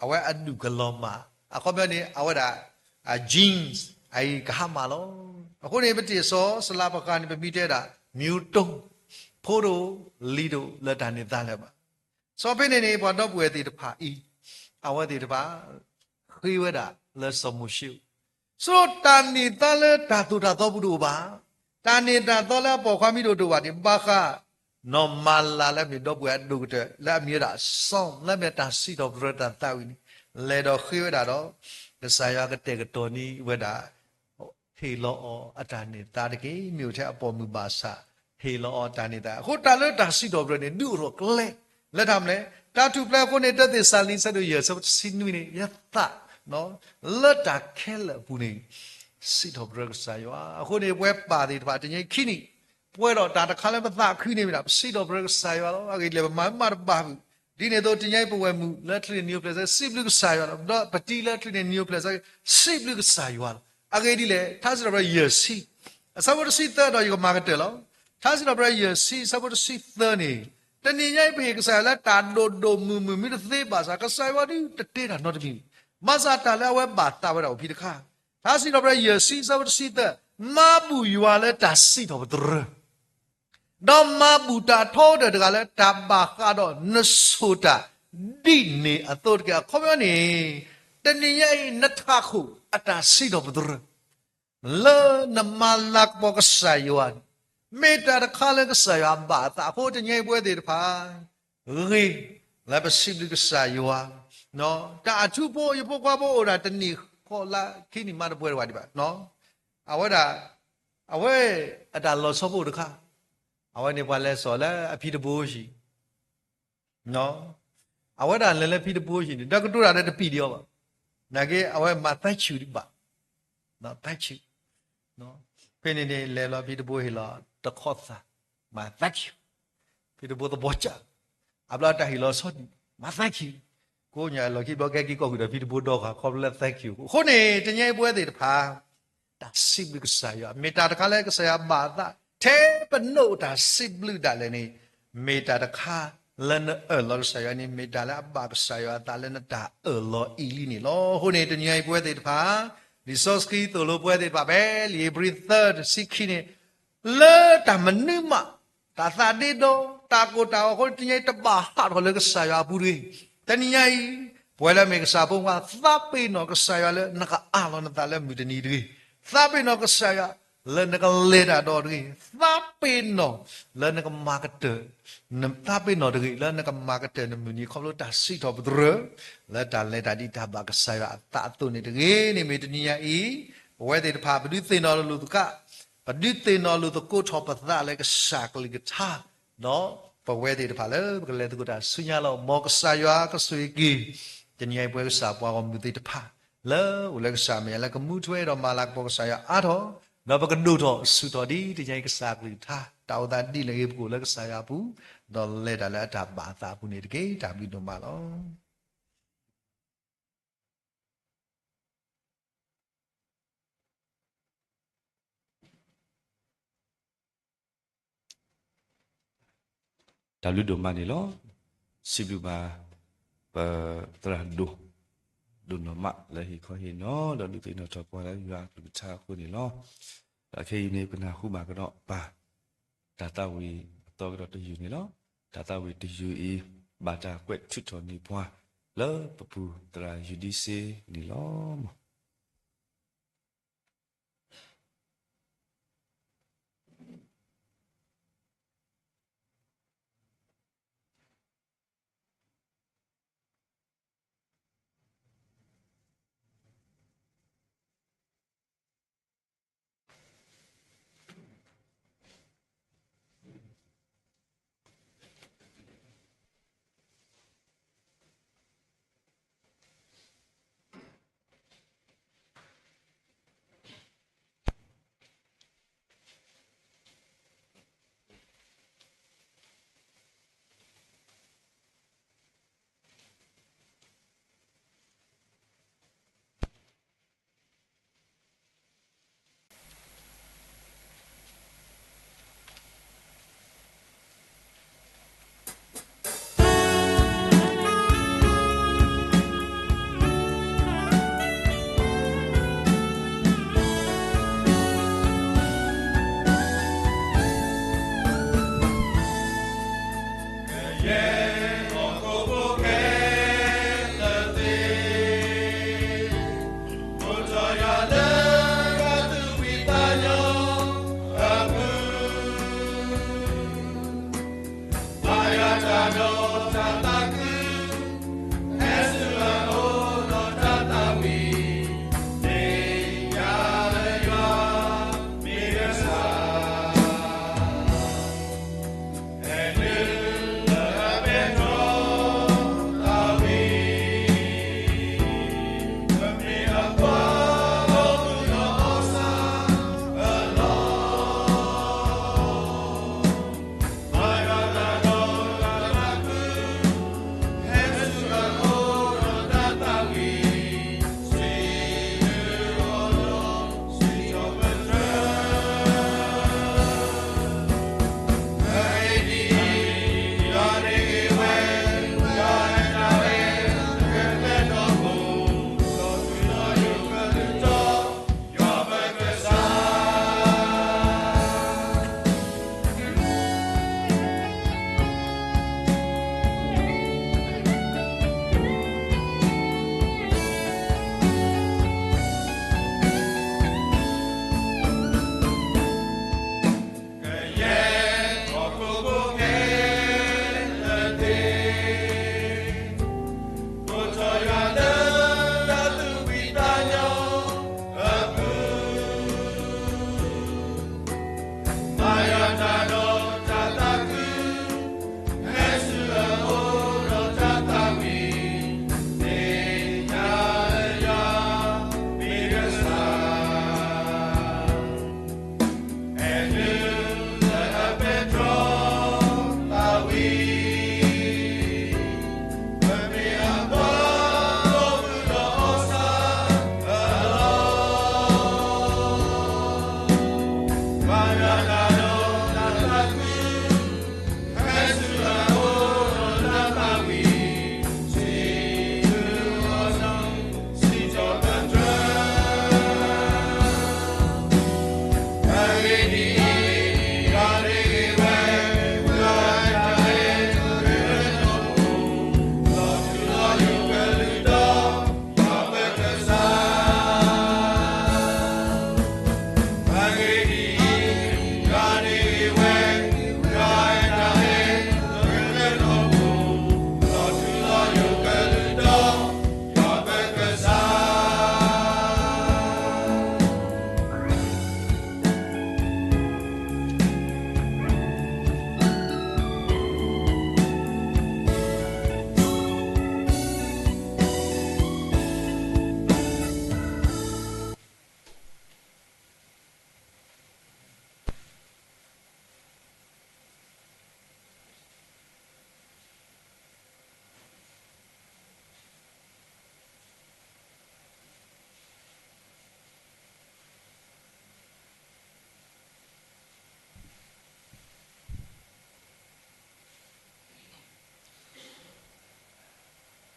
အဝဲအဒူၣ်ကလီၤမၢ်, အခီပညီန့ၣ် အဝဲဒၣ် အ genes အံၤကဟါမၢ်လီၤ. အဃိန့ၣ် ပထံၣ်စီၤစလးပဃးန့ၣ် ပမ့ၢ်တဲဒၣ် မျိုးတုန်း, ဖိတအိၣ်, လံၤတအိၣ်လၢတၢ်န့ၢ်သါလၢၤဘၣ်. စီၤဖဲန့ၣ်န့ၣ် ပှၤဒီပုၢ်ဝဲၢ်သ့ၣ်တဖၣ်အံၤ, အဝဲသ့ၣ်တဖၣ် ဃ့ဝဲဒၣ်လၢစီၤမိၤၡ့အအိၣ်, ဆိတၢ်န့ၢ်သါလၢတၢ်သိၣ်တၢ်သီပူၤတအိၣ်ဘၣ်, တၢ်န့ၢ်တၢ်သီလၢအပိာ်ခွါမ့ၢ်တအိၣ်တအိၣ်ဘၣ်န့ၣ် ဘၣ်ဃး နီၢ်မၤလၤလၢအမ့ၢ်ဒီပုၢ်ဝဲၢ်အဒိၣ်ကတၢၢ် လၢအမံၤဝဲဒၣ်စီ လၢအမ့ၢ်တၢ်စံးထီၣ်ပတြၢၤတၢ်သးဝံၣ်န့ၣ် လဲၤဒီးဃ့ဝဲဒၣ်ဒီး ကစၢ်ယွၤကတဲာ်ကတီၤန့ၢ်ဝဲဒၣ် ဟ့ၣ်လီၤအီၤအတၢ်န့ၢ်သါတက့ၢ်. မ့ၢ်အိၣ်ထဲအပိာ်မုၣ်ဘၣ်ဆၣ် ဟ့ၣ်လီၤအီၤတၢ်န့ၢ်သါ. အဃိတၢ်လၢတၢ်စံးထီၣ်ပတြၢၤန့ၣ် ဒုးအိၣ်ထီၣ်ကျဲ လၢတၢ်မနုၤလဲၣ်. တၢ်ထူၣ်ဖျဲးအဃိန့ၣ် တၢသ့းစၤလနံ ဆၢဒိၣ်ယဲၢ် ဆၢဖိတဆံနွံန့ၣ် ယသး လၢတၢ်ခဲလၢာ်အပူၤန့ၣ် စံးထီၣ်ပတြၢၤကစၢ်ယွၤ. အဃိန့ၣ် ပဝဲပၢ်သ့ၣ်တဖၣ် တနံၤအံၤခံနံၣ် ပှဲၤဒီးတၢ်တခါလၢပသးခုန့ၢ်မ့ၢ်ဒၣ် ပစံးထီၣ်ပတြၢၤကစၢ်ယွၤလီၤ. အဂ့ၢ်ဒ်လဲၣ် ပမၤမ့ၢ်တဘၣ်မုာ် ဒ်န့ၣ်အသိး တနံၤအံၤပဝဲၢ်မုၣ်လၢချံန့ၣ်နံၤအိၣ်ဖျဲၣ်ဆၢ စံးဘျုးကစၢ်ယွၤလီၤ. ဒီးပတံၤလၢချံန့ၣ်နံၤအိၣ်ဖျဲၣ်ဆၢ စံးဘျုးကစၢ်ယွၤလီၤ. အဂ့ၢ်ဒ်လဲၣ် ထါစံးထီၣ်ပတြၢၤယဲၢ်ဆံ အဆၢဖိတဆံသၢဒီးယကမၤကတၢၢ်လီၤ. ထါစံးထီၣ်ပတြၢၤယဲၢ်ဆံ အဆၢဖိတဆံသၢန့ၣ် တနံၤညါအံၤပဟ့ၣ်ကစၢ်ယွၤလၢတၢ်ဒိၣ်ဒိၣ်မုၢ်မုၢ်မ့ၢ်တသ့ဘၣ်ဆၣ် ကစၢ်ယွၤဒုးတတဲတၢ်နီတမံၤ, ဘၣ်ဆၣ်တၢ်လၢအဝဲဘၣ်သးဝဲဒၣ်အိၣ်ဖဲတခါ, ထါစံးထီၣ်ပတြၢၤယဲၢ်ဆံ အဆၢဖိတဆံသၢ, မၤဘူၣ်ယွၤလၢတၢ်စံးထီၣ်ပတြၢၤ ဒီးမၤဘူၣ်တၢ်ထီကတၢၢ်တဂၤလၢတၢ်ဘၣ်ဃးဒီးနဆိၣ်တၢ်ဒ်န့ၣ်အသိးတက့ၢ်. အခီပညီန့ၣ် တနံၤညါအံၤ နထးခိၣ်အတၢ်စံးထီၣ်ပတြၢၤ လၢနမၤလၤကပီၤကစၢ်ယွၤန့ၣ် မ့ၢ်တၢ်တခါလၢကစၢ်ယွၤဘၣ်အသးအဃိ တနံၤညါအံၤပဝဲသ့ၣ်တဖၣ် ဂ့ၤလၢပစံးဘျုးကစၢ်ယွၤ, တၢ်အထူဖိ ယဖိခွါဖိအိၣ်ဒၣ်တနံၣ်ဃိးလါခံနံၣ်မး တပှဲၤတဝဲဒံးဘၣ်, အဝဲဒၣ် အဝဲအတၢ်လီၤဆီဖိတခါ, အဝဲန့ၣ်ပှၤလဲၤစိာ်လၢအဖံတဘိဟံၣ် အဝဲဒၣ်လဲၤလၢဖံတဘိဟံၣ်န့ၣ် ဒီးကတိၤတၢ်ဒီးတပံာ်ဒံးအီၤဘၣ်, နာ်က့ အဝဲမၤသးဆူၣ်ဒံးဘၣ်, သးဆူၣ်, ဖဲန့ၣ်န့ၣ် လဲၤလီၤဖံတဘိဟ့ၣ်လီၤတခီသၣ်, မၤသးဆူၣ်, ဖံတဘိသဘီစၢ်, အဘျီတၢ်ဟ့ၣ်လီၤဆီဒံး မၤသးဆူၣ်, ကိးညါလီၢ်ခံဘျီကဟဲက့ၤကီၢ်ဃုာ်ဒီးဖံတဘိဒီဃာ် ခီဖျိလၢသးဆူၣ်အဃိန့ၣ် တနံၤညါအံၤပဝဲသ့ၣ်တဖၣ် တၢ်စံးဘျုးကစၢ်ယွၤ မ့ၢ်တၢ်တခါလၢကစၢ်ယွၤဘၣ်အသး, ထဲပနီၣ်တၢ်စံးဘျုးဒၣ်လဲာ်န့ၣ်, မ့ၢ်တၢ်တခါလၢနအၢၣ်လီၤကစၢ်ယွၤန့ၣ် မ့ၢ်တၢ်လၢအဘၣ်ကစၢ်ယွၤအသးလၢနတၢ်အၢၣ်လီၤအံၤလံန့ၣ်လီၤ. အဃိန့ၣ် တနံၤညါအံၤပဝဲသ့ၣ်တဖၣ်, လံာ်စီဆှံသိၣ်လိပဝဲသ့ၣ်တဖၣ်ဖဲလံာ်ဧ့ၤဘြံၤသၢ တဆံခံန့ၣ် လၢတၢ်မနုၤမး, တၢ်သးဒ့ဒီ, တၢ်ကိၢ်တၢ်ဂီၤအဃိ တနံၤညါအံၤတဘၣ်ဟးထီၣ်လၢကစၢ်ယွၤအပူၤတဂ့ၤ. တနံၤညါအံၤ, ပဝဲလၢအမ့ၢ်ကစၢ်ဖိခွါ သးပ့ၤနီၣ်ကစၢ်ယွၤလၢနကအးလီၤနသးလၢမုၢ်တနံၤတဂ့ၤ. သးပ့ၤနီၣ်ကစၢ်ယွၤလၢနကလဲၤတၢ်ဒီးတဂ့ၤ. သးပ့ၤနီၣ်လၢနကမၤကတၢၢ် သးပ့ၤနီၣ်တဂ့ၤ လၢနကမၤကတၢၢ်နမုၢ်နံၤခီဖျိတၢ်စံးထီၣ်ပတြၢၤ လၢတၢ်လဲၤတၢ်ဒ်တၢ်ဘၣ်ကစၢ်ယွၤအသးအသိးန့ၣ်တဂ့ၤန့ၣ် မ့ၢ်တနံၤညါအံၤ, ပဝဲသ့ၣ်တဖၣ် ပဒုးသ့ၣ်နီၣ်လိာ်သကိး, ပဒုးသ့ၣ်နီၣ်လိာ်သကိးထီၣ်ပသးလၢကစၢ်ကလုၢ်ကထါ, ဒီးပဝဲသ့ၣ်တဖၣ်လၢပကလဲၤသကိးတၢ်ဆူညါလီၤ. မ်ကစၢ်ယွၤကဆိၣ်ဂ့ၤက့ၤ တနံၤညါအံၤပဝဲကစၢ်ပှၤဂီၢ်မုၢ်သ့ၣ်တဖၣ် လၢအိၣ်လၢကစၢ်မဲာ်ညါလၢကမူထွဲဒီးမၤလၤကပီၤကစၢ်ယွၤအါထီၣ်, ဒီးပကဒိၣ်ထီၣ်ဆူၣ်ထီၣ်ဒ်တနံၤညါအံၤကစၢ်ကလုၢ်ကထါ တၢ်အိၣ်သးဒ်လဲၣ်ဂ့ၤ ပကအိၣ်လၢကစၢ်ယွၤအပူၤ, ဒီးလဲၤတၢ်လၢအတၢ်ဘၣ်အသးအပူၤန့ၣ်တက့ၢ်. တၢ်ဘျုးဒိၣ်မးလီၤ. တၢ်ဘျုးဒိၣ်မးန့ၣ်လီၤ. စံးဘျုးဘၣ် ပသရၣ်ဒိၣ် ဒိၣ်နီၢ်မးလၢဟ့ၣ်ခီဟ့ၣ်နီၤ ဒီးဒုးသ့ၣ်နီၣ်ထီၣ်ပှၤလၢယွၤအကလုၢ်ကထါအဃိန့ၣ်လီၤ. ဒီးခဲအံၤန့ၣ် ပနၢ်ဟူဘၣ်ကဒီးပၢ် တၢ်သးဝံၣ်အသီကဒီးတယုၢ်န့ၣ်လီၤ. တၢ်သးဝံၣ်တယုၢ်အံၤ ဘၣ်တၢ်ကွဲးထုးထီၣ်န့ၢ်ပှၤ လၢပပူၤသရၣ်ယူဒံစ့န့ၣ်လီၤ.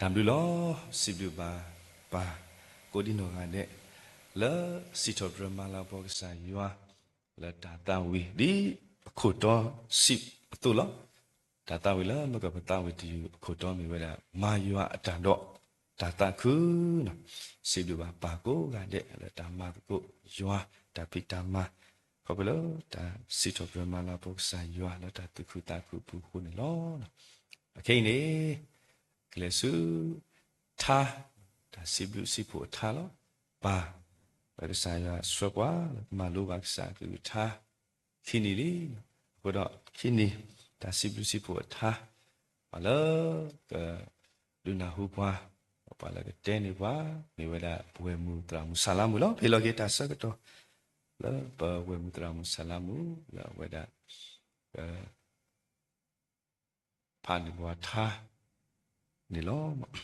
တၢ်ဘျုးလီၤ. စံးဘျုးဘၣ်ပၢ်ကိးဒံနီၢ်ဂၤဒဲး လၢစံးထီၣ်ပတြၢၤမၤလၤကပီၤကစၢ်ယွၤ လၢတၢ်သးဝံၣ်ဒ်အခိၣ်တီစံးအသိးလီၤ. တၢ်သးဝံၣ်လၢမ့ၢ်ကပသးဝံၣ်တယုၢ်အခိၣ်တီမ့ၢ်ဝဲဒၣ် မၤယွၤအတၢ်ဒီးတၢ်သးခုလီၤ. စံးဘျုးဘၣ်ပၢ်ကိးဂၤဒဲးလၢတၢ်မၤသကိးယွၤ တၢ်ဖံးတၢ်မၤ ခီဖျိလၢတၢ်စံးထီၣ်ပတြၢၤမၤလၤကပီၤကစၢ်ယွၤလၢတၢ်သူၣ်ခုသးခုအပူၤအဃိန့ၣ်လီၤ. အခဲအံၤန့ၣ် ကလဲၤဆူ ထါ တၢ်စံးဘျုးစံးဖှိၣ်အထါလီၤ. ပၢ် လၢကစၢ်ယွၤဆှၢပှၤလၢကမၤလိဘၣ်ကစၢ်အကလုၢ်ကထါ ခံနံၣ်လံ. အဃိဒီးခံနံၣ် တၢ်စံးဘျုးစံးဖှိၣ်အထါ ပှၤလၢကဒုးနၢ်ဟူပှၤ ပှၤလၢကတဲန့ၢ်ပှၤ မ့ၢ်ဝဲဒၣ်ပဝဲၢ်မုၢ်သရၣ်မုၣ်ဆၣ်လါမုၣ်လီၤ. ဟ့ၣ်လီၤက့ၤတၢ်ဆၢကတီၢ် လၢပဝဲၢ်မုၢ်သရၣ်မုၣ်ဆၣ်လါမုၣ် လၢအဝဲဒၣ် က ဖးန့ၢ်ပှၤထါန့ၣ်လီၤ.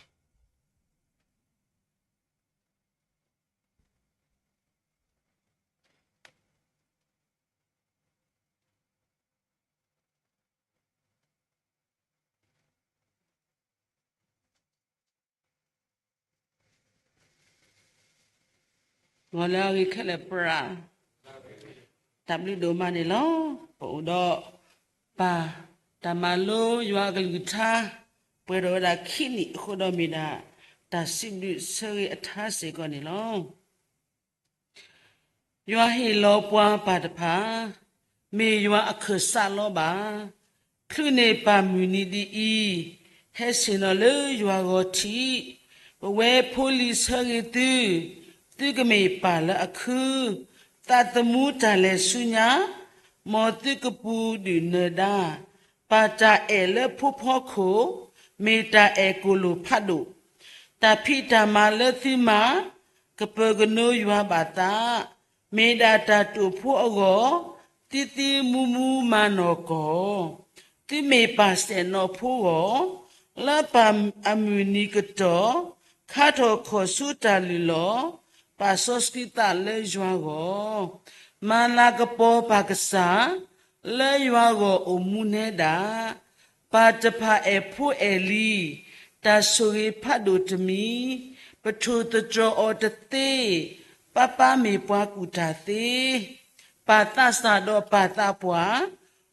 မ်လၢအဂ့ၤခဲလၢာ်ပြၢ် တၢ်ဘျုးဒိၣ်မးန့ၣ်လီၤ. ပအိၣ်ဒီးပၢ် တၢ်မၤလိယွၤအကလုၢ်ကထါ ပှဲၤဒီးဝဲဒၣ်ခံနံၣ်အဃိဒီးမ့ၢ်ဒၣ် တၢ်စံးဘျုးဆၢဂ့ၤအထါစ့ၢ်ကီးန့ၣ်လီၤ. ယွၤဟ့ၣ်လီၤပှၤပၢ်တဖၣ် မ့ၢ်ယွၤအခၢၣ်စးလီၤဘၣ်. ချုးန့ၢ်ပၢ်မုၢ်နံၤဒ်အံၤ, ဟဲဆ့ၣ်နီၤလၢယွၤဂီၤထံး, ပဝဲဖိလံၤဆၢဂ့ၤသု, သုကမ့ၢ်ပၢ်လၢအခု, သးသမူတၢ်လဲၤဆူညါ, မ်သုကပူၤဒုၣ်နၢၤဒါ, ပၢ်တၢ်အဲၣ်လၢဖိဖီခိၣ်, မ့ၢ်တၢ်အဲၣ်ကိၣ်လိၣ်ဖးဒိၣ်, တၢ်ဖံးတၢ်မၤလၢသုမၤ, ကပၢၤကနိယွၤဘၣ်သး, မ့ၢ်ဒၣ်တၢ်တိာ်ဖိအဂီၢ်, သံသံမူမူမၤနီၢ်ကီၢ်, သုမ့ၢ်ပၢ်စဲၣ်နီၤဖိဂီၢ်, လၢပၢ်အမုၢ်နံၤကတီၢ်, ခါထီၣ်ခီၣ်ဆူတၢ်လုၢ်လီၢ်, ပာ်စီဆှံသးလၢယွၤဂီၢ်, မၤလၤကပီၤပၢ်ကစၢ်, လၢယွၤဂီၢ်အိၣ်မူနဲဒၣ်, ပၢ်တဖၣ်အဲၣ်ဖိအဲၣ်လံၤ, တၢ်ဆိၣ်ဂ့ၤဖးဒိၣ်တမံၤ, ပထိၣ်သတြီၤအီၤတသ့, ပၢ်ပၢ်မ့ၢ်ပှၤကူၣ်တၢ်သ့, ပၢ်သးစၢ်ဒီးပၢ်သးပှၢ်,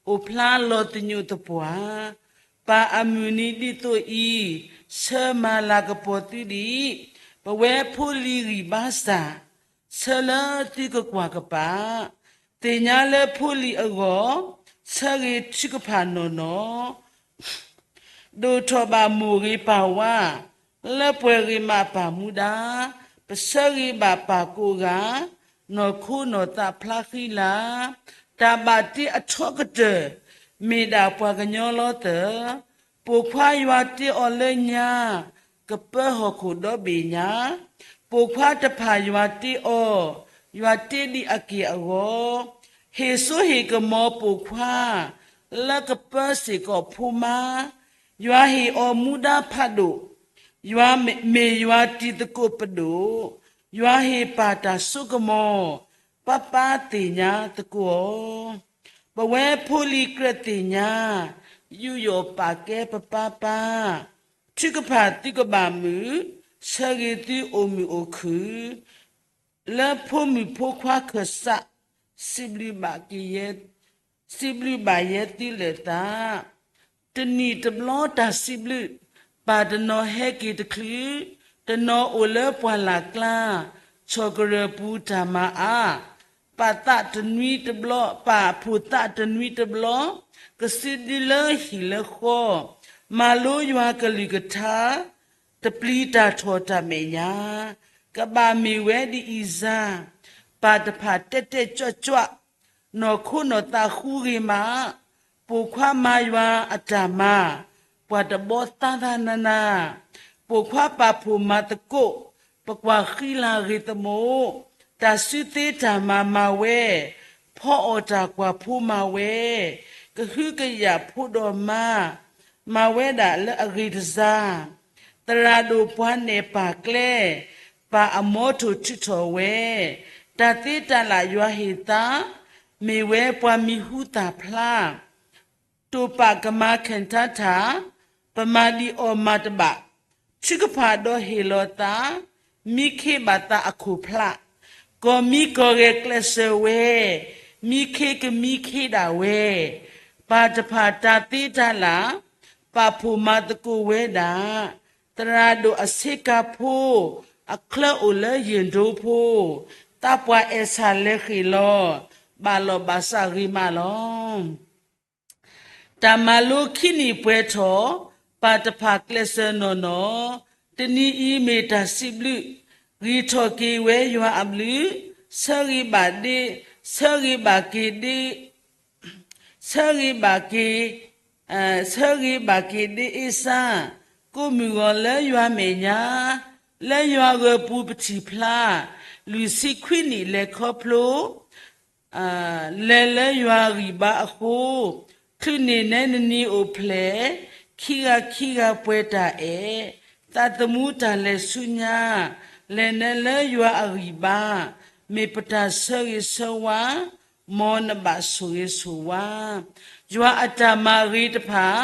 အိၣ်ဖျါလီၤသညိးသပှၢ်, ပၢ်အမုၢ်နံၤဒ်သိးအံၤ, ဆၢမၤလၤကပီၤသုဒံး, ပဝဲဖိလံၤဂံၢ်ဘါစၢ်, ဆၢလၢသုကကွၢ်ကပၤ, သ့ၣ်ညါလၢဖိလံၤအဂီၢ်, ဆၢဂ့ၤထုကဖၣ်နီၢ်နီၢ် ဒိၣ်ထီၣ်ဘၣ်မိၢ်ဂ့ၤပၢ်ဝါ, လၢပှၤဂ့ၤမးပၢ်မူဒါ, ပဆၢဂ့ၤဘၣ်ပၢ်ကိးဂၤ, နီၢ်ခိနီၢ်သးဖျါဃံလၤ, တၢ်ဘၣ်တ့အထီကတၢၢ်, မ့ၢ်ဒၣ်ပှၤကညီလီၤသၢၣ်, ပိာ်ခွါယွၤတ့အီၤလၢညါ, ကပၢဟီၣ်ခိၣ်ဒီဘ့ၣ်ညါ, ပိာ်ခွါတဖၣ်ယွၤတ့အီၤ, ယွၤတ့ဒံးအက့ၢ်အဂီၤ, ဟ့ၣ်စိဟ့ၣ်ကမီၤပိာ်ခွါ, လၢကပၢစ့ၢ်ကီးဖိမါ, ယွၤဟ့ၣ်အီၤမူဒါဖးဒိၣ်, ယွၤမ့ၢ်ယွၤတံၤသကိးပဒိၣ်, ယွၤဟ့ၣ်ပၢ်တၢ်စိကမီၤ, ပၢ်ပၢ်သ့ၣ်ညါသကိးအီၤ, ပဝဲဖိလံၤကြၢးသ့ၣ်ညါ, ယူးယီၣ်ပာ်ကဲပပၢ်ပၢ်, ထုကဖၣ်သုကဘၣ်မုာ်, ဆၢဂ့ၤသုအိၣ်မုာ်အိၣ်ခုၣ်, လၢဖိမုၣ်ဖိခွါခၢၣ်စး, စံးဘျုးဘၣ်က့ၤယဲ, စံးဘျုးဘၣ်ယဲသုလၢာ်သး, တနံၣ်တဘျီတၢ်စံးဘျုး, ပၢ်တနီၤဟဲက့ၤတချုး, တနီၤအိၣ်လၢပှၢ်လၢ်ကျါ, ဆီၣ်ကရၢၢ်ပူၤတၢ်မၤအါ, ပာ်သးတနွံတဘျီ, ပာ်ဖှိၣ်သးတနွံတဘျီ, ကစုဒုလၢဟံၣ်လၢဃီ, မၤလိယွၤကလုၢ်ကထါ, တပျံၤတၢ်ထီၣ်တၢ်မဲာ်ညါ, ကဘၣ်မ့ၢ်ဝဲဒ်အံၤစါ, ပၢ်တဖၣ်တဲတဲကၠွၣ်ကၠွၣ်, နီၢ်ခိနီၢ်သးဃူဂ့ၤမး, ပိာ်ခွါမၤယွၤအတၢ်မၤ, ပှၤတဘီသါသါနးနး, ပိာ်ခွါပာ်ဖှိၣ်မၤသကိး, ပကွၢ်ဃံလၤဂ့ၤသမူ, တၢ်စုသ့တၢ်မၤမၤဝဲ, ဖီအီၣ်တၢ်ကွၢ်ဖိမၤဝဲ, ကဟုကယာ်ဖိဒီးမါ, မၤဝဲဒၣ်လၢအဂ့ၤတစါ, သရၣ်ဒိၣ်ပှၤနဲၣ်ပၢ်ကျဲ, ပၢ်အမီထိၣ်ထုးထီၣ်ဝဲ, တၢ်သ့တၢ်လၢ်ယွၤဟ့ၣ်သါ, မ့ၢ်ဝဲပှၤမံၤဟူသၣ်ဖျါ, တိာ်ပာ်ကမၤခဲၣ်ထါထၣ်, ပမၤဒံးအီၤမၤတဘၣ်, ထုကဖၣ်ဒီးဟ့ၣ်လီၤသး, မံခ့ဘၣ်သးအခိၣ်ဖျး, ကီၢ်မံကီၢ်ဂဲၤကျဲးစၢးဝဲ, မံခ့ကမံခ့ဒၣ်ဝဲ, ပၢ်တဖၣ်တၢ်သ့တၢ်လၢ်, ပာ်ဖှိၣ်မၤသကိးဝဲဒၣ်, သရၣ်ဒိၣ်အဆ့ကၤဖိ, အချၢအိၣ်လၢယ့ၣ်ဒိဖိ, သးပှၢ်အဲၣ်ဆၣ်လဲၤဃ့ၢ်လီၤ, ဘၣ်လီၢ်ဘၣ်စးဂ့ၤမးလီၤ. တၢ်မၤလိခံနံၣ်ပှဲၤထီၣ်, ပၢ်တဖၣ်ကျဲးစၢးနီၢ်နီၢ်, တနံၤအံၤမ့ၢ်တၢ်စံးဘျုး, ဂံၢ်ထီၣ်က့ၤဝဲယွၤအဘျုး, ဆၢဂ့ၤဘၣ်ဒ့, ဆၢဂ့ၤဘၣ်က့ၤဒ့, ဆၢဂ့ၤဘၣ်က့ၤ, ဆၢဂ့ၤဘၣ်က့ၤဒ့အ့စါ, ကိးမုၢ်ဂီၤလၢယွၤမဲာ်ညါ, လၢယွၤဂၢၢ်ပူၤပထံၣ်ဖျါ, လွံၢ်ဆံခွံနံၣ်လဲၤခီဖျိ, လဲၤလၢယွၤဂံၢ်ဘါအဃိ, ချုးန့ၢ်နဲနနံၤအိၣ်ဖျဲၣ်, ခံဂၤခံဂၤပှဲၤတၢ်အဲၣ်, သးသမူတၢ်လဲၤဆူညါ, လဲၤနဲလၢယွၤအဂံၢ်ဘါ, မ့ၢ်ပတၢ်ဆၢဂ့ၤဆၢဝါ, မ်နဘၣ်ဆိၣ်ဂ့ၤဆိၣ်ဝါ, ယွၤအတၢ်မၤဂ့ၤတဖၣ်,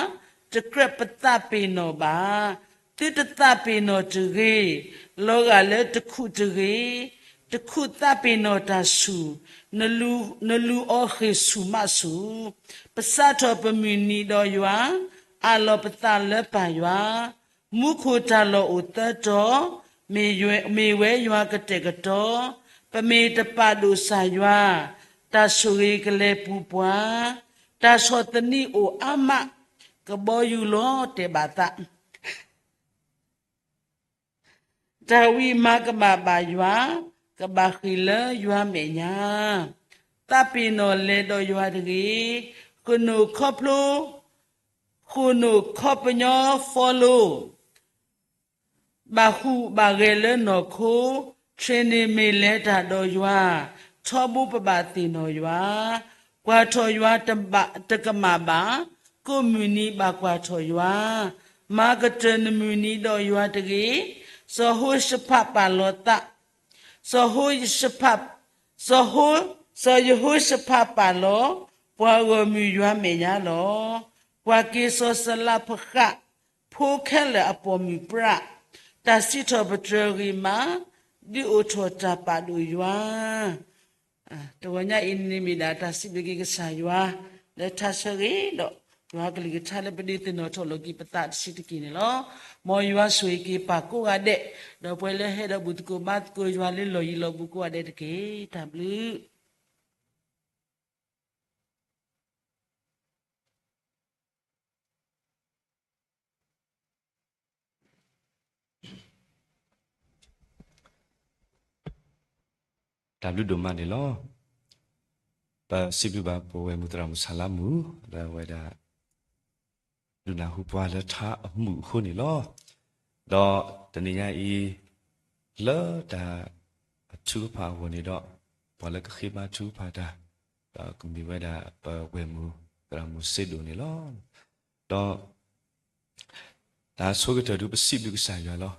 တကြၢးပသးပ့ၤနီၣ်ဘၣ်, သုတသးပ့ၤနီၣ်တဂ့ၤ, လီၤဂာ်လၢတခူၣ်တဂ့ၤ, တခူၣ်သးပ့ၤနီၣ်တၢ်ဆူၣ်, နလူၤအီၤဃ့ၢ်ဆူၣ်မးဆူၣ်, ပစးထီၣ်ပမုၢ်နံၤဒီးယွၤ, အးလီၤပသးလၢပၢ်ယွၤ, မူခိၣ်တၢ်လီၢ်အိၣ်သၢတီၤ, မ့ၢ်ဝဲယွၤကတဲာ်ကတီၤ, ပမ့ၢ်တပာ်ဒိၣ်စၢ်ယွၤ, တၢ်ဆိၣ်ဂ့ၤကလဲၤပူၤပှၤ, တၢ်ဆီၣ်သနံးအိၣ်အါမး, ကဘီယူၤလီၤတဲာ်ဘၣ်သး, တၢ်ဝံၤမၤကမၣ်ဘၣ်ယွၤ, ကဘၣ်ဃ့ၢ်လၢယွၤမဲာ်ညါ, သးပ့ၤနီၣ်လဲၤဒီးယွၤတဂ့ၤ, ဃိၣ်နိၣ်ခီဖျိ, ဃိၣ်နိၣ်ခီပညီ follow ဘၣ်ဟူးဘၣ်ဂဲၤလၢနီၢ်ခိ, ထရ့န့ၣ်မ့ၢ်လဲၤတၢ်ဒီးယွၤ, ထီဘိပဘၣ်သ့ၣ်နီၣ်ယွၤ, ကွၢ်ထီၣ်ယွၤတကမၣ်ဘၣ်, ကိးမုၢ်နံၤဘၣ်ကွၢ်ထီၣ်ယွၤ, မၤကတၢၢ်နမုၢ်နံၤဒီးယွၤတဂ့ၤ, စီၤယဟိၤၡဖးပာ်လီၤသး စီၤယဟိၤၡဖး, စီၤယဟိၤ, စီၤယဟိၤၡဖးပာ်လီၤ, ပှၤဂီၢ်မုၢ်ယွၤမဲာ်ညါလီၤ. ကွၢ်က့ၤစီၤစလးဖဃး, ဖိခဲလၢာ်အပိာ်မုၣ်ပြး, တၢ်စံးထီၣ်ပတြၢၤဂ့ၤမး, ဒုးအိၣ်ထီၣ်တၢ်ပာ်ဒိၣ်ယွၤ တဂီၤညါအံၤန့ၣ်မ့ၢ်ဒၣ်တၢ်စံးဘျုးက့ၤကစၢ်ယွၤ လၢထါဆၢဂ့ၤဒီး ယွၤကလုၢ်ကထါလၢပဒုးသ့ၣ်နီၣ်ထီၣ်လိာ်က့ၤပသးတဆံးတက့ၢ်န့ၣ်လီၤ. မ်ယွၤဆိၣ်ဂ့ၤက့ၤပှၤကိးဂၤဒဲး, ဒီးပှၤလၢဟဲဒီးဘူၣ်သကိးဘါသကိးယွၤလၢလီၢ်ယံၤလီၢ်ဘူးကိးဂၤဒဲးတက့ၢ်. တၢ်ဘျုး တၢ်ဘျုးဒိၣ်မးန့ၣ်လီၤ. ပစံးဘျုးဘၣ်ပဝဲၢ်မုၢ်သရၣ်မုၣ်ဆၣ်လါမုၣ် လၢအဝဲဒၣ် ဒုးနၢ်ဟူပှၤလၢထါအမုၢ်အဃိန့ၣ်လီၤ. ဒီးတနံၤညါအံၤ လၢတၢ်အထုကဖၣ်အဂီၢ်န့ၣ်ဒီး ပှၤလၢကဃ့ဘါထုကဖၣ်တၢ် ဒီးကမ့ၢ်ဝဲဒၣ်ပဝဲၢ်မုၢ်သရၣ်မုၣ်စ့ဒိၣ်န့ၣ်လီၤ. ဒီး တၢ်ဆိကတၢၢ်ဒုးပစံးဘျုးကစၢ်ယွၤလီၤ.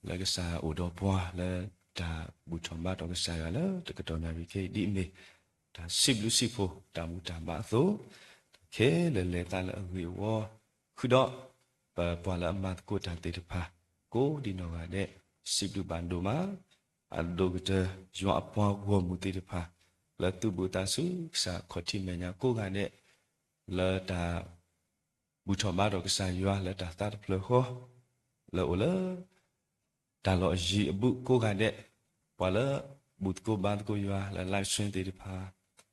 လၢကစၢ်အိၣ်ဒီးပှၤလၢတၢ်ဘူၣ်ထီၣ်ဘါထီၣ်ကစၢ်ယွၤလၢတကတီၢ်နၣ်ရံၣ်ခဲအံၤဒ်အမ့ၢ် တၢ်စံးဘျုးစံးဖှိၣ်တၢ်ဘူၣ်တၢ်ဘါအသိး, ခဲလၢာ်လဲၤသးလၢအဂ့ၢ်အဝီ, ဃုာ်ဒီး ပပှၤလၢအမၤသကိးတၢ်သ့ၣ်တဖၣ် ကိးဒံနီၢ်ဂၤဒဲး စံးဘျုးဘၣ်ဒိၣ်မး, အဒိၣ်ကတၢၢ်ယွၤအပှၤဂီၢ်မုၢ်သ့ၣ်တဖၣ် လၢသူၣ်ဘီၣ်သးစူၤကစၢ်ခီၣ်ထံးမဲာ်ညါကိးဂၤဒဲး လၢတၢ် ဘူၣ်ထီၣ်ဘါထီၣ်ကစၢ်ယွၤလၢတၢ်သးတဖျၢၣ်ဃီ, လၢအိၣ်လၢ တၢ်လီၢ်ယံၤအဘူးကိးဂၤဒဲး, ပှၤလၢ ဘူၣ်သကိးဘါသကိးယွၤလၢ live stream သ့ၣ်တဖၣ်,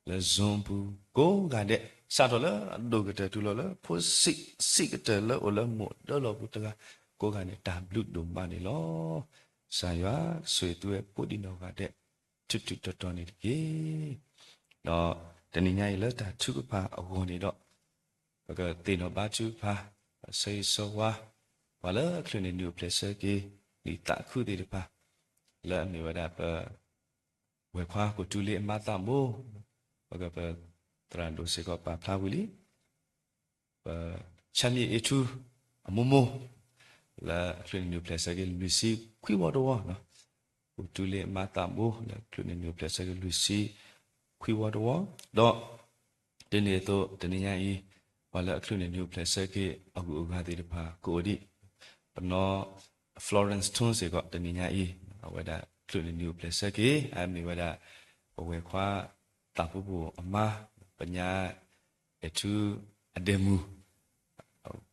လၢ Zoom ပူၤကိးဂၤဒဲး, စးထီၣ်လၢအဒိၣ်ကတၢၢ်တုၤလီၤလၢ ဖိဆံးဆံးကတၢၢ်လၢအိၣ်လၢမိၢ်ဒၢလီၢ်ပူၤတဂၤကိးဂၤန့ၣ် တၢ်ဘျုးဒိၣ်မးန့ၣ်လီၤ. ကစၢ်ယွၤဆိၣ်ဂ့ၤသုဝဲကိးဒံနီၢ်ဂၤဒဲး ထူးထူးတီၤတီၤန့ၣ်တက့ၢ်. ဒီးတနံၤညါအံၤလၢတၢ်ထုကဖၣ်အဂီၢ်န့ၣ်ဒီး ပကသ့ၣ်နီၣ်ဘါထုကဖၣ် ဆၢဂ့ၤဆၢဝါ ပှၤလၢအချုးန့ၢ်နံၣ်အိၣ်ဖျဲၣ်ဆၢက့ၤ နံၣ်သးခုသ့ၣ်တဖၣ် လၢအမ့ၢ်ဝဲဒၣ်ပ ဝဲၢ်ခွါကိးတူလ့အမါသးဘိ, ပကပသရၣ်ဒိၣ်စ့ၢ်ကီးပာ်ဖျါဝံၤလံ ပ ဆၣ်မံၣ်အ့ထူ အမိၢ်မိၢ် လၢအချုးန့ၢ်နံၣ်အိၣ်ဖျဲၣ်ဆၢက့ၤလွံၢ်ဆံခွံဝီတဝီ, ကိးတူလ့အမါသးဘိ လၢအချုးန့ၢ်နံၣ်အိၣ်ဖျဲၣ်ဆၢက့ၤလွံၢ်ဆံခွံဝီတဝီ, ဒီး ဒ်န့ၣ်အသိး တနံၤညါအံၤ ပှၤလၢအချုးန့ၢ်နံၣ်အိၣ်ဖျဲၣ်ဆၢက့ၤအဂုၤအဂၤသ့ၣ်တဖၣ် ကအိၣ်ဒံး ပနီၢ် Florence Tone စ့ၢ်ကီး တနံၤညါအံၤ အဝဲဒၣ်ချုးန့ၢ်နံၣ်အိၣ်ဖျဲၣ်ဆၢက့ၤ အမ့ၢ်ဝဲဒၣ် ပဝဲၢ်ခွါ သးပူပူအမါ ပညါ အဲၣ်ထူ အဒဲမုၢ်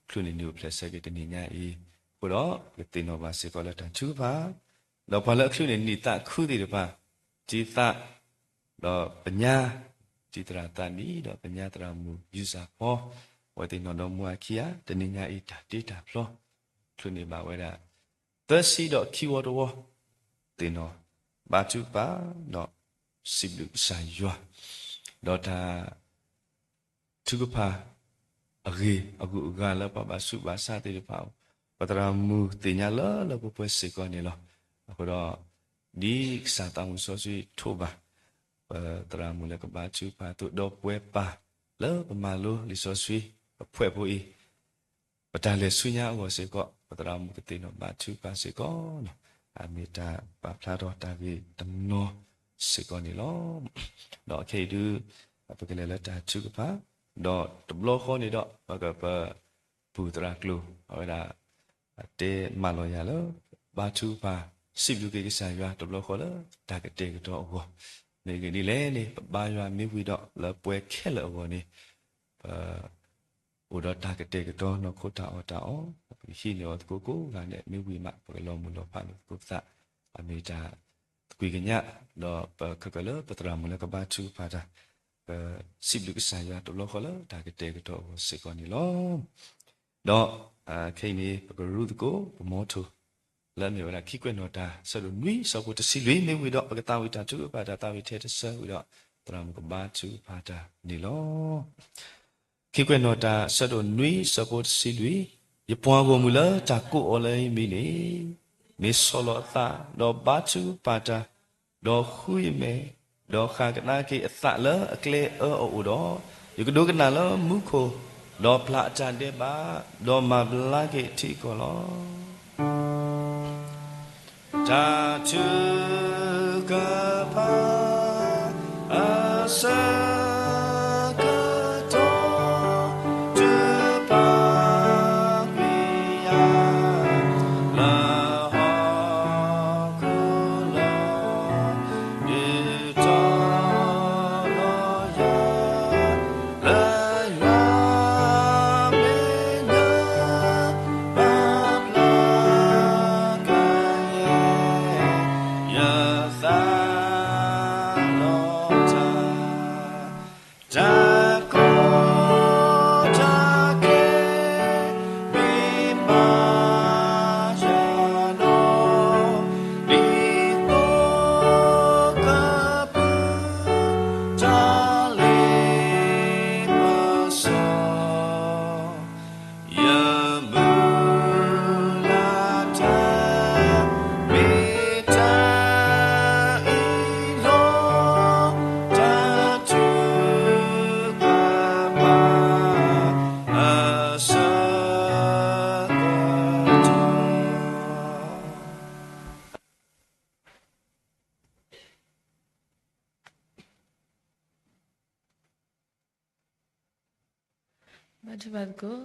ချုးန့ၢ်နံၣ်အိၣ်ဖျဲၣ်ဆၢက့ၤတနံၤညါအံၤ, အဃိဒီး ပကသ့ၣ်နီၣ်ဘၣ်စ့ၢ်ကီးလၢတၢ်ထုကဖၣ်, ဒီးပှၤလၢအချုးန့ၢ်နံၣ်သးခုသ့ၣ်တဖၣ်, တံသး ဒီးပညါ တံသရၣ်သးနံၣ် ဒီးပညါသရၣ်မုၣ်ယူစၢ်ဖီ, အဝဲသ့ၣ်နီၣ်ဒီးမူအခံဂၤ တနံၤညါအံၤတၢ်တ့တၢ်ဖျီ ချုးန့ၢ်ဘၣ်ဝဲဒၣ် သၢဆံဒီးခံဝီတဝီ, သ့ၣ်နီၣ်ဘါထုကဖၣ် ဒီးစံးဘျုးကစၢ်ယွၤ, ဒီးတၢ် ထုကဖၣ် အဂ့ၢ်အဂုၤအဂၤလၢပှၤဘၣ်ဆူးဘၣ်ဆါသ့ၣ်တဖၣ်, ပသရၣ်မုၣ်သ့ၣ်ညါလၢလၢပှဲၤပှဲၤစ့ၢ်ကီးန့ၣ်လီၤ. အဃိဒီး ဒ်ကစၢ်သးမုၢ်စီဆှံထိးဘၣ် ပသရၣ်မုၣ်လၢကဘါထုကဖၣ်အသိး ဒီးပဝဲပၢ်လၢပမၤလိလံာ်စီဆှံ ပဖှဲးဖိအံၤ ပတၢ်လဲၤဆူညါအဂီၢ်စ့ၢ်ကီး ပသရၣ်မုၣ်ကသ့ၣ်နီၣ်ဘါထုကဖၣ်စ့ၢ်ကီး, အမ့ၢ်တၢ်ပာ်ဖျါထီၣ်တၢ်ဂ့ၢ်တနီၤစ့ၢ်ကီးန့ၣ်လီၤ. ဒီးခဲအံၤဒုး ပကလဲၤလၢတၢ်ထုကဖၣ်, ဒီးတဘျီဃီန့ၣ်ဒီး ပကပ ပူၤသရၣ်ကျိၤ အဝဲဒၣ် တဲမၤလီၤယၤလၢ ဘါထုကဖၣ် စံးဘျုးက့ၤကစၢ်ယွၤတဘျီဃီလၢ တၢ်ကတဲာ်ကတီၤအဂီၢ်, မ့ၢ်ဂ့ၢ်ဒ်လဲၣ်န့ၣ် ပဘါယွၤမ့ၢ်ဝံၤဒီး လၢပှဲၤခဲလၢာ်အဂီၢ်န့ၣ် ပ အိၣ်ဒီးတၢ်ကတဲာ်ကတီၤနီၢ်ခိတၢ်အီၣ်တၢ်အီ, ပကဟံးန့ၢ်အီၤသကိးကိးဂၤဒဲး မ့ၢ်ဝံၤမး ပကလီၤမုၢ်လီၤဖးန့ၢ်သကိးပသး, အမ့ၢ်တၢ်သကွံၢ်ကညး, ဒီးပခဲကၢၣ်လၢပသရၣ်မုၣ်လၢကဘါထုကဖၣ်တၢ်, ပစံးဘျုးကစၢ်ယွၤတဘျီဃီလၢတၢ်ကတဲာ်ကတီၤအဂီၢ်စ့ၢ်ကီးန့ၣ်လီၤ. ဒီးခဲအံၤန့ၣ် ပကရူၢ်သကိး ပမီထိၣ် လၢအမ့ၢ်ဝဲဒၣ် ခံကွဲးနီၣ်တၢ် ဆၢဒိၣ်နွံ ဆၢဖိတဆံလွံၢ် မ့ၢ်ဝံၤဒီး ပကသးဝံၣ်တၢ်ထုကဖၣ်တၢ်သးဝံၣ်ထဲတဆၢဝံၤဒီး သရၣ်မုၣ်ကဘါထုကဖၣ်တၢ်န့ၣ်လီၤ. ခံကွဲးနီၣ်တၢ် ဆၢဒိၣ်နွံ ဆၢဖိတဆံလွံၢ်, ယပှၤဂီၢ်မုၢ်လၢတၢ်ကိးအီၤလၢယမံၤန့ၣ် မ့ၢ်ဆီၣ်လီၤအသး ဒီးဘါထုကဖၣ်တၢ်, ဒီးဃုယမဲာ်, ဒီးဃၣ်ကဒါက့ၤအသးလၢအကျဲအၢအအိၣ်ဒီး, ယကဒိကနၣ်လၢမူခိၣ်, ဒီးပျၢ်အတၢ်ဒဲးဘး, ဒီးမၤဘျါက့ၤအထံအကီၢ်လီၤ. တၢ်ထုကဖၣ် အဆၢကတီၢ် တုၤပာ်ကွံာ်ယၤ လၢဟီၣ်ခိၣ်လီၤ. ဒုးတီၤလီၤယၤ လၢယွၤမ့ၢ်နၢၤ ဘၣ်ဖျါကယဲၢ် ယသးလီၤတၢ် တၢ်ကီတၢ်ခဲ မ့ၢ်ဘၣ်ယၤဒီး ဒ်သိးကပုၢ်တၢ်လ့ပစီ ယမုၢ်လၢ်တၢ် မ့ၢ်တၢ်အံၤလီၤ. တၢ်ထုကဖၣ် အဆၢကတီၢ် ဘါထုကဖၣ်သကိး.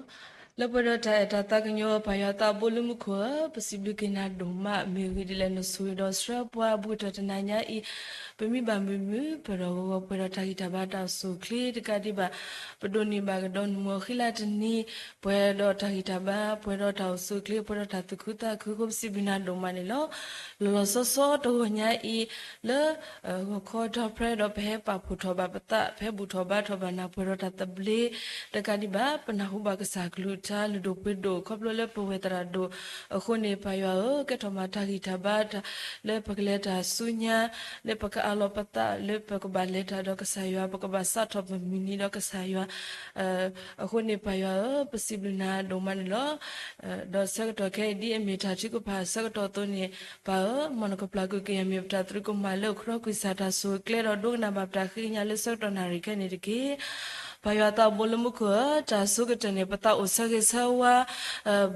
လၢပှဲၤဒီးတၢ်အဲၣ်တၢ်သးကညီၤ ပၢ်ယွၤသးဘိလၢမူခိၣ်ဧၢ, ပစံးဘျုးက့ၤနၤဒိၣ်မး မ့ၢ်ဂ့ၢ်ဒ်လဲၣ် နဆိၣ်ဂ့ၤဒီးဆှၢပှၤဘူးကတၢၢ်တနၤညါအံၤ, ပမ့ၢ်ဘၣ်မုာ်မုာ် ပဒီးဂီၤဂီၤပှဲၤဒီးတၢ်ဂံၢ်တၢ်ဘါတၢ်အိၣ်ဆူၣ်အိၣ်ချ့တကးဒံးဘၣ်, ပဒိးန့ၢ်ဘၣ်ကဒီးနမုၢ်အဃံလၤတနံၤ ပှဲၤဒီးတၢ်ဂံၢ်တၢ်ဘါ ပှဲၤဒီးတၢ်အိၣ်ဆူၣ်အိၣ်ချ့ ပှဲၤဒီးတၢ်သူၣ်ခုသးခုအဃိ ပစံးဘျုးနၤဒိၣ်မးန့ၣ်လီၤ. လီၤလီၤဆီဆီတဂီၤညါအံၤ လၢ ဂီၤခီဒီဖျၢၣ်ဒီး ပဟဲပာ်ဖှိၣ်ထီၣ်ဘၣ်ပသး ပဟဲဘူၣ်ထီၣ်ဘါထီၣ်ဘၣ်နၤ ပှဲၤဒီးတၢ်သဘျ့တကးဒံးဘၣ်, ပနၢ်ဟူဘၣ်ကစၢ်ကလုၢ်ကထါလုၢ်ဒိၣ်ပှ့ၤဒိၣ် ခီဖျိလၢပဝဲသရၣ်ဒိၣ်အဃိန့ၣ် ပၢ်ယွၤဧၢ, ကဲထီၣ်မးတၢ်ဂံၢ်တၢ်ဘါတၢ် လၢပကလဲၤတၢ်ဆူညါ လၢပကအးလီၤပသး လၢပကဘၣ်လဲၤတၢ်ဒီးကစၢ်ယွၤ ပကဘၣ်စးထီၣ်ပမုၢ်နံၤဒီးကစၢ်ယွၤ အဃိန့ၣ် ပၢ်ယွၤဧၢ, ပစံးဘျုးနၤဒိၣ်မးန့ၣ်လီၤ. ဒီးဆၢကတီၢ်ခဲအံၤ ဒ်အမ့ၢ်တၢ်ထုကဖၣ်ဆၢကတီၢ်အသိးန့ၣ် ပၢ်ဧၢ, မ်နကပျၢ်ကွံာ်က့ၤယမ့ၢ်ပတၢ်သရူးကမၣ်လၢ အိၣ်ခီကွံာ်စၢ်တၢ်ဆိၣ်ဂ့ၤကျဲဒီး ဒိကနၣ်ဘၣ်ပတၢ်ဃ့ကညးလၢဆၢကတီၢ်နၣ်ရံၣ်ခဲအံၤန့ၣ်တက့ၢ်. ပၢ်ယွၤသးဘိလၢမူခိၣ်ဧၢ, တၢ်အဆိကတၢၢ်န့ၣ် ပသးအိၣ်ဆၢဂ့ၤဆၢဝါ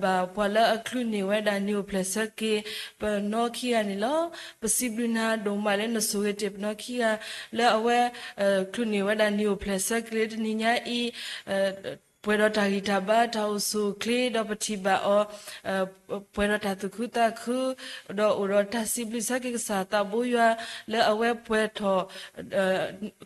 ဘၣ်ပှၤလၢအချုးန့ၢ်ဝဲဒၣ်နံၤအိၣ်ဖျဲၣ်ဆၢက့ၤ ပနီၢ်ခံဂၤန့ၣ်လီၤ. ပစံးဘျုးနၤဒိၣ်မးလၢနဆိၣ်ဂ့ၤတ့ၢ်ပနီၢ်ခံဂၤ လၢအဝဲ ချုးန့ၢ်ဝဲဒၣ်နံၤအိၣ်ဖျဲၣ်ဆၢက့ၤလၢတနံၤညါအံၤ ပှဲၤဒီးတၢ်ဂံၢ်တၢ်ဘါ တၢ်အိၣ်ဆူၣ်အိၣ်ချ့ ဒီးပထံၣ်ဘၣ်အီၤ ပှဲၤဒီးတၢ်သူၣ်ခုသးခု ဒီးအိၣ်ဒီးတၢ်စံးဘျုးဆၢက့ၤကစၢ်သးဘိယွၤ လၢအဝဲပှဲၤထီၣ်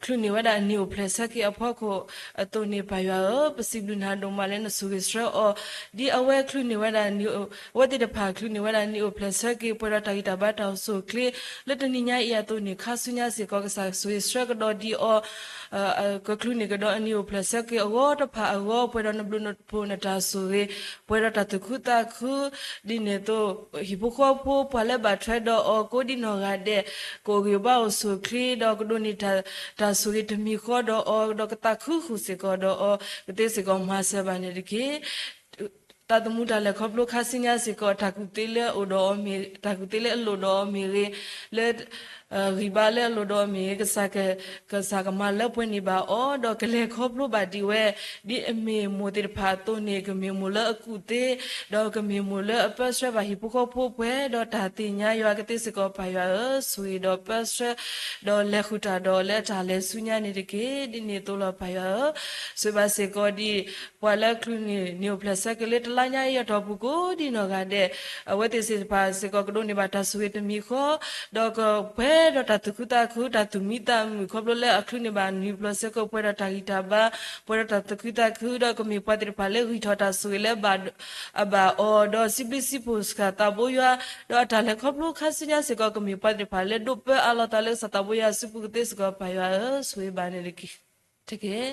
ချုးန့ၢ်ဝဲဒၣ်နံၤအိၣ်ဖျဲၣ်ဆၢက့ၤအဖီခိၣ်အသိးန့ၣ် ပၢ်ယွၤဧၢ, ပစံးဘျုးနၤဒိၣ်မးလၢနဆိၣ်ဂ့ၤဆှၢအီၤ ဒ်အဝဲချုးန့ၢ်ဝဲဒၣ် အဝဲသ့ၣ်တဖၣ်ချုးန့ၢ်ဝဲဒၣ်နံၤအိၣ်ဖျဲၣ်ဆၢက့ၤ ပှဲၤဒီးတၢ်ဂံၢ်တၢ်ဘါတၢ်အိၣ်ဆူၣ်အိၣ်ချ့ လၢတနံၤညါအံၤအသိးန့ၣ် ခါဆူညါစ့ၢ်ကီး ကစၢ်ဆိၣ်ဂ့ၤဆှၢကဒီးဒ်အီၤ ကချုးန့ၢ်ကဒီးအနံၤအိၣ်ဖျဲၣ်ဆၢက့ၤအဂီၢ်တဖၣ်အဂီၢ် ပှဲၤဒီးနဘျုးနဖှိၣ်နတၢ်ဆိၣ်ဂ့ၤ ပှဲၤဒီးတၢ်သူၣ်ခုသးခု ဒ်န့ၣ်အသိး ဟံၣ်ဖိဃီဖိ ပှၤလၢဘၣ်ထွဲဒီးအီၤကိးဒံနီၢ်ဂၤဒဲး ကအိၣ်ဂံၢ်ဘါအိၣ်ဆူၣ်အိၣ်ချ့ ဒီးကဒိးန့ၢ်တၢ် တၢ်ဆိၣ်ဂ့ၤတမံၤဃီဒီးအီၤ ဒီးကသးခုဃုာ်စ့ၢ်ကီးဒီးအီၤ ကသ့စ့ၢ်ကီးမၤစၢၤဘၣ်န့ၣ်တက့ၢ်. တၢ်သမူတၢ်လဲၤခီဖျိခါဆူညါစ့ၢ်ကီး တၢ်ကူၣ်သ့လၢအအိၣ်ဒီးအီၤမ့ၢ် တၢ်ကူၣ်သ့လၢအလိၣ်ဒီးအီၤမ့ၢ်ဂ့ၤ လၢ ဂံၢ်ဘါလၢအလိၣ်ဒီးအီၤမ့ၢ်ဂ့ၤ ကစၢ် ကစၢ်ကမၤလၢပှဲၤန့ၢ်ဘၣ်အီၤ ဒီးကလဲၤခီဖျိဘၣ်ဒံးဝဲ ဒ်အမ့ၢ်မိၢ်သ့ၣ်တဖၣ်အသိးန့ၣ် ကမ့ၢ်မိၢ်လၢအကူၣ်သ့ ဒီးကမ့ၢ်မိၢ်လၢအပၢဆှၢဘၣ်ဟံၣ်ဖိဃီဖိပှဲၤဒီးတၢ်သ့ၣ်ညါယွၤ ကသ့စ့ၢ်ကီးပၢ်ယွၤဧၢ, ဆိၣ်ဂ့ၤဒီးပၢဆှၢ ဒီးလဲၤဃုာ်တၢ်ဒီးလၢအတၢ်လဲၤဆူညါန့ၣ်တက့ၢ်. ဒ်န့ၣ်အသိးလီၤပၢ်ယွၤဧၢ, ဆိၣ်ဂ့ၤဘၣ်စ့ၢ်ကီးဒ် ပှၤလၢအချုးန့ၢ်နံၤအိၣ်ဖျဲၣ်ဆၢက့ၤလၢတလါညါအံၤအတီၢ်ပူၤကိးဒံနီၢ်ဂၤဒဲး အဝဲသ့ၣ်သ့ၣ်တဖၣ်စ့ၢ်ကီးကဒိးန့ၢ်ဘၣ်တၢ်ဆိၣ်ဂ့ၤတမံၤဃီ ဒီးကပှဲၤဒီးတၢ်သူၣ်ခုသးခု တၢ်သူၣ်မံသးမုာ်ခီဖျိလၢအချုးန့ၢ်ဘၣ်နံၤအိၣ်ဖျဲၣ်ဆၢက့ၤ ပှဲၤဒီးတၢ်ဂံၢ်တၢ်ဘါ ပှဲၤဒီးတၢ်သူၣ်ခုသးခု ဒီးကမ့ၢ်ပှၤသ့ၣ်တဖၣ်လၢဂံၢ်ထီၣ်တၢ်ဆိၣ်ဂ့ၤလၢအဘၣ်အီၤ ဒီးစံးဘျုးစံးဖှိၣ်ကစၢ်သးဘိယွၤ ဒီးအတၢ်လဲၤခီဖျိခါဆူညါစ့ၢ်ကီး ကမ့ၢ်ပှၤသ့ၣ်တဖၣ်လၢဒိးပၢအးလီၤသးလၢကစၢ်သးဘိယွၤစုပူၤကသ့စ့ၢ်ကီးပၢ်ယွၤဧၢ, ဆိၣ်ဂ့ၤဘၣ်န့ၣ်တက့ၢ်. တက့ၢ်.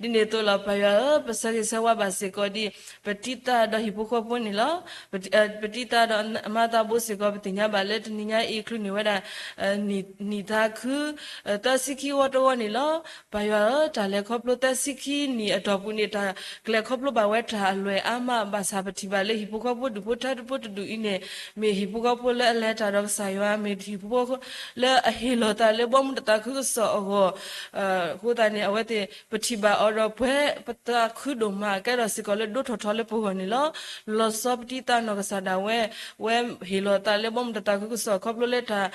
ဒ်န့ၣ်အသိးလီၤ ပၢ်ယွၤဧၢ, ပဆၢဂ့ၤဆၢဝါဘၣ်စ့ၢ်ကီးဒ် ပတံၤသကိးဒီးဟံၣ်ဖိဃီဖိန့ၣ်လီၤ. ပတံၤ ပတံၤသကိးဒီးမါသးဘိစ့ၢ်ကီး ပသ့ၣ်ညါဘၣ်လၢတနံၤညါအံၤ ချုးန့ၢ်ဝဲဒၣ် နံၣ် နံၣ်သးခု သၢဆံခံဝီတဝီန့ၣ်လီၤ. ပၢ်ယွၤဧၢ, တၢ်လဲၤခီဖျိသၢဆံခံနံၣ်အတီၢ်ပူၤန့ၣ် တၢ်ကလဲၤခီဖျိဘၣ်ဝဲတၢ်အလွဲၢ်အါမး ဘၣ်ဆၣ်ပထံၣ်ဘၣ်လၢဟံၣ်ဖိဃီဖိဒူၣ်ဖိထၢဖိတဒူၣ်အံၤန့ၣ် မ့ၢ်ဟံၣ်ဖိဃီဖိလၢအလဲၤတၢ်ဒီးကစၢ်ယွၤ, မ့ၢ်ဟံၣ်ဖိဃီဖိလၢအဟ့ၣ်လီၤသးလၢဘီမုၢ်တသးခုကစီၣ်အဂီၢ် အဃိသတးန့ၣ် အဝဲသ့ၣ် ပထံၣ်ဘၣ်အီၤဒီးပှဲၤပသးခုဒိၣ်မး ကဲထီၣ်စ့ၢ်ကီးလၢဒိၣ်ထီၣ်ထီလၢပဂီၢ်န့ၣ်လီၤ. လီၤဆီပတံၤသကိးနီၢ်ကစၢ်ဒၣ်ဝဲ ဝဲဟ့ၣ်လီၤသးလၢဘီမုၢ်တသးခုကစီၣ် ခီဖျိလၢတၢ်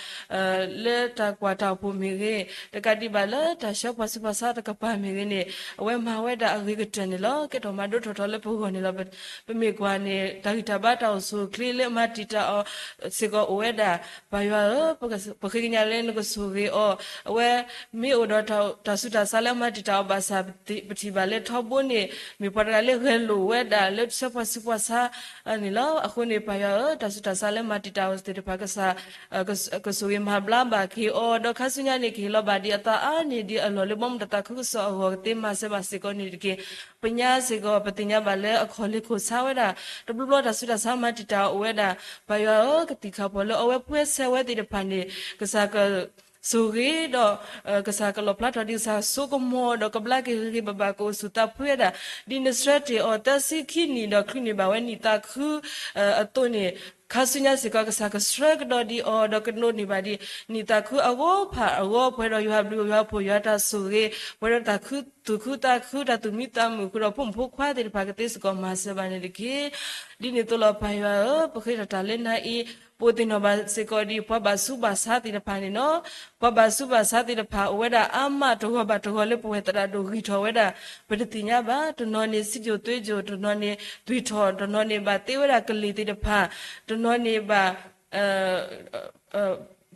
လၢတၢ်ကွၢ်တၢ်အိၣ်ဖှိၣ်မ့ၢ်ဂ့ၤ, တကးဒံးဘၣ်လၢတၢ်ဆှၢပှၤဆူးပှၤဆါတကပၤမ့ၢ်ဂ့ၤန့ၣ် အဝဲမၤဝဲဒၣ်အဂ့ၤကတၢၢ်န့ၣ်လီၤ. ကဲထီၣ်မၤဒိၣ်ထီၣ်ထီလၢပဂီၢ်န့ၣ်လီၤ. ပမ့ၢ်ကွၢ်န့ၣ် တၢ်ဂံၢ်တၢ်ဘါတၢ်အိၣ်ဆူၣ်အိၣ်ချ့လၢအမၤတံာ်တာ်အီၤစ့ၢ်ကီးအိၣ်ဝဲဒၣ် ပၢ်ယွၤဧၢ, ပဃ့ကညးလၢနကဆိၣ်ဂ့ၤအီၤ, အဝဲမ့ၢ်အိၣ်ဒီးတၢ်ဆူးတၢ်ဆါလၢအမၤတံာ်တာ်အီၤဘၣ်ဆၣ် ပထံၣ်ဘၣ်လၢထီဘိန့ၣ် မ့ၢ်ပှၤတဂၤလၢဂဲၤလိာ်ဝဲဒၣ်လၢဆှၢပှၤဆူးပှၤဆါန့ၣ်လီၤ. အဃိန့ၣ် ပၢ်ယွၤဧၢ, တၢ်ဆူးတၢ်ဆါလၢမၤတံာ်တာ်အီၤသ့ၣ်တဖၣ် ကစၢ် ကဆိၣ်ဂ့ၤမၤဘျါဘၣ်က့ၤအီၤ, ဒီးခါဆူညါန့ၣ် ကဟ့ၣ်လီၤဘၣ်ဒံးအသးအါန့ၢ်ဒံးအလီၢ်လၢဘီမုၢ်တသးခုကစီၣ်အဂီၢ် ကသ့မၤစၢၤဘၣ်စ့ၢ်ကီးန့ၣ်တက့ၢ်. ပညါစ့ၢ်ကီး ပသ့ၣ်ညါဘၣ်လၢအခီၣ်လ့ၢ်ခိၣ်ဆါဝဲဒၣ် တဘျီဘျီတၢ်ဆူးတၢ်ဆါမၤတံာ်တာ်အီၤအိၣ်ဝဲဒၣ်, ပၢ်ယွၤဧၢ, ကသံၣ်ခၣ်ဖီၣ်လၢအဝဲပှဲၤဆၢဝဲသ့ၣ်တဖၣ်န့ၣ် ကစၢ်က ဆိၣ်ဂ့ၤဒီး ကစၢ်ကလီၣ်ဖျါထီၣ်ဒံး ကစၢ်ဆိကမိၣ်ဒီးကဘျါက့ၤဂ့ၤဂ့ၤဘၣ်ဘၣ် ကအိၣ်ဆူၣ်သးဖှံဝဲဒၣ် ဒ်နဆှၢတ့ၢ်အီၤသၢဆံခံနံၣ်ဒီးချုးန့ၢ်ဘၣ်ဝဲနံၣ်သးခုအသိးန့ၣ်, ခါဆူညါစ့ၢ်ကီး ကစၢ်ကဆှၢကဒီးဒံးအီၤ ဒီးကဒိးန့ၢ်ဘၣ်ဒံး နံၣ်သးခုအဂီၢ်ဖးအဂီၢ် ပှဲၤဒီးယွၤဘျုးယွၤဖှိၣ် ယွၤတၢ်ဆိၣ်ဂ့ၤ ပှဲၤဒီးတၢ်သူၣ်ခုသးခု တၢ်သူၣ်မံသးမုာ် ဃုာ်ဒီးဖိမုၣ်ဖိခွါသ့ၣ်တဖၣ် ကသ့စ့ၢ်ကီးမၤစၢၤဘၣ်န့ၣ်တက့ၢ်. ဒ်န့ၣ်အသိးလီၤ ပၢ်ယွၤဧၢ, ပဃ့ထီၣ်တၢ်လၢနၤအံၤ ပအိၣ်သ့ၣ်နီၣ်ဘၣ်စ့ၢ်ကီးဒံး ပှၤဘၣ်ဆူးဘၣ်ဆါသ့ၣ်တဖၣ်န့ၣ်လီၤ. ပှၤဘၣ်ဆူးဘၣ်ဆါသ့ၣ်တဖၣ် အိၣ်ဝဲဒၣ်အါမးတဂၤဘၣ်တဂၤလၢပဝဲၤသရၣ်ဒိၣ်ဂံၢ်ထီၣ်ဝဲဒၣ် ပတသ့ၣ်ညါဘၣ်. တနီၤန့ၣ်စံၣ်စိၤသွ့စိၤ, တနီၤန့ၣ်သွံၣ်ထီၣ်, တနီၤန့ၣ်ဘၣ်သ့ဝဲဒၣ်ကလံၤသ့ၣ်တဖၣ်, တနီၤန့ၣ်ဘၣ်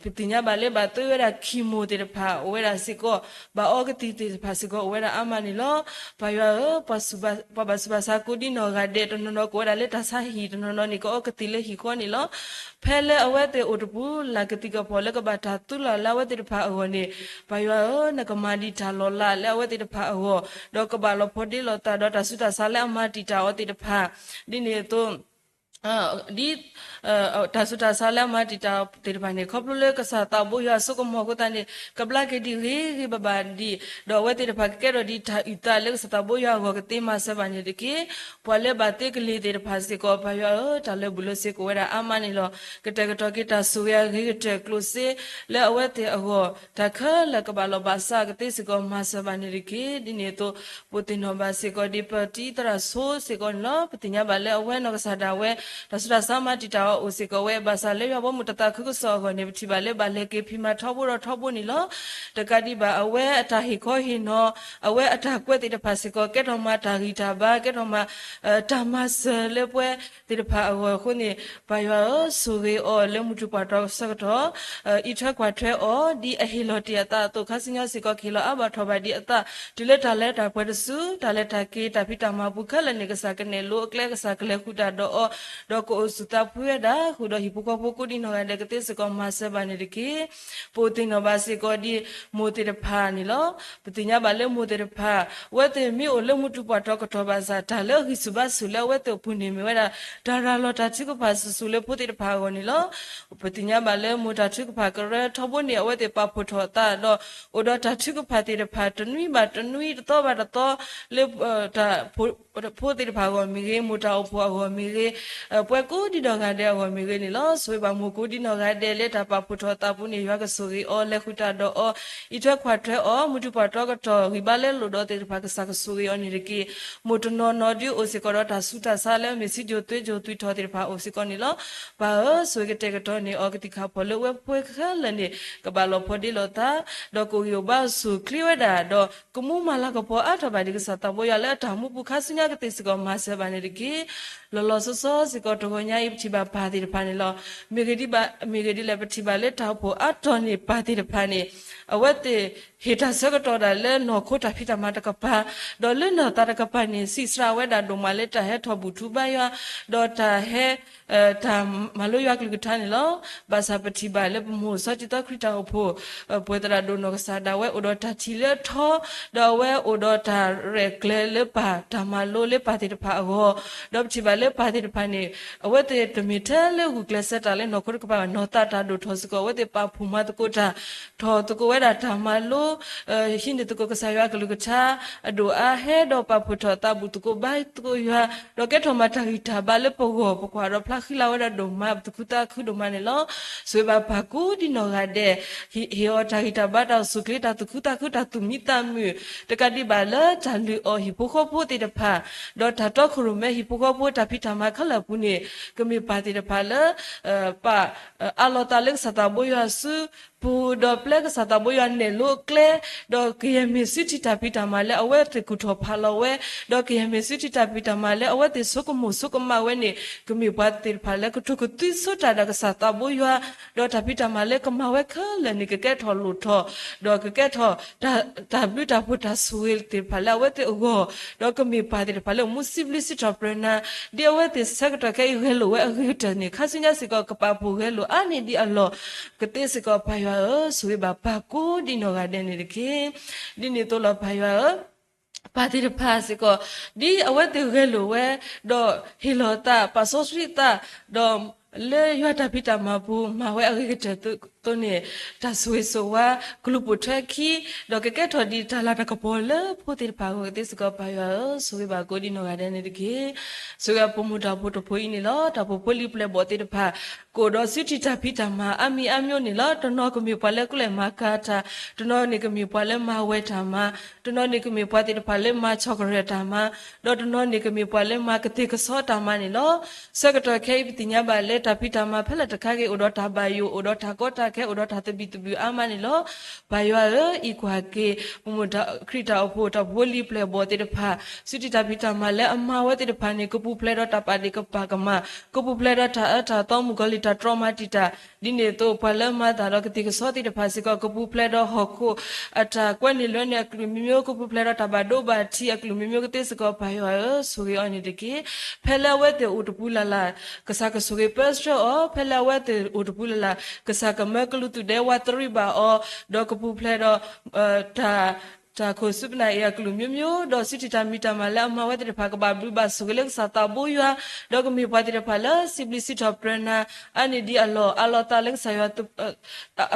ပသ့ၣ်ညါဘၣ်လၢဘၣ်သ့ဝဲဒၣ် chemo သ့ၣ်တဖၣ် အိၣ်ဝဲဒၣ်စ့ၢ်ကီး, ဘၣ်အီကသံၣ်သ့ၣ်တဖၣ်စ့ၢ်ကီး အိၣ်ဝဲဒၣ်အါမးန့ၣ်လီၤ. ပၢ်ယွၤဧၢ, ပှၤဘၣ်ဆူးဘၣ်ဆါကိးဒံနီၢ်ဂၤဒဲး တနီၤနီၤကအိၣ်ဝဲဒၣ်လၢတၢ်ဆါဟံၣ်, တနီၤနီၤန့ၣ် ကအီကသံၣ်လၢဟံၣ်ဃီန့ၣ်လီၤ. ဖဲလၢအဝဲသ့ၣ်အိၣ်တပူၤ လၢ်ကသံၣ်ကပီၤလၢကဘၣ်တၢ်သူလီၤလၢအဝဲသ့ၣ်တဖၣ်အဂီၢ်န့ၣ်, ပၢ်ယွၤဧၢ, နကမၤဒံးတၢ်လီၤလးလၢအဝဲသ့ၣ်တဖၣ်အဂီၢ်, ဒီးကဘၣ်လီၤဖီဒ့လီၤသးဒီးတၢ်ဆူးတၢ်ဆါလၢအမၤတံာ်တာ်အီၤသ့ၣ်တဖၣ်, ဒ်န့ၣ်အသိး ဒ် တၢ်ဆူးတၢ်ဆါလၢအမၤတံာ်တာ်သ့ၣ်တဖၣ်န့ၣ် ခီဖျိလၢကစၢ်သးဘိယွၤအစိကမီၤအဃိသတးန့ၣ် ကဘျါက့ၤဒံးဂ့ၤဂ့ၤဘၣ်ဘၣ်ဒံး, ဒီးအဝဲသ့ၣ်တဖၣ်ကကဲထီၣ်ဒံးတၢ်အုၣ်သးလၢကစၢ်သးဘိယွၤအဂီၢ် ကသ့မၤစၢၤဘၣ်န့ၣ်တက့ၢ်. ပှၤလၢဘၣ်သ့ကလံၤသ့ၣ်တဖၣ်စ့ၢ်ကီး ပၢ်ယွၤဧၢ, တၢ်လၢာ်ဘူၣ်လၢာ်စ့ၤကအိၣ်ဝဲဒၣ်အါမးန့ၣ်လီၤ. ကတဲာ်ကတီၤက့ၤတၢ်ဆိၣ်ဂ့ၤအဂ့ၤကတၢၢ်ကျိၣ်စ့လၢအဝဲသ့ၣ်အဂီၢ်, တၢ်ခဲလၢာ်ကဘၣ်လီၤဘၣ်စး ကသ့စ့ၢ်ကီးမၤစၢၤဘၣ်န့ၣ်တက့ၢ်. ဒ်န့ၣ်အသိး ပအိၣ်သ့ၣ်နီၣ်ဘၣ်စ့ၢ်ကီးဒ်ပတံၤသရၣ်ဆိစ့ၢ်ကီးန့ၣ်လီၤ. ပသ့ၣ်ညါဘၣ်လၢအဝဲနီၢ်ကစၢ်ဒၣ်ဝဲ တၢ်ဆူးတၢ်ဆါမၤတံာ်တာ်အီၤအိၣ်စ့ၢ်ကီးဝဲ, ဘၣ်ဆၣ်လၢယွၤဘီမုၢ်တသးခုကစီၣ်အဂီၢ်န့ၣ် ပထံၣ်ဘၣ်လၢဘၣ်လဲၤက့ၤဖံးမၤထီဘိဒီးထီဘိန့ၣ်လီၤ. တကးဒံးဘၣ် အဝဲအတၢ်ဟ့ၣ်ခီဟ့ၣ်နီၤ, အဝဲအတၢ်ကွဲးသ့ၣ်တဖၣ်စ့ၢ်ကီး ကဲထီၣ်မၤတၢ်ဂံၢ်တၢ်ဘါ, ကဲထီၣ်မၤ တၢ်မၤစၢၤလၢပှၤသ့ၣ်တဖၣ်အဂီၢ်အဃိန့ၣ်, ပၢ်ယွၤဧၢ, ဆိၣ်ဂ့ၤအီၤလၢမုၢ်တူၢ်ပှၢ်တီဆၢကတီၢ်, အံးထွဲကွၢ်ထွဲအီၤ ဒ်အဟ့ၣ်လီၤတ့ၢ်အသးအသိး ခါဆူညါစ့ၢ်ကီး ကဟ့ၣ်လီၤအါဘၣ်ထီၣ်ဘၣ်ဒံးအသး တုၤလၢတၢ်လၢတၢ်ပှဲၤတစု, တၢ်လဲၤတၢ်က့ၤ တၢ်ဖံးတၢ်မၤပူၤခဲလၢာ်န့ၣ် ကစၢ်ကနဲၣ်လိအကျဲ ကစၢ်ကလဲၤဃုာ်တၢ်ဒီးအီၤ, ဒီးကအိၣ်ဆူၣ်သးဖှံဝဲဒၣ် ဃုာ်ဒီးဟံၣ်ဖိဃီဖိကိးဒံနီၢ်ဂၤဒဲး ကသ့စ့ၢ်ကီးမၤစၢၤဘၣ်န့ၣ်တက့ၢ်. ပအိၣ်သ့ၣ်နီၣ်ဘၣ်စ့ၢ်ကီးဒ်မိၢ်သ့ၣ်တဖၣ်န့ၣ်လီၤ. ပသ့ၣ်ညါဘၣ်လၢမိၢ်သ့ၣ်တဖၣ် အဝဲသ့ၣ်မ့ၢ်အိၣ်လၢမုၢ်တူၢ်ပှၢ်တီကတီၢ်ဘၣ်ဆၣ် တၢ်လၢအဂံၢ်ဆူၣ်ဘါဆူၣ်လၢအဝဲသ့ၣ်အပူၤန့ၣ်မ့ၢ်ဝဲဒၣ် တၢ်ရၤလီၤတၢ်ထုကဖၣ်ဆူၣ်ဆူၣ်လၢဖိသ့ၣ်တဖၣ်အဂီၢ်န့ၣ်လီၤ. ပသ့ၣ်ညါဘၣ်လၢမိၢ်တၢ်ထုကဖၣ်ကရၢထီဘိန့ၣ် အဝဲသ့ၣ်ပာ်ဖှိၣ်ထီၣ်အသးဒီး အိၣ်ဒီးတၢ်ထုကဖၣ်သ့ၣ်တဖၣ်တနွံဘၣ်တနွံ တသီဘၣ်တသီ လၢ တၢ် ဖိသ့ၣ်တဖၣ်အဂီၢ်မ့ၢ်ဂ့ၤ, မိၢ်တၢ်အိၣ်ဖှိၣ်အဂီၢ်မ့ၢ်ဂ့ၤ, ပှၤကိးဒံနီၢ်ဂၤဒဲးအဂီၢ်မ့ၢ်ဂ့ၤန့ၣ်လီၤ. ဆိၣ်ဂ့ၤဘၣ်မိၢ်ကိးဒံနီၢ်ဂၤဒဲး လၢတၢ်ပာ်ဖှိၣ်ထီၣ်အသးပူၤန့ၣ် ယွၤကဆိၣ်ဂ့ၤအီၤ, လဲၤဃုာ်တၢ်ဒီးအီၤ, အံးထွဲကွၢ်ထွဲအီၤ, မုၢ်တူၢ်ပှၢ်တီကတီၢ် ဂံၢ်ဘါလၢလိၣ်ဒီးသ့ၣ်တဖၣ် ကစၢ်ကဆိၣ်ဂ့ၤအီၤန့ၣ်တက့ၢ်. မိၢ်တနီၤနီၤဒုးအိၣ်စ့ၢ်ကီးဒီးတၢ်ဆူးတၢ်ဆါလၢအမ့ၢ်စံၣ်စိၤသွ့စိၤ သွံၣ်ထီၣ်သ့ၣ်တဖၣ်အိၣ်စ့ၢ်ကီးန့ၣ်လီၤ. ပၢ်ဧၢ, ဆိၣ်ဂ့ၤကတဲာ်ကတီၤန့ၢ်အီၤ ကသံၣ်ခၣ်ဖီၣ်လၢအဝဲပှဲၤခဲလၢာ်န့ၣ် ကဘၣ်လီၤဖီဒ့လီၤသး ဒီးကအိၣ်ဂံၢ်အိၣ်ဘါအိၣ်ဆူၣ်အိၣ်ချ့ဝဲဒၣ်, ဒီးကမူမၤလၤကပီၤအါထီၣ်ဘၣ်ဒံးကစၢ်သးဘိယွၤလၢအတၢ်မူပူၤ ခါဆူညါကသ့စ့ၢ်ကီးမၤစၢၤဘၣ်န့ၣ်တက့ၢ်. လီၤလီၤဆီဆီ စ့ၢ်ကီးတဂီၤညါအံၤ ပထံၣ်ဘၣ်ပၢ်သ့ၣ်တဖၣ်န့ၣ်လီၤ. မ့ၢ်ဂ့ၢ်ဒ်လဲၣ်, မ့ၢ်ဂ့ၢ်ဒ်လဲၣ် ပထံၣ်ဘၣ်လၢတၢ်အိၣ်ဖှိၣ်အါတီၤန့ၣ် ပၢ်သ့ၣ်တဖၣ်န့ၣ် အဝဲသ့ၣ်ဟ့ၣ်တၢ်ဆၢကတီၢ်ဒၣ်လၢနီၢ်ခိတၢ်ဖံးတၢ်မၤတကပၤ, ဒီးလၢနီၢ်သးတကပၤန့ၣ် စံးစှၤဝဲဒၣ်ဒိၣ်မးလၢတၢ်ဟဲထီၣ်ဘူၣ်ထူဘါယွၤ, ဒီးတၢ်ဟဲ တၢ်မၤလိယွၤကလုၢ်ကထါန့ၣ်လီၤ. ဘၣ်ဆၣ်ပထံၣ်ဘၣ်လၢပမိၢ်စီၤတံၤသီခရံာ်တၢ်အိၣ်ဖှိၣ် ပှဲၤသရၣ်ဒိၣ်နီၢ်ကစၢ်ဒၣ်ဝဲအိၣ်ဒီးတၢ်ထံၣ်လၢအထီ, ဒီးအဝဲအိၣ်ဒီးတၢ်ရဲၣ်ကျဲၤလၢပၢ်တၢ်မၤလိလၢပၢ်သ့ၣ်တဖၣ်အဂီၢ်, ဒီးပထံၣ်ဘၣ်လၢပၢ်သ့ၣ်တဖၣ်န့ၣ် အဝဲသ့ၣ်တမ့ၢ်ထဲလၢဂုာ်ကျဲးစၢးတၢ်လၢနီၢ်ခိတကပၤဘၣ်, နီၢ်သးတၢ်ဒိၣ်ထီၣ်စ့ၢ်ကီး အဝဲသ့ၣ်ပာ်ဖှိၣ်မၤသကိးတၢ်, ထီၣ်သကိးဝဲဒၣ်တၢ်မၤလိ ဟံးန့ၢ်သကိးကစၢ်ယွၤကလုၢ်ကထါ အဒိၣ်အါ ဟဲဒီးပာ်ဖှိၣ်ထီၣ်သးဘူၣ်သကိးဘါသကိးယွၤ, ဒီးကဲထီၣ်မၤတၢ်ဂံၢ်တၢ်ဘါလၢပဂီၢ် ပကွၢ်ဒီးဖျါဃံလၤဝဲဒၣ်ဒိၣ်မး ပသူၣ်ခုသးခုဒိၣ်မးန့ၣ်လီၤ. ဆိၣ်ဂ့ၤဘၣ်ပၢ်ကိးဒ်နီၢ်ဂၤဒဲး, ဟ့ၣ်အီၤတၢ်ဂံၢ်တၢ်ဘါ တၢ်အိၣ်ဆူၣ်ချ့ တၢ်သူၣ်ခုသးခု တၢ်သူၣ်မံသးမုာ် တကးဒံးဘၣ်လၢတၢ်လုၢ်အီၣ်ဟံၣ်ဖိဃီဖိသ့ၣ်တဖၣ်, ဒီးတၢ်တီခိၣ်ရိၣ်မဲဟံၣ်ဖိဃီဖိတၢ်ဖံးတၢ်မၤခဲလၢာ်အပူၤန့ၣ် ကမ့ၢ်ပၢ်သ့ၣ်တဖၣ်လၢ ပာ်အးလီၤသးလၢကစၢ်သးဘိယွၤစုပူၤ, ဒီးပျဲကစၢ်သးဘိယွၤနဲၣ်လိအကျဲ, ဒီးကယဲၢ်မ့ၢ်စုထံၣ်တၢ်ဖံးတၢ်မၤလၢအဝဲသ့ၣ်ကူၣ်ထီၣ်ဖးလီၤဝဲ, ဒီးကယဲၢ်မ့ၢ်စုထံၣ်တၢ်ဖံးတၢ်မၤလၢအဝဲသ့ၣ်ဆိကမိၣ်ဆိကမးဝဲန့ၣ် ကမ့ၢ်ပှၤသ့ၣ်တဖၣ်လၢကထိၣ်ကသုဆိတၢ်ဒီးကစၢ်သးဘိယွၤ, ဒီးတၢ်ဖံးတၢ်မၤလၢကမၤဝဲခဲလၢာ်န့ၣ် ကကဲထီၣ်လိၣ်ထီၣ်, ဒီးကကဲထီၣ် တၢ်ဘျုးတၢ်ဖှိၣ်တၢ်ဆိၣ်ဂ့ၤသ့ၣ်တဖၣ်လၢအဝဲသ့ၣ်အဂီၢ်, ဒီးကမ့ၢ်ပၢ်သ့ၣ်တဖၣ်လၢမူစံးဘျုးစံးထီၣ်ပတြၢၤနၤ, ဒ်အဝဲသ့ၣ်ဆၢကတီၢ်ခဲအံၤဂဲၤလိာ်ဝဲအဂ့ၤကတၢၢ်န့ၣ် ခါဆူညါစ့ၢ်ကီးကပာ်ဖှိၣ်ဂဲၤလိာ်အါန့ၢ်ဒံးအလီၢ်ကသ့စ့ၢ်ကီး ပၢ်ယွၤဧၢ, ဆိၣ်ဂ့ၤဘၣ်ပၢ်ကိးဒ်နီၢ်ဂၤဒဲးန့ၣ်တက့ၢ်. ဒ်န့ၣ်အသိးလီၤ ပၢ်ယွၤဧၢ, ပၢ်သ့ၣ်တဖၣ်စ့ၢ်ကီး ဒ်အဝဲသ့ၣ်ဂဲၤလိာ်ဝဲ, ဒီးဟ့ၣ်လီၤသး ပာ်စီဆှံသး, ဒီးလၢယွၤတၢ်ဖံးတၢ်မၤပူၤ မၤဝဲအဂ့ၤကတၢၢ်အသိးန့ၣ် တၢ်ဆိၣ်ဂ့ၤဆိၣ်ဝါ ကလူၤပိာ်ထွဲခံ, ဒီးကကဲထီၣ်ဒ်တၢ်လၤတၢ်ကပီၤလၢဖိသ့ၣ်တဖၣ်အဂီၢ်ကသ့စ့ၢ်ကီး ပၢ်ယွၤဧၢ, ဆိၣ်ဂ့ၤဘၣ်ကိးဒ်နီၢ်ဂၤဒဲးန့ၣ်တက့ၢ်. ဆိၣ်ဂ့ၤပမိၢ်တၢ်ဖိတဖိအံၤန့ၣ်လီၤ. တၢ်အိၣ်ဖှိၣ်ဖိလံၤပျဲၢ်ဘီၣ်သ့ၣ်တဖၣ် ကအိၣ်ဒီးစုထံၣ်တၢ်ဖံးတၢ်မၤအါမံၤအါမံၤန့ၣ်လီၤ. တနီၤကမ့ၢ်ပှၤလၢအကျဲမၤကၤတၢ်, တနီၤန့ၣ်ကမ့ၢ်ပှၤလၢမၤဝဲၤတၢ်မၤ, တနီၤန့ၣ်ကမ့ၢ်ပှၤသ့ၣ်တဖၣ်လၢမၤဆီၣ်ကရၢၢ်တၢ်မၤ, ဒီးတနီၤန့ၣ်ကမ့ၢ်ပှၤလၢမၤကသ့ၣ်ကဆီတၢ်မၤန့ၣ်လီၤ. ဆၢကတီၢ်ခဲအံၤ ပသ့ၣ်ညါဘၣ်လၢတၢ်ဖံးတၢ်မၤဖဲလဲၣ်တခါဂ့ၤ အိၣ်ဒီးတၢ်ဘၣ်ယိၣ် အိၣ်ဒီးတၢ်ကီတၢ်ခဲ အိၣ်ဒီးတၢ်သဘံၣ်သဘုၣ်အါမးန့ၣ်လီၤ. ပၢ်ယွၤဧၢ, အံးကွၢ်က့ၤ ပမိၢ်ခရံာ်တၢ်အိၣ်ဖှိၣ် တၢ်အိၣ်ဖှိၣ်ဖိလံၤပျဲၢ်ဘီၣ်သ့ၣ်တဖၣ် စုထံၣ်တၢ်ဖံးတၢ်မၤလၢအမၤဝဲသ့ၣ်တဖၣ်န့ၣ် ကပူၤဖျဲးဒီးတၢ်ပာ်ဒ့ၣ်ကပာ်ကမၣ်, ကပူၤဖျဲးဒီးတၢ်အၢတၢ်သီ မုၣ်ကီၤလံၢ်တၢ်တြီမၤတံာ်တာ်, ဒ်န့ၣ်အသိး ပှၤလၢမၤတၢ်ဒီးကသ့ၣ်ကဆီသ့ၣ်တဖၣ်စ့ၢ်ကီး ကပူၤဖျဲးဒီးဟီၣ်ခိၣ်အတၢ်ကွဲန့ၢ်လွဲန့ၢ်အကလုာ်မံၤမံၤ, ကပူၤဖျဲးဒီးတၢ်ဘၣ်ဒိဘၣ်ထံးအကလုာ်မံၤမံၤကသ့စ့ၢ်ကီး ပၢ်ယွၤဧၢ, ဆိၣ်ဂ့ၤအီၤန့ၣ်တက့ၢ်. ဖဲလၢအဝဲသ့ၣ်အိၣ်တပူၤလၢ်လၢ် ကစၢ်ကဆိၣ်ဂ့ၤပၢဆှၢအီၤ, ဖဲလၢအဝဲသ့ၣ်အိၣ်တပူၤလၢ်လၢ် ကစၢ်ကမၢကလူးသူၣ်ဒဲဝးတရံးဘၣ်အီၤ, ဒီးကပူၤဖျဲးဒီး တၢ် တၢ်ခိၣ်စူၢ်ပနၢ်အံၤအကလုာ်မံၤမံၤ, ဒီးစုထံၣ်တၢ်မံၤတၢ်မၤလၢအမၤဝဲသ့ၣ်တဖၣ် ကဘၣ်ဘျုးဘၣ်ဆိၣ်ဂ့ၤလၢကစၢ်သးဘိယွၤ, ဒီးကမ့ၢ်ပှၤသ့ၣ်တဖၣ်လၢစံးဘျုးစံးထီၣ်ပတြၢၤနၤ အါန့ၢ်ဒံးအလီၢ် အးလီၤသးလၢကစၢ်ယွၤ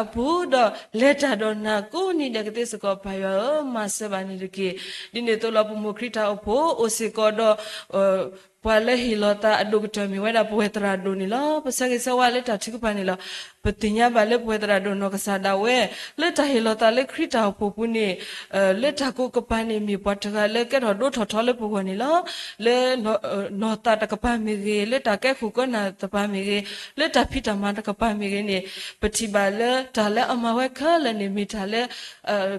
အပူၤ, ဒီးလဲၤတၢ်ဒီးနၤကိးနံၤဒဲးကသ့စ့ၢ်ကီး ပၢ်ယွၤဧၢ, မၤစၢၤဘၣ်န့ၣ်တက့ၢ်. ဒ်န့ၣ်အသိးလီၤ ပမိၢ်ခရံာ်တၢ်အိၣ်ဖှိၣ်အိၣ်စ့ၢ်ကီးဒီး ပှၤလၢဟ့ၣ်လီၤသးအဒိၣ်ကတၢၢ်မ့ၢ်ဝဲဒၣ်ပဝဲသရၣ်ဒိၣ်န့ၣ်လီၤ. ပဆၢဂ့ၤဆၢဝါလၢတၢ်ထုကဖၣ်န့ၣ်လီၤ. ပသ့ၣ်ညါဘၣ်လၢပဝဲသရၣ်ဒိၣ်နီၢ်ကစၢ်ဒၣ်ဝဲ လၢတၢ်ဟ့ၣ်လီၤသးလၢခရံာ်တၢ်အိၣ်ဖှိၣ်ပူၤန့ၣ် လၢတၢ်ကိးကပၤန့ၣ် မ့ၢ်ပှၤတဂၤလၢကဲထီၣ်ဒိၣ်ထီၣ်ထီလၢပဂီၢ်န့ၣ်လီၤ. လၢ နီၢ်သးတကပၤမ့ၢ်ဂ့ၤ, လၢတၢ်ကဲခိၣ်ကဲနၢ်တကပၤမ့ၢ်ဂ့ၤ, လၢတၢ်ဖံးတၢ်မၤတကပၤမ့ၢ်ဂ့ၤန့ၣ် ပထံၣ်ဘၣ်လၢတၢ်လၢအမၤဝဲခဲလၢာ်န့ၣ် မ့ၢ်တၢ်လၢ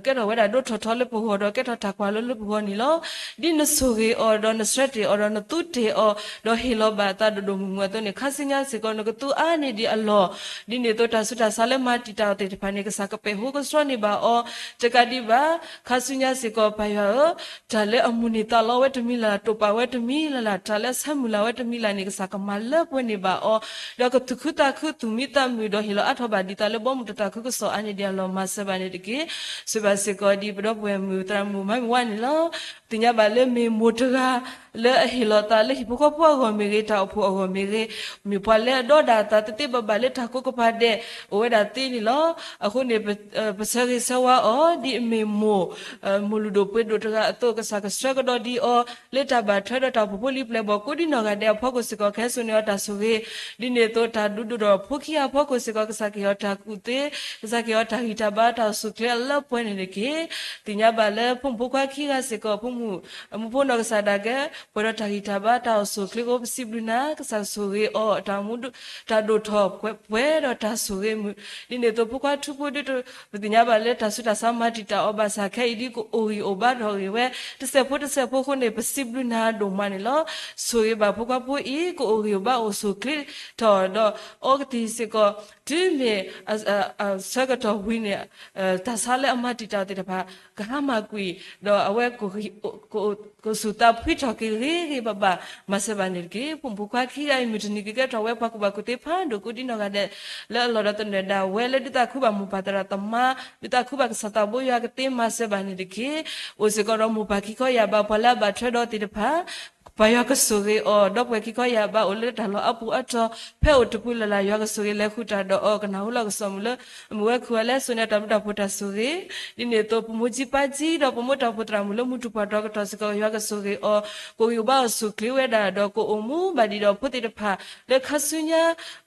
ကဲထီၣ်ဝဲဒၣ်ဒိၣ်ထီၣ်ထီလၢပဂီၢ် ဒီးကဲထီၣ်တၢ်ကွၢ်လၢလၢပဂီၢ်န့ၣ်လီၤ. ဒ်နဆိၣ်ဂ့ၤအီၤ ဒီးနဆှၢတ့ၢ်အီၤ ဒီးနသူတ့ၢ်အီၤ ဒီးဟ့ၣ်လီၤဘၣ်အသးဒိၣ်ဒိၣ်မုၢ်မုၢ်အသိးန့ၣ် ခါဆူညါစ့ၢ်ကီး နကသူအါန့ၢ်ဒံးအလီၢ်. ဒ်န့ၣ်အသိးတၢ်ဆူးတၢ်ဆါလၢမၤတံာ်တာ်အီၤသ့ၣ်တဖၣ်န့ၣ် ကစၢ်ကပဲာ်ဟူကဆှီန့ၢ်ဘၣ်အီၤ တကးဒံးဘၣ် ခါဆူညါစ့ၢ်ကီး ပၢ်ယွၤဧၢ, တၢ်လၢအမုၢ်န့ၢ်သးလီဝဲတမံၤလၢ်လၢ် တိာ်ပာ်ဝဲတမံၤလၢ်လၢ် တၢ်လၢအဆၢမုၢ်လၢ်ဝဲတမံၤလၢ်န့ၣ် ကစၢ်ကမၤလၢပှဲၤန့ၢ်ဘၣ်အီၤ ဒီးကသူၣ်ခုသးခုသူၣ်မံသးမုာ် ဒီးဟ့ၣ်လီၤအါထီၣ်ဘၣ်ဒ်သိးလၢဘီမုၢ်တၢ်သးခုကစီၣ်အါန့ၢ်ဒံးအလီၢ် မၤစၢၤဘၣ်န့ၣ်တက့ၢ်. ဆိၣ်ဂ့ၤဘၣ်စ့ၢ်ကီးဒ်ပဒီပုၢ်ဝဲၢ်မုၣ်သရၣ်မုၣ်မၤမုၢ်ဝါန့ၣ်လီၤ. သ့ၣ်ညါဘၣ်လၢမ့ၢ်မိၢ်တဂၤ လၢအဟ့ၣ်လီၤသးလၢဟံၣ်ဖိဃီဖိအဂီၢ်မ့ၢ်ဂ့ၤ တၢ်အိၣ်ဖှိၣ်အဂီၢ်မ့ၢ်ဂ့ၤ, မ့ၢ်ပှၤလၢအဒီဒၣ်အသးသ့သ့ဘၣ်ဘၣ်လၢတၢ်ကိးကပၤဒဲး အိၣ်ဝဲဒၣ်သ့န့ၣ်လီၤ. အဃိန့ၣ် ပဆၢဂ့ၤဆၢဝါအီၤ ဒ်အမ့ၢ်မိၢ် မိၢ်လုၢ်ဒိၣ်ပှ့ၤဒိၣ်တဂၤအသိး ကစၢ်ကဆှၢကဒီးဒံးအီၤ လၢတၢ်ဘၣ်ထွဲဒီးတၢ်အိၣ်ဖှိၣ်ဖိလံၤပျဲၢ်ဘီၣ်ကိးဒ်နီၢ်ဂၤဒဲးအဖီခိၣ်စ့ၢ်ကီး ကဟဲစိာ်န့ၢ်အီၤတၢ်ဆိၣ်ဂ့ၤ, ဒ်န့ၣ်အသိးတၢ်ဒုးဒိၣ်ဒီးဖိခံဂၤအဖီခိၣ်စ့ၢ်ကီး ကစၢ်ကဟ့ၣ်အီၤတၢ်ကူၣ်သ့, ကစၢ်ကဟ့ၣ်အီၤတၢ်ဂံၢ်တၢ်ဘါတၢ်အိၣ်ဆူၣ်ချ့အလၢပှဲၤန့ၣ်တက့ၢ်. သ့ၣ်ညါဘၣ်လၢဖိမုၣ်ဖိခွါခံဂၤစ့ၢ်ကီး ဖိ မုၢ်ဖိနီၢ်ကစၢ်ဒၣ်ကဲ ပှဲၤဒီးတၢ်ဂံၢ်တၢ်ဘါတၢ်အိၣ်ဆူၣ်အိၣ်ချ့အဃိ ပစံးဘျုးနၤ ကစၢ်ကဆိၣ်ဂ့ၤအီၤ တၢ်မူ တၢ်ဒိၣ်ထီၣ်ပှဲၤဒီးတၢ်ဆိၣ်ဂ့ၤမုာ်, ဒ်န့ၣ်အသိးဖိခွါထူဖိဒ် ပသ့ၣ်ညါဘၣ်လၢတၢ်ဆူးတၢ်ဆါမၤတံာ်တာ်အီၤဘၣ်ဆၣ်ခဲအံၤဒ်ကအိၣ်ဂံၢ်အိၣ်ဘါထီၣ်ဂ့ၤဝဲ တစဲးဖိတစဲးဖိအဃိန့ၣ် ပစံးဘျုးနၤဒိၣ်မးန့ၣ်လီၤ. ဆိၣ်ဂ့ၤဘၣ်ဖိခွါဖိအံၤ ကအိၣ်ဂံၢ်အိၣ်ဘါအိၣ်ဆူၣ်အိၣ်ချ့ထီၣ်ဒီး အီကသံၣ်စ့ၢ်ကီး တုၤမ့ၢ် ဆၢကတီၢ်ဝံၤန့ၣ် တၢ်ဆါလၢအမၤတံာ်တာ်အီၤသ့ၣ်တဖၣ် ကဟါမၢ်ကွံာ် ဒီးအဝဲ ကစူၢ်သးဖှံထီၣ်က့ၤဂ့ၤဂ့ၤဘၣ်ဘၣ် မၤစၢၤဘၣ်န့ၣ်တက့ၢ်. ဖိမုၣ်ဖိခွါခံဂၤအံၤ မုၢ်တနံၤကကဲထီၣ်ဝဲပှၤကူၣ်ဘၣ်ကူၣ်သ့ဖးဒိၣ်ကိးဒ်နီၢ်ဂၤဒဲး လၢအလီၢ်ဒီးသနၢၣ်ဒၣ်ဝဲလၢဒုးသးခုဘၣ်မိၢ်ပၢ်သရၣ်သမါ ဒုးသးခုဘၣ်ကစၢ်သးဘိယွၤကသ့ မၤစၢၤဘၣ်န့ၣ်တက့ၢ်. အိၣ်စ့ၢ်ကီးဒီးမိၢ်ပၢ်ခံခီယာ်ဘး ပှၤလၢအဘၣ်ထွဲဒီးသ့ၣ်တဖၣ် ပၢ်ယွၤကဆိၣ်ဂ့ၤအီၤ ဒီပုၢ်ဝဲၢ်ခံခီယာ်ဘး အိၣ်လၢတၢ်လီၢ်အါပူၤအါတီၤ ဖဲအိၣ်တပူၤလၢ်လၢ် ယွၤကဆိၣ်ဂ့ၤလဲၤဃုာ်တၢ်ဒီးအီၤ ကနၢ်ဟူလၢကစီၣ်မုၣ်လၢ အမ့ၢ်ဝဲခူၣ်အီၤလၢစိၤန့ၣ် တၢ်ဘျုးတၢ်ဖှိၣ်တၢ်ဆိၣ်ဂ့ၤ ဒ်န့ၣ်အသိး ပမိၢ်ကၠံပၢ်ကၠံ ဒီးပမိၢ်တၢ်အိၣ်ဖှိၣ်သရၣ်မုၣ်လၢမုၢ်တူၢ်ပှၢ်ဒီကတီၢ်စ့ၢ်ကီး ယွၤကဆိၣ်ဂ့ၤအီၤ ကအိၣ်ဂံၢ်အိၣ်ဘါအိၣ်ဆူၣ်အိၣ်ချ့ဝဲဒၣ် ဒီးကအိၣ်မူဘၣ်ဒံးဒီးဖိသ့ၣ်တဖၣ် လၢခါဆူညါ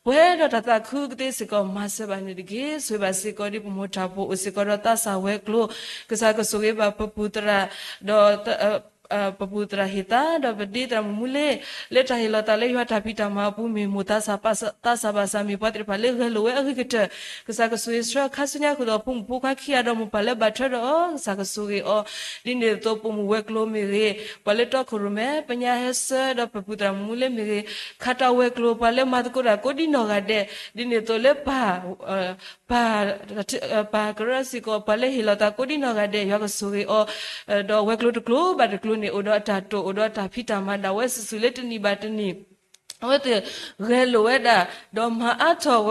ပှဲၤဒီးတၢ်သးခုကသ့စ့ၢ်ကီး မၤစၢၤဘၣ်န့ၣ်တက့ၢ်. ဆိၣ်ဂ့ၤဘၣ်စ့ၢ်ကီးဒ်ပမိၢ်တၢ်အိၣ်ဖှိၣ် အိၣ်စ့ၢ်ကီးဒီးသးစၢ်ဝဲၤကျိၤ ကစၢ်ကဆိၣ်ဂ့ၤဘၣ်ပပူၤသရၣ် ဒီး ပပူၤသရၣ်ဟ့ၣ်သါ ဒီးပဒ့သရၣ်မုၣ်မူလ့ လၢတၢ်ဟ့ၣ်လီၤသးလၢယွၤတၢ်ဖံးတၢ်မၤအပူၤ မ့ၢ်မိၢ်သးစၢ် သးစၢ်ဘၣ်စၢ် မ့ၢ်ပှၤသ့ၣ်တဖၣ်လၢဂဲၤလိာ်ဝဲအဂ့ၤကတၢၢ် ကစၢ်ကဆိၣ်ဂ့ၤဆှၢခါဆူညါဃုာ်ဒီးဖိမုၣ်ဖိခွါခံဂၤဒီးမိၢ်ပၢ်လၢဘၣ်ထွဲဒီးအီၤ ကစၢ်ကဆိၣ်ဂ့ၤအီၤ ဒ်န့ၣ်အသိးပိာ်မုၣ်ဝဲၤကျိၤမ့ၢ်ဂ့ၤ ပှၤလၢတီခိၣ်ရိၣ်မဲ ပညါဟဲစၢၤ ဒီးပပူၤသရၣ်မုၣ်မူလ့မ့ၢ်ဂ့ၤ ခးတၢ်ဝဲၤကျိၤ ပှၤလၢမၤသကိးတၢ်ကိးဒ်နီၢ်ဂၤဒဲး ဒ်န့ၣ်အသိးလၢပၢ် ပၢ် ပၢ်ကရၢစ့ၢ်ကီး ပှၤလၢဟ့ၣ်လီၤသးကိးဒ်နီၢ်ဂၤဒဲး ယွၤကဆိၣ်ဂ့ၤအီၤ ဒီးဝဲၤကျိၤတကျိၤဘၣ်တကျိၤန့ၣ် အိၣ်ဒီးအတၢ်တိာ် အိၣ်ဒီးအတၢ်ဖံးတၢ်မၤဒၣ်ဝဲစုာ်စုာ်လၢတနံၣ်ဘၣ်တနံၣ် အဝဲသ့ၣ်ဂဲၤလိာ်ဝဲဒၣ် ဒီးမၤအါထီၣ်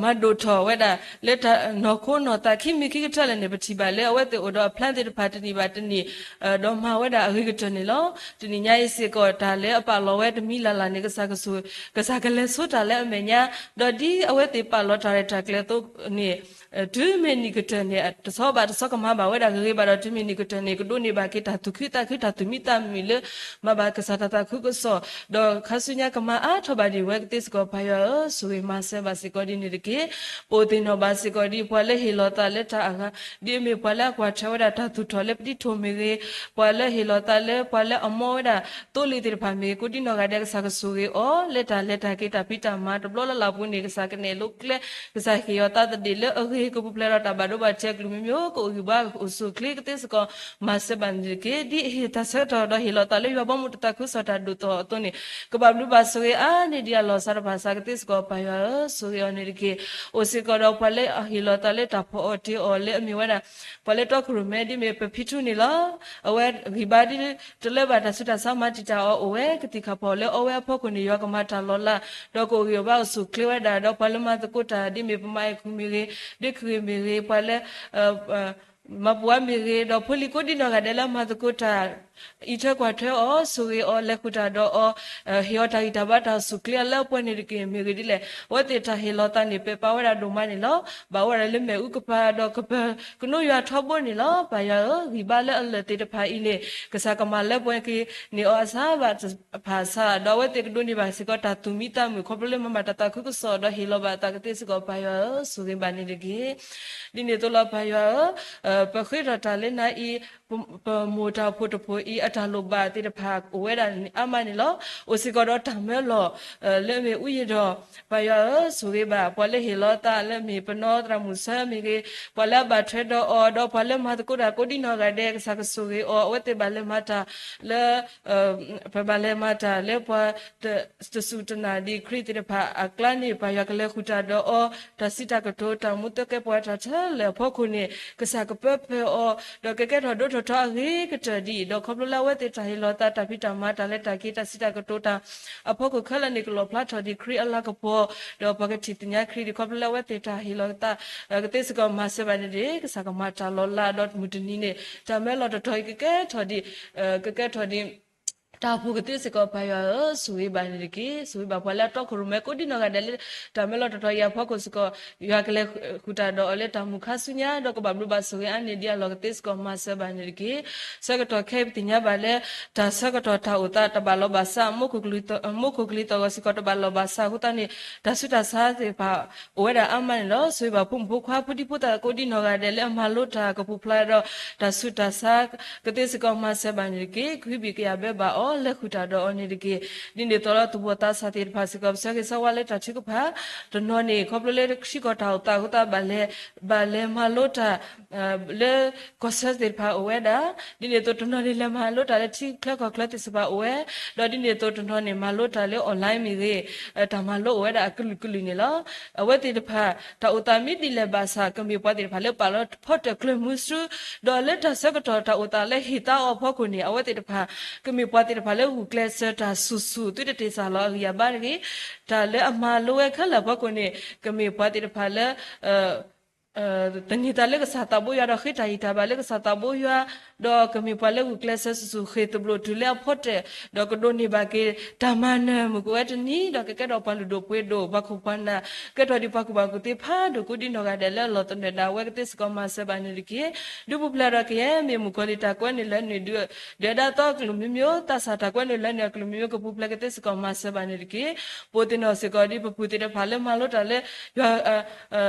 မၤဒိၣ်ထီၣ်ဝဲဒၣ် လၢတၢ်နီၢ်ခိနီၢ်သးခံမံၤခံကတၢၢ်လၢ်န့ၣ် ပထံၣ်ဘၣ်လၢအဝဲသ့ၣ်အိၣ်ဒီးအ plan သ့ၣ်တဖၣ်တနံၣ်ဘၣ်တနံၣ် ဒီးမၤဝဲဒၣ်အဂ့ၤကတၢၢ်န့ၣ်လီၤ. တနံၣ်ညါအံၤစ့ၢ်ကီး တၢ်လၢအပာ်လီၤဝဲတမံၤလၢ်လၢ်န့ၣ် ကစၢ်ကဆိၣ် ကစၢ်ကလဲၤဆိတၢ်လၢအမဲာ်ညါ ဒီးဒ်အဝဲသ့ၣ်ပာ်လီၤတၢ်ရဲၣ်တၢ်ကျဲၤအသိးန့ၣ် တုၤမ့ၢ်နံၣ်ကတၢၢ်န့ၣ် တဆီဘၣ်တဆီကမၤဘၣ်ဝဲဒၣ်ဂ့ၤဂ့ၤဘၣ်ဒီး တုၤမ့ၢ်နံၣ်ကတၢၢ်န့ၣ် ကဒိးန့ၢ်ဘၣ်က့ၤတၢ်သူၣ်ခုသးခု တၢ်သူၣ်မံသးမုာ်လၢ မၤဘၣ်ကစၢ်တၢ်သးခုကစီၣ် ဒီးခါဆူညါကမၤအါထီၣ်ဘၣ်ဒံးဝဲကသ့စ့ၢ်ကီး ပၢ်ယွၤဧၢ ဆိၣ်ဂ့ၤမၤစၢၤဘၣ်စ့ၢ်ကီးဒ်န့ၣ်တက့ၢ်. ပအိၣ်သ့ၣ်နီၣ်ဘၣ်စ့ၢ်ကီးဒ်ပှၤလၢဟ့ၣ်လီၤသးလၢတၢ်အဂၤ ဒ်အမ့ၢ်ပှၤလၢအကွၢ်ထွဲဝဲဒၣ်တၢ်သူၣ်ထီၣ်လၢပဒိၣ်ထီၣ်မ့ၢ်ဂ့ၤ, ပှၤလၢဟ့ၣ်လီၤသးလၢ ပှၤလၢအမီဝဲဒၣ်သိလ့ၣ်သ့ၣ်တဖၣ်မ့ၢ်ဂ့ၤ, ကိးဒံနီၢ်ဂၤဒဲး ကစၢ်ကဆိၣ်ဂ့ၤအီၤ လၢတၢ်လဲၤတၢ်က့ၤတၢ်ဖံးတၢ်မၤတဘျီလၢ်လၢ်ပူၤန့ၣ် ကစၢ်ကနဲၣ်လိကျဲ, ကစၢ်ဟ့ၣ်အီၤသးသဒ့ၣ်လၢအဂ့ၤ ကပူၤဖျဲးဒီးတၢ်ဘၣ်ဒိဘၣ်ထံးအကလုာ်မံၤမံၤ ကအိၣ်ဂံၢ်ဘါအိၣ်ဆူၣ်အိၣ်ချ့ကသ့စ့ၢ်ကီး မၤစၢၤဘၣ်န့ၣ်တက့ၢ်. ဒ်အဟ့ၣ်တၢ်ဆၢကတီၢ်ဒီးဟ့ၣ်လီၤသးလၢယွၤဘီမုၢ်တၢ်သးခုကစီၣ်တၢ်ဒိၣ်ထီၣ်အသိးန့ၣ် ကဘၣ်ဘျုးဘၣ်ဆိၣ်ဂ့ၤအါန့ၢ်ဒံးအလီၢ်စးတဖၣ်စးကသ့စ့ၢ်ကီး ပၢ်ယွၤဧၢ ဆိၣ်ဂ့ၤအီၤန့ၣ်တက့ၢ်. အိၣ်စ့ၢ်ကီးဒီးပှၤလၢအဟ့ၣ်လီၤသးလၢတၢ်ဖီအီၣ်တ့ၤအီၣ်လၢအမ့ၢ်ဝဲဒၣ် ပှၤလၢတီခိၣ်ရိၣ်မဲ ဒ်မ့ၢ်ပဖံထူန့ၣ်လီၤ. အဝဲဂံၢ်ဘါဒ်တလၢဘၣ်တၢ်ဆူးတၢ်ဆါမၤတံာ်တာ်အီၤအိၣ်ဝဲ ကသံၣ်ခါဖီၣ်လၢအီဝဲအဖီခိၣ်န့ၣ် ယွၤကမၤတၢ်လီၤလး ဒီးကအိၣ်ဂံၢ်အိၣ်ဘါအိၣ်ဆူၣ်အိၣ်ချ့ဝဲဒၣ် ဒီးပှၤလၢမၤသကိးတၢ် ဒ်မ့ၢ်ပမၤအဲၣ်ကွံာ်မ့ၢ်ဂ့ၤ, ဒ့ခွံၣ်မ့ၢ်ဂ့ၤ, ပှၤလၢ မၤပူၤဝါမ့ၢ်ဂ့ၤ, ဒီးဖိလံၤကိးဒံနီၢ်ဂၤဒဲးလၢမၤသကိးတၢ် အံးထွဲကွၢ်ထွဲအီၤ, ဆိၣ်ဂ့ၤအီၤ, လဲၤဃုာ်တၢ်ဒီးအီၤ, ဟ့ၣ်အီၤတၢ်ဂံၢ်တၢ်ဘါတၢ်အိၣ်ဆူၣ်အိၣ်ချ့အလၢအပှဲၤန့ၣ်တက့ၢ်. မ့ၢ်ဂ့ၤဒ်လဲၣ်, အဝဲသ့ၣ်တၢ်ဟ့ၣ်လီၤသးန့ၣ် ပဲာ်ပာ်ဝဲဒၣ်ဒိၣ်မးန့ၣ်လီၤ. ဘၣ်ဝဲဒၣ်လၢမ့ၣ်အူကပၤ ဒီးကပၢၤကနိယွၤထီဘိန့ၣ်လီၤ. ပၢ်ယွၤဧၢ, ဂံၢ်ဘါလၢအလၢာ်သ့ၣ်တဖၣ်အံၤန့ၣ် ကစၢ်ကမၤလၢပှဲၤက့ၤန့ၢ်အီၤအစၢ်ဘၣ်တဖၣ်စၢ်, ဒီးအဝဲသ့ၣ်ကဒိးန့ၢ်ဘၣ်စ့ၢ်ကီးတၢ်သူၣ်မံသးမုာ် ခီဖျိလၢမၤဘၣ်တၢ်သးခုကစီၣ် ဒီးဟ့ၣ်လီၤဘၣ်အသးကသ့စ့ၢ်ကီး ပၢ်ယွၤဧၢ, ဆိၣ်ဂ့ၤဘၣ်န့ၣ်တက့ၢ်. ဒ်န့ၣ်အသိးလီၤ ပၢ်ယွၤဧၢ, ပဃ့ထီၣ်တၢ်လၢနၤအံၤ ပမိၢ်တၢ်အိၣ်ဖှိၣ်တဖှိၣ်အံၤ အတၢ်လိၣ်ဘၣ်သ့ၣ်တဖၣ်အိၣ်ဝဲဒၣ်အါမးန့ၣ်လီၤ. အိၣ်စ့ၢ်ကီးဒီးတၢ်မၢလီၤ လၢအမ့ၢ်အူယံာ်ဒီး ပၢ်ယွၤဧၢ, ဆိၣ်ဂ့ၤဘၣ် ပှၤလၢဟ့ၣ်လီၤသးလၢမ့ၢ်ပနီၢ်သရၣ်မုၣ်ဆၢမ့ၢ်ဂ့ၤ, ပှၤလၢအဘၣ်ထွဲဒီးအီၤ ဒီးပှၤလၢမၤသကိးတၢ်ကိးဒံနီၢ်ဂၤဒဲး ကစၢ်ကဆိၣ်ဂ့ၤအီၤ, အဝဲသ့ၣ်ဘၣ်လဲၤမၤတၢ်လၢ ပဘၣ်လဲၤမၤတၢ်လၢပှၤ တစူၢ်တနာ်ဒံးခရံာ်သ့ၣ်တဖၣ်အကျါန့ၣ် ပၢ်ယွၤကလဲၤဃုာ်တၢ်ဒီးအီၤ, တၢ်စံးတၢ်ကတိၤ တၢ်မူသၢကဲပှၤတၢ်ထဲလၢာ်အဖီခိၣ်န့ၣ် ကစၢ်ကပၢဖၢအီၤ, ဒီးကကဲထီၣ်ဒိၣ်ထီၣ်ထီအဂ့ၤကတၢၢ်ဒံး, ဒီးခီဖျိလၢအဝဲသ့ၣ်တၢ်ဟ့ၣ်လီၤသး တၢ်ဖံးတၢ်မၤ တၢ်လဲၤတၢ်က့ၤ တၢ်စံးတၢ်ကတိၤတၢ် အဖီခိၣ်ခဲလၢာ်န့ၣ် ကလီၣ်ဖျါထီၣ်ဒံးခရံာ်အလၤကပီၤ, ဒီးပှၤကထံၣ်သ့ၣ်ညါခရံာ်ဒံး ခီဖျိလၢအဝဲသ့ၣ်တၢ်ဟ့ၣ်လီၤသး ကသ့စ့ၢ်ကီးမၤစၢၤဘၣ်န့ၣ်တက့ၢ်. ကစၢ်ကမၤတၢ်လီၤလး ဒီးမုၢ်တနံၤန့ၣ် တၢ်မၢလီၤတတီၤအံၤကကဲထီၣ်ဒံး ကကဲထီၣ်ဒံး တၢ်အိၣ်ဖှိၣ်ကသ့စ့ၢ်ကီး ပၢ်ယွၤဧၢ, ဆိၣ်ဂ့ၤဘၣ်န့ၣ်တက့ၢ်. ဆိၣ်ဂ့ၤဘၣ်ပှၤလၢအတီခိၣ်ရိၣ်မဲကိးဒံနီၢ်ဂၤဒဲးလၢ တၢ်မၢလီၤတတီၤအံၤအဖီခိၣ်စ့ၢ်ကီး, ယွၤကလဲၤဃုာ်တၢ်ဒီးအီၤလၢတၢ်မုာ်ခါဆူညါ, ဒီးကဘၣ်ဘျုးဘၣ်ဆိၣ်ဂ့ၤအါန့ၢ်ဒံးအလီၢ်ကသ့စ့ၢ်ကီး မၤစၢၤဘၣ်န့ၣ်တက့ၢ်. ဆၢကတီၢ်ခဲအံၤပသ့ၣ်ညါဘၣ်လၢ တၢ်ဆၢကတီၢ်တၢ်အိၣ်သးတဘၣ်လီၤဘၣ်စး, မူခိၣ်ကလံၤသီၣ်ဂီၤစ့ၢ်ကီးတဘၣ်လီၤဘၣ်စးအဃိသတးန့ၣ်, တၢ်ဆူးတၢ်ဆါသ့ၣ်တဖၣ် အိၣ်ဝဲဒၣ်အါမးန့ၣ်လီၤ. ဆိၣ်ဂ့ၤဘၣ်ဖိမုၣ်ဖိခွါ ဖိဒံဖိသၣ်ကိးဒံနီၢ်ဂၤဒဲးလၢအမၤလိတၢ်ကပူၤဖျါဒီး တၢ်ဆူးတၢ်ဆါကသ့စ့ၢ်ကီး မၤစၢၤဘၣ်န့ၣ်တက့ၢ်. ကဟုဘံၣ်ကယာ်ဘၢဘၣ်အီၤ, လဲၤဃုာ်တၢ်ဒီးအီၤန့ၣ်တက့ၢ်. ဒ်န့ၣ်အသိးလီၤ သူၣ်ဘီၣ်သးစၢ်သ့ၣ်တဖၣ်စ့ၢ်ကီး ပဆၢဂ့ၤဆၢဝါလၢတၢ်ထုကဖၣ်, တနီၤန့ၣ် ခီဖျိလၢထံကီၢ်တၢ်အိၣ်သးအဃိသတး ဘၣ်လဲၤမၤလိတၢ် လၢကီၢ်ဆၢသ့ၣ်တဖၣ်အိၣ်ဝဲဒၣ်, ဒ်န့ၣ်အသိးတနီၤန့ၣ် လဲၤမၤလိတၢ်လၢထံချၢကီၢ်ချၢသ့ၣ်တဖၣ်အိၣ်ဝဲ, ဒီးဒ်န့ၣ်အသိးတနီၤန့ၣ် မၤလိတၢ်လၢ online မ့ၢ်ဂ့ၤ, တၢ်မၤလိအိၣ်ဝဲဒၣ်အကလုာ်ကလုာ်န့ၣ်လီၤ. အဝဲသ့ၣ်တဖၣ် တၢ်အိၣ်သးမ့ၢ်ဒ်လဲၣ်ဘၣ်ဆၣ် ကမ့ၢ်ပှၤသ့ၣ်တဖၣ်လၢပာ်လီၤဖီတၢၣ်ကျၢၤမုဆူ, ဒီးလၢတၢ်ဆၢကတီၢ်တၢ်အိၣ်သးလၢဟ့ၣ်သါအီၤအဖီခိၣ်န့ၣ် အဝဲသ့ၣ်တဖၣ် ကမ့ၢ်ပှၤသ့ၣ်တဖၣ်လၢဂုာ်ကျဲးစၢးတၢ်ဆူၣ်ဆူၣ် သုတတ့ၢ်စၢ်လီၤအဂံၢ်အဘါတဂ့ၤ, တၢ်လၢအမၤလိဝဲခဲလၢာ်အဖီခိၣ်န့ၣ် ကမ့ၢ်ပှၤသ့ၣ်တဖၣ်လၢ သန့ၤသးလၢကစၢ်သးဘိယွၤဒီးဃ့တၢ်ဂံၢ်တၢ်ဘါလၢကစၢ်သးဘိယွၤ, ဒီးကမ့ၢ်ပှၤလၢဂုာ်ကျဲးစၢးဆူၣ်ဆူၣ်ဃ့ၢ်သဘျိးတုၤလၢအဖီတၢၣ်, ဒီးကဒိးန့ၢ်ဘၣ်က့ၤတၢ်မၤနၢၤမုၢ်ကဝဲတနံၤ, ဒီးကကဲထီၣ်ပှၤလုၢ်ဒိၣ်ပှ့ၤဒိၣ် ပှၤခိၣ်ပှၤနၢ်, ကဲထီၣ်ဒံးပှၤကူၣ်ဘၣ်ကူၣ်သ့ဖးဒိၣ်ကိးဒံနီၢ်ဂၤဒဲးလၢအလီၢ်သနၢၣ်ဒၣ်ဝဲကသ့စ့ၢ်ကီး မၤစၢၤဘၣ်န့ၣ်တက့ၢ်. ဒုးပူၤဖျဲးဒီးကယဲၢ်မ့ၢ်မုၣ်ကီၤလံၢ်တၢ်ကွဲနုာ်လီၤနုာ် ဒုၣ်ဒါသီအကလုာ်မံၤမံၤ, သးစၢ်တၢ်ကွဲနုာ်လီၤနုာ်အကလုာ်မံၤမံၤ ကပူၤဖျဲးကသ့စ့ၢ်ကီး မၤစၢၤဘၣ်န့ၣ်တက့ၢ်. ပအိၣ်သ့ၣ်နီၣ်စ့ၢ်ကီးဒ်ပပုၢ်သ့ၣ်တဖၣ်လၢမၤလိတၢ်လၢ ယွ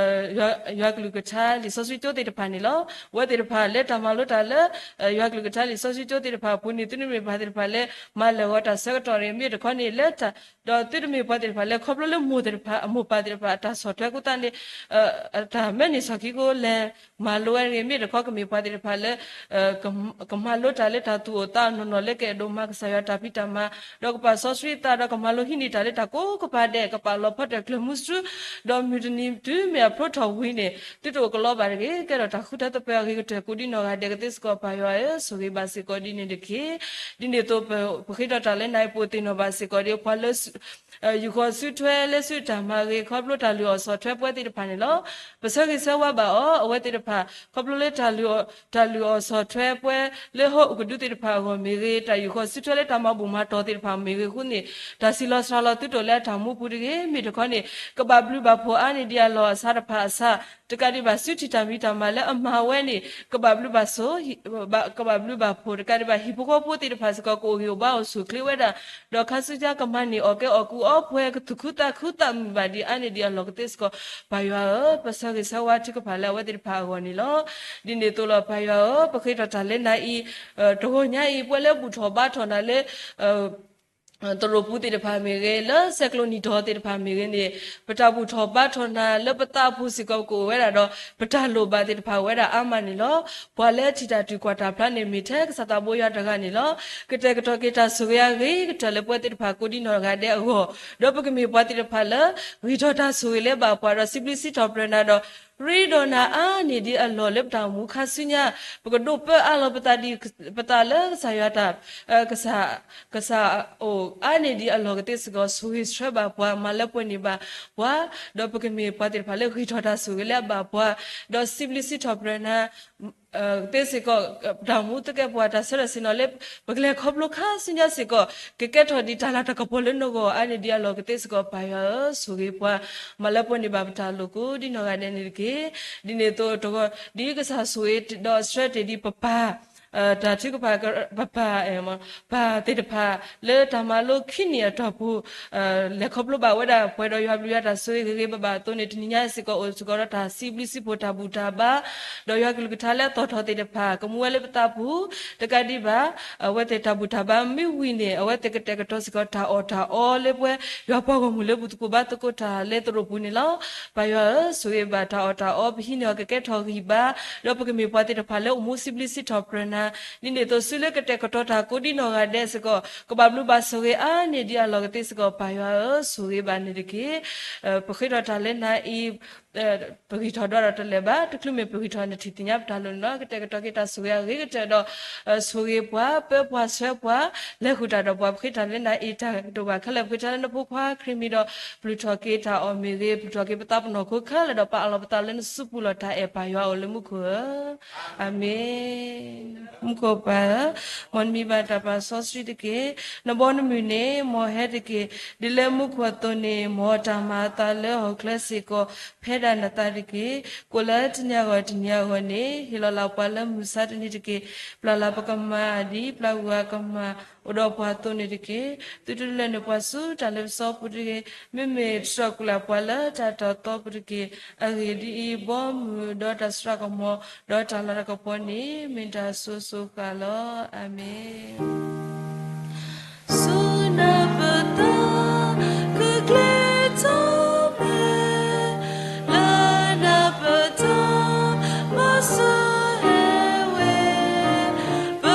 ၤကလုၢ်ကထါလံာ်စီဆှံကၠိသ့ၣ်တဖၣ်န့ၣ်လီၤ. အဝဲသ့ၣ်တဖၣ်လၢတၢ်မၤလိတၢ်လၢ ယွၤကလုၢ်ကထါလံာ်စီဆှံကၠိသ့ၣ်တဖၣ်အပူၤန့ၣ် သုတမ့ၢ်ပှၤသ့ၣ်တဖၣ်လၢ မၤလၢာ်ဂီၤတၢ်ဆၢကတီၢ်န့ၣ် မ့ၢ်တခီန့ၣ်လၢ ဒီးသုတမ့ၢ်ပှၤသ့ၣ်တဖၣ်လၢ ခီဖျိလၢမိၢ်သ့ၣ်တဖၣ်အမိၢ်ပၢ်သ့ၣ်တဖၣ်အတၢ်ဆီၣ်ထွဲအဃိသတးန့ၣ် တၢ်မဲာ်န့ၢ်ဆီၣ်ခံကိးလဲၤမၤလိဝဲတဂ့ၤ, မ့ၢ်တခီကမ့ၢ်ပှၤသ့ၣ်တဖၣ်လၢ ကမၤလိတၢ်လၢတၢ်သူၣ်အိၣ်သးအိၣ်နီၢ်နီၢ်လၢ ကအဲၣ်ဒိးမၤကစၢ်ယွၤတၢ်ဖံးတၢ်မၤ, ဒီးကပာ်စီဆှံသးဒီးကမၤလိဟံးန့ၢ်တၢ်လၢတၢ်ကိးကပၤဒဲး ကပာ်လီၤဖီတၢၣ်ကျၢၤမုဆူ, ဒီးမုၢ်တနံၤတုၤမ့ၢ်အဖျိထီၣ်ဝံၤန့ၣ် သုတအိၣ်ကလီဘၣ်တဂ့ၤ, ကဲထီၣ်တၢ်ဃုထၢသပှၢ်အဂ့ၤကတၢၢ်ကိးဒံနီၢ်ဂၤဒဲးကသ့စ့ၢ်ကီး ပၢ်ယွၤဧၢ, ဆိၣ်ဂ့ၤဘၣ်စ့ၢ်ကီးဒ်န့ၣ်တက့ၢ်. ဒ်န့ၣ်အသိး ပဃ့ထီၣ်တၢ်လၢနၤအံၤ ပအိၣ်သ့ၣ်နီၣ်ဘၣ်စ့ၢ်ကီးဒ်ပှၤလၢ ယူာ်ဃီၤစုထွဲလၢစုတၢ်မၤဂ့ၤ ခီဖျိတၢ်လုၢ်အီၣ်ဆီၣ်ထွဲပှဲၤသ့ၣ်တဖၣ်န့ၣ်လီၤ. ပဆၢဂ့ၤဆၢဝါဘၣ်အီၤ, အဝဲသ့ၣ်တဖၣ် ခီဖျိလၢတၢ်လုၢ်အီၣ်ဆီၣ်ထွဲပှဲၤလၢဟီၣ်အုၣ်ကဒုသ့ၣ်တဖၣ်အဂီၢ်မ့ၢ်ဂ့ၤ, တၢ်ယူာ်ဃီၤစုထွဲလၢတၢ်မၤဘူၣ်မၤတီၤသ့ၣ်တဖၣ်မ့ၢ်ဂ့ၤအဃိန့ၣ်, တၢ်စံးလီၤစှၤလီၤသုတအိၣ်လၢအတၢ်မူပူၤတဂ့ၤ, မ့ၢ်တခီန့ၣ် ကဘၣ်ဘျုးဘၣ်ဖှိၣ်အါန့ၢ်ဒံးအလီၢ်အစးတဖၣ်အစး တကးဒံးဘၣ်စုထံၣ်တၢ်မံၤတၢ်မၤလၢအမၤဝဲန့ၣ် ကဘၣ်ဘျုးဘၣ်ဆိၣ်, ကဘၣ်ဘျုးဘၣ်ဖှိၣ်, တကးဒံးဘၣ်ဟံၣ်ဖိဃီဖိသ့ၣ်တဖၣ်စ့ၢ်ကီး ကအိၣ်ဂံၢ်အိၣ်ဘါအိၣ်ဆူၣ်အိၣ်ချ့ဝဲဒၣ်, ဒီးခါဆူညါကမၤန့ၢ်အီၣ်ကဲအီၣ်ကူအီပှဲၤ ကသူၣ်ခုသးခုသးမုာ်ဘၣ်ဒံးအါန့ၢ်ဒံးအလီၢ်ကသ့စ့ၢ်ကီး ပၢ်ယွၤဧၢ, ပဆၢဂ့ၤဆၢဝါထုကဖၣ်လၢအဝဲသ့ၣ်တဖၣ်အဂီၢ်န့ၣ်လီၤ. ဒ်န့ၣ်အသိးလီၤ ပၢ်ယွၤဧၢ, ပဃ့ထီၣ်တၢ်လၢနၤအံၤ, တဂီၤညါအံၤ ပှၤလၢဘူၣ်ထီၣ်ဘါထီၣ်နၤလၢ သရိာ်ပူၤသ့ၣ်တဖၣ်မ့ၢ်ဂ့ၤ, လၢဆဲးကျိးနံၤဒီးသ့ၣ်တဖၣ်မ့ၢ်ဂ့ၤန့ၣ်, ပတၢ်ဘူၣ်ထီၣ်ဘါထီၣ်နၤလၢပသးအပူၤစ့ၢ်ကီး ပကအိၣ်ဝဲဒၣ်ဒီး ပတၢ်လိၣ်ဘၣ်သ့ၣ်တဖၣ်အိၣ်ဝဲဒၣ်အါမးန့ၣ်လီၤ. ပှၤလၢထံၣ်တၢ်တုၤကွၢ်တၢ်ဖျါန့ၣ် မ့ၢ်ထဲကစၢ်သးဘိယွၤတဂၤန့ၣ်လီၤ. ကတဲာ်ကတီၤက့ၤတၢ်ဆိၣ်ဂ့ၤအဂ့ၤကတၢၢ်လၢပဝဲသ့ၣ်တဖၣ်ကိးဒံနီၢ်ဂၤဒဲးအဂီၢ်, ဒီးပကမ့ၢ်ပှၤသ့ၣ်တဖၣ်လၢ ဂံၢ်ထီၣ်တၢ်ဆိၣ်ဂ့ၤလၢအဘၣ်ပှၤဒီး စံးဘျုးစံးထီၣ်ပတြၢၤနၤဒီး ရ့ဒီးနၤအါန့ၢ်ဒံးအလီၢ်လၢပတၢ်အိၣ်မူခါဆူညါ, ပကဒိးပၢအါလီၤပသးဒ် ပသးလၢကစၢ်ယွၤတၢ် ကစၢ် ကစၢ်အိၣ်အါန့ၢ်ဒံးအလီၢ်ကသ့စ့ၢ်ကီး ဆိၣ်ဂ့ၤဆှၢဘၣ်ပှၤ မၤလၢပှဲၤန့ၢ်ဘၣ်ပှၤ, ဒီးပကမ့ၢ်ပှၤသ့ၣ်တဖၣ်လၢဂံၢ်ထီၣ်တၢ်ဆိၣ်ဂ့ၤလၢအဘၣ်ပှၤ, ဒီးစံးဘျုးစံးထီၣ်ပတြၢၤနၤ ကသ့စ့ၢ်ကီး, ပတၢ်အိၣ်မူသကဲာ်ပဝးတၢ်ဆၢထၢၣ်ဆ့ၣ်နီၤလၢ ပကလဲၤခီဖျိခါဆူညါစ့ၢ်ကီး ကကဲထီၣ်ဒ်တၢ်လၤတၢ်ကပီၤလၢနဂီၢ်အါန့ၢ်ဒံးအလီၢ်ကသ့စ့ၢ်ကီး ပၢ်ယွၤဧၢ, ဆိၣ်ဂ့ၤပှၤ မၤလၢပှဲၤန့ၢ်ဘၣ်ပတၢ်လိၣ်ကိးဒံနီၢ်ဂၤဒဲးန့ၣ်တက့ၢ်. ဒ်န့ၣ်အသိးတဂီၤ ဒ်ကစၢ်ဆိၣ်ဂ့ၤဒီးဆှၢတ့ၢ်ဒံးပပၢ် တၢ်ထုကဖၣ် ပပၢ် ပၢ်သ့ၣ်တဖၣ် လၢတၢ်မၤလိခံနံၣ်အတီၢ်ပူၤ လဲၤခီဖျိဘၣ်ဝဲဒၣ်ပှဲၤဒီးယွၤဘျုးယွၤတၢ်ဆိၣ်ဂ့ၤဂ့ၤဂ့ၤဘၣ်ဘၣ်အသိးန့ၣ် တနံၤညါစ့ၢ်ကီးအိၣ်စ့ၢ်ကီးဒီးတၢ်စံးဘျုးစံးဖှိၣ်တၢ်ဘူၣ်တၢ်ဘါ, ဒီးယွၤကလုၢ်ကထါလၢအသီၣ်ထီၣ်သ့ၣ်တဖၣ် ကမူဝဲလၢပသးပူၤ တကးဒံးဘၣ် အဝဲသ့ၣ်တၢ်ဘူၣ်တၢ်ဘါမ့ၢ်ဝံၤန့ၣ် အဝဲသ့ၣ်ကတဲာ်ကတီၤစ့ၢ်ကီးတၢ်အီၣ်တၢ်အီလၢပှဲၤ ယွၤပှၤဂီၢ်မုၢ်လၢဘူၣ်သကိးဘါသကိးတၢ်လၢသရိာ်ပူၤန့ၣ်လီၤ. ပၢ်ယွၤဧၢ, ဆိၣ်ဂ့ၤဘၣ်တၢ်အီၣ်တၢ်အီ ပဟံးန့ၢ်အီၤကကဲထီၣ်ဂံၢ်ဘါ, ဒီးပကမ့ၢ်ပှၤသ့ၣ်တဖၣ်လၢအိၣ်မူစံးဘျုးစံးထီၣ်ပတြၢၤနၤ, ဒ်န့ၣ်အသိးစုလၢကတဲာ်ကတီၤတၢ်ကိးဒံနီၢ်ဂၤဒဲးစ့ၢ်ကီး ကဘၣ်ဘျုးဘၣ်ဆိၣ်ဂ့ၤအါန့ၢ်ဒံးအလီၢ်ကသ့စ့ၢ်ကီး ပၢ်ယွၤဧၢ, ဆိၣ်ဂ့ၤဘၣ်န့ၣ်တက့ၢ်. ပဃ့ထီၣ်တၢ်လၢနၤအံၤ ပဂံၢ်ထီၣ်ဒွးဒီးတလဲၤဘၣ်, တချုးမ့ၢ်ပဂံၢ်ထီၣ်နထံၣ်သ့ၣ်ညါပတၢ်လိၣ်န့ၣ်လီၤ. ကတဲာ်ကတီၤက့ၤတၢ်ဆိၣ်ဂ့ၤအဂ့ၤကတၢၢ်ဒီး ဆိၣ်ဂ့ၤပှၤ, ပၢပှၤဆှၢပှၤ, လဲၤဃုာ်တၢ်ဒီးပှၤပဃ့တၢ်လၢနၤအံၤတၢ်ကတိၤဘၣ်ခဲလၢာ် ပဃ့တၢ်လၢနဖိခွါခရံာ်မံၤဒီး ပျုၢ်ထီၣ်က့ၤတၢ်အီၣ်မ့ၢ်ဂ့ၤ, ပျုၢ်ထီၣ်က့ၤပသးပနီၣ်ခိခဲလၢာ်ဒီး ပာ်အလီၢ်ပသးလၢနစုပူၤလီၤ. တၢ်အဲၣ်ပၢ်ယွၤအိၣ်လၢမူခိၣ်ဧၢ, အၤမ့ၣ်. မူခိၣ်ပၢ်ဧၢ, မ်နမံၤဘၣ်တၢ်ပာ်စီဆှံတက့ၢ်. နဘီနမုၢ်န့ၣ် မ်ဟဲတက့ၢ်. ဒ်လၢမူခိၣ်အသိးန့ၣ် မ်တၢ်မၤအသးလၢဟီၣ်ခိၣ်ချၢစ့ၢ်ကီး ဖဲဒၣ်နသးတက့ၢ်. ကိးလၢတနံၤအဂီၢ်တနံၤအဂီၢ်န့ၣ် ဟ့ၣ်လီၤလၢပှၤလၢမုၢ်ဆါတနံၤတက့ၢ်. ပျၢ်လၢပကမၤ ဒ်ပျၢ်ဂုၤအကမၤ အိၣ်ဒီးပှၤအသိးန့ၣ်တက့ၢ်. သုတလၢာ်န့ၢ်ပှၤဆူတၢ်လ့ပစီပူၤတဂ့ၤ. မ့မ့ၢ်တြီၢ်ကွံာ်လၢပှၤလၢတၢ်တၢ်သီပူၤတက့ၢ်. အဂ့ၢ်ဒ်အံၤ, ဘီမုၢ်ဒီးတၢ်စိတၢ်ကမီၤ ဒီးတၢ်လၤတၢ်ကပီၤန့ၣ် မ့ၢ်တၢ်ဆိၣ်ဂ့ၤဆိၣ်ဃၣ်လီၤ. အၤမ့ၣ်. ဆူနပသး ကကျဲထီၣ်မဲ လၢနပတၢ်မၤစၢၤဟဲဝဲ ပ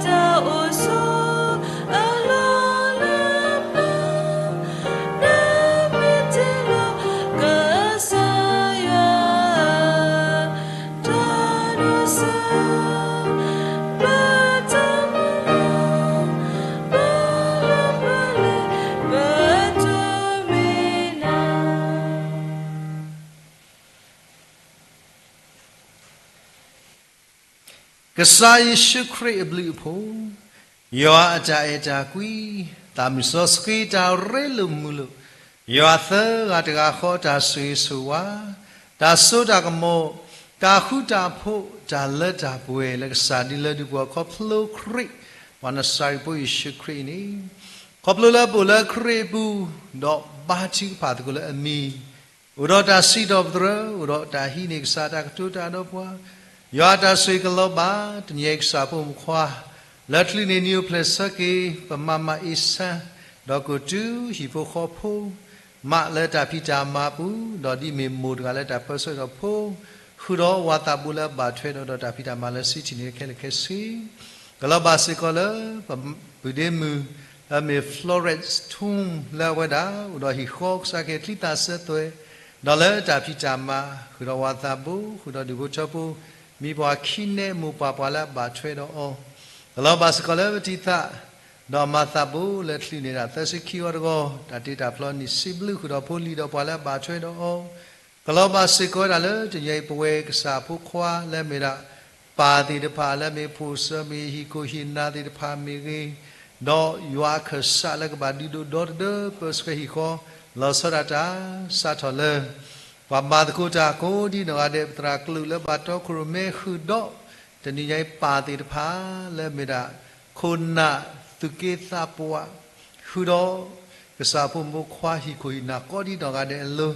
တၢ်အိၣ်ဆိး အလီၢ်လၢပျၢၤ နမ့ၢ်တ့လီၤ ကစၢ်ယွၤ တၢ်ဒိးစၢၤ ပတၢ်မၤလၤ ပလီၢ်ပလဲၢ် ပတိၢ်မံၤနၤ. ကစၢ်ယ့ၣ်ၡူးခရံာ်အဘျုးအဖှိၣ်, ယွၤအတၢ်အဲၣ်တၢ်ကွံ, သးမုၢ်စီဆှံတၢ်ရ့လိာ်မုာ်လိာ်, ယွၤသၢဂၤတဂၤဃီတၢ်ဆိၣ်ဂ့ၤဆိၣ်ဝါ, တၢ်စိတၢ်ကမီၤ, တၢ်ဃူတၢ်ဖိး, တၢ်လၢတၢ်ပှဲၤလၢကစၢ်ဒ်လၢဒုးပှၤခီဖျိခရံာ်, ပှၤနစၤရ့းဖိယ့ၣ်ၡူးခရံာ်အံၤန့ၣ်, ခီဖျိလၢပအိၣ်လၢခရံာ်အပူၤ, ဒီးဘါထုကဖၣ်သကိးလၢအမံၤ အိၣ်ဒီးတၢ်စံးထီၣ်ပတြၢၤ, အိၣ်ဒီးတၢ်ဟံးန့ၢ်ကစၢ်တၢ်ကတိၤတၢ်ဒီးပှၤ, ယွၤအတၢ်ဆိၣ်ဂ့ၤကလီၤဘၣ်, တနံၤအံၤကစၢ်ဖိမုၣ်ခွါ, လၢချုးန့ၣ်နံၤအိၣ်ဖျဲၣ်ဆၢက့ၤ ပမၤမၤအ့ဆၢ, ဒီးကတုၤဟံၣ်ဖိဃီဖိ, မးလၢတၢ်ဖံးတၢ်မၤပူၤ, ဒီးဒ်မ့ၢ်မိၢ်တဂၤလၢတၢ်ပၢဆှၢဒီးဖိ, ဃုာ်ဒီးဝၤသးဘိလၢအဘၣ်ထွဲဒီး ဒီးတၢ်ဖံးတၢ်မၤလၢစံးထီၣ်န့ၣ်ခဲလၢာ်ခဲဆ့ ကလီၤဘၣ်စ့ၢ်ကီးလၢ ပုၢ်ဒ့မုၣ် လၢအမ့ၢ် Florence Tung လၢအဝဲဒၣ် အိၣ်ဒီးဟံၣ်ဃီကစၢ်ခ့ချံသၣ်စၢၤသွဲၣ်, ဒီးလၢတၢ်ဖံးတၢ်မၤ ဃုာ်ဒီးဝၤသးဘိ ဃုာ်ဒီးဒူၣ်ဖိထၢဖိ မံၤပှၢ်ခံနဲၣ်မိၢ်ပၢ်ပှၤလၢအဘၣ်ထွဲဒီးအီၤ, ကလီၤဘၣ်စ့ၢ်ကီးလၢပတံၤသၣ်, ဒီးအမၤသးဘိလၢချုးန့ၣ်ဒၣ်သၢဆံခံဂီၤတဂီၤ, တၢ်တ့တၢ်ဖျီနံၣ်စံးဘျုးဃုာ်ဒီးဖိလံၤဒီးပှၤလၢအဘၣ်ထွဲဒီးအီၤ, ကလီၤဘၣ်စ့ၢ်ကီးဝဲဒၣ်လၢတနံၤအံၤပဝဲကစၢ်ဖိခွါလၢအမ့ၢ်ဒၣ် ပၢ်သ့ၣ်တဖၣ်လၢအမ့ၢ်ဖိၣ်စၢၤမ့ၢ်ဂ့ၤ ဟံၣ်ခိၣ်ဟံၣ်နၢ်သ့ၣ်တဖၣ်မ့ၢ်ဂ့ၤ, ဒီးယွၤအခၢၣ်စးလၢကဘၣ်ဒုးဒိၣ်ဒီတဒၢပၢဆှၢဟံၣ်ဃီ လီၤဆီဒၣ်တၢ် စးထီၣ်လၢ ပှၤမၤသကိးတၢ်ကိးဒံနီၢ်ဂၤဒဲး ပသရၣ်ကလုာ်လၢဘၣ်တီခိၣ်ရိၣ်မဲဃုာ်ဒီး တနံၤညါအံၤပၢ်သ့ၣ်တဖၣ်လၢအမ့ၢ်ဒၣ် ခိၣ်နၢ်သူၣ်က့သးပှၢ် ဃုာ်ဒီး ကစၢ်ဖိမုၣ်ဖိခွါဟံၣ်ခိၣ်ဟံၣ်နၢ်ကိးဒံနီၢ်ဂၤဒဲးအလိၤ,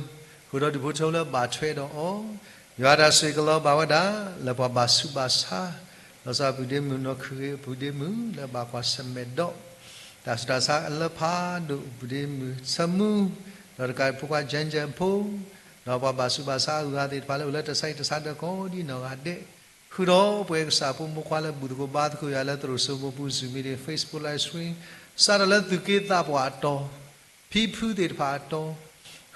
ဃုာ်ဒီးဒူၣ်ဖိထၢဖိလၢဘၣ်ထွဲဒီးအီၤ, ယွၤတၢ်ဆိၣ်ဂ့ၤကလီၤဘၣ်ဝဲဒၣ် လၢပှၤဘၣ်ဆူးဘၣ်ဆါ, လီၤဆီပုၢ်ဒ့မုၣ်နီၢ်ခုၣ်ဂ့ၤ ပုၢ်ဒ့မုၣ်လၢဘၣ်ကွၢ်ဆၢၣ်မဲာ်ဒီး တၢ်ဆူးတၢ်ဆါအလၢဖးဒိၣ် ပုၢ်ဒ့မုၣ်ဆၢမူ, ဒီးတကးဖိခွါ ကၠၢၣ်ကၠၢၣ်ဖိ, ဒီးပှၤဘၣ်ဆူးဘၣ်ဆါအဂၤသ့ၣ်တဖၣ်လၢအိၣ်လၢတၢ်ဆါဟံၣ်တၢ်ဆါဒၢးကိးဒံနီၢ်ဂၤဒဲး, ဃုာ်ဒီးပဝဲကစၢ်ဖိမုၣ်ဖိခွါလၢဘူၣ်သကိးဘါသကိးယွၤလၢသရိာ်စိမိးပူၤ Zoom meeting, Facebook live stream, စးထီၣ်လၢသူၣ်က့သးပှၢ်အတီၤ, ဖံဖုသ့ၣ်တဖၣ်အတီၤ,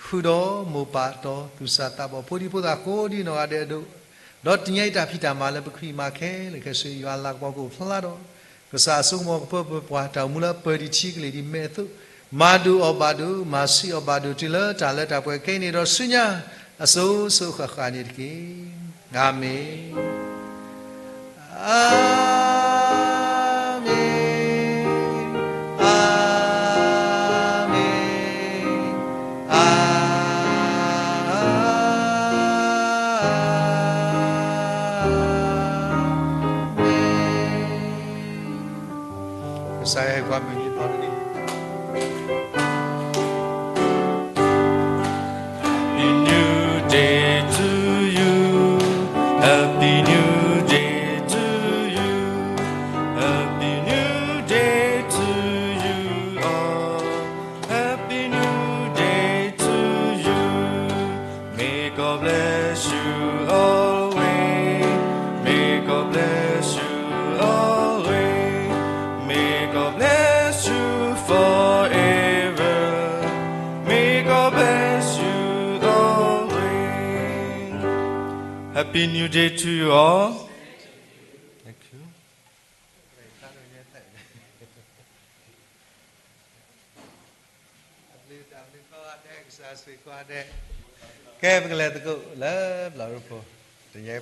ဃုာ်ဒီးမိၢ်ပၢ်အတီၤ, သူၣ်စၢ်သးဘီၣ်ဖိဒံဖိသၣ်ကိးဒံနီၢ်ဂၤဒဲးအဒိၣ်, ဒီးတနံၤညါအံၤတၢ်ဖံးတၢ်မၤလၢပကဖံးမၤခဲလၢာ်ခဲဆ့ ယွၤအလၤကပီၤကအိၣ်ဖျါဒီး ကစၢ်အစိကမီၤကပၢပပှၤ တၢ်အိၣ်မူလၢအပၢၤဒံးထံကလ့ၢ်ဒံးမဲာ်အသိး, မၤဒိၣ်အီၣ်ဘၣ်ဒိၣ် မၤဆံးအီၣ်ဘၣ်ဒိၣ် တုၤလၢတၢ်လၢတၢ်ပှဲၤခဲအံၤန့ၣ်ဒီးဆူညါ အစိၤစိၤဃၣ်ဃၣ်န့ၣ်တက့ၢ်. အၤမ့ၣ်, အၤမ့ၣ်, အၤမ့ၣ်, အၤ မ့ၢ် ကစၢ်ယွၤဟ့ၣ်ပှၤမုၢ်နံၤသီနံၤ Happy New Day to you. Happy New Day to you. Happy New Day to you all. Happy New Day to you. May God bless you always. May God bless you always. May God bless you Happy New Day to you all. Thank you. ကဲ ပကလဲၤသကိးလၢဘျီရူဖိ တယဲ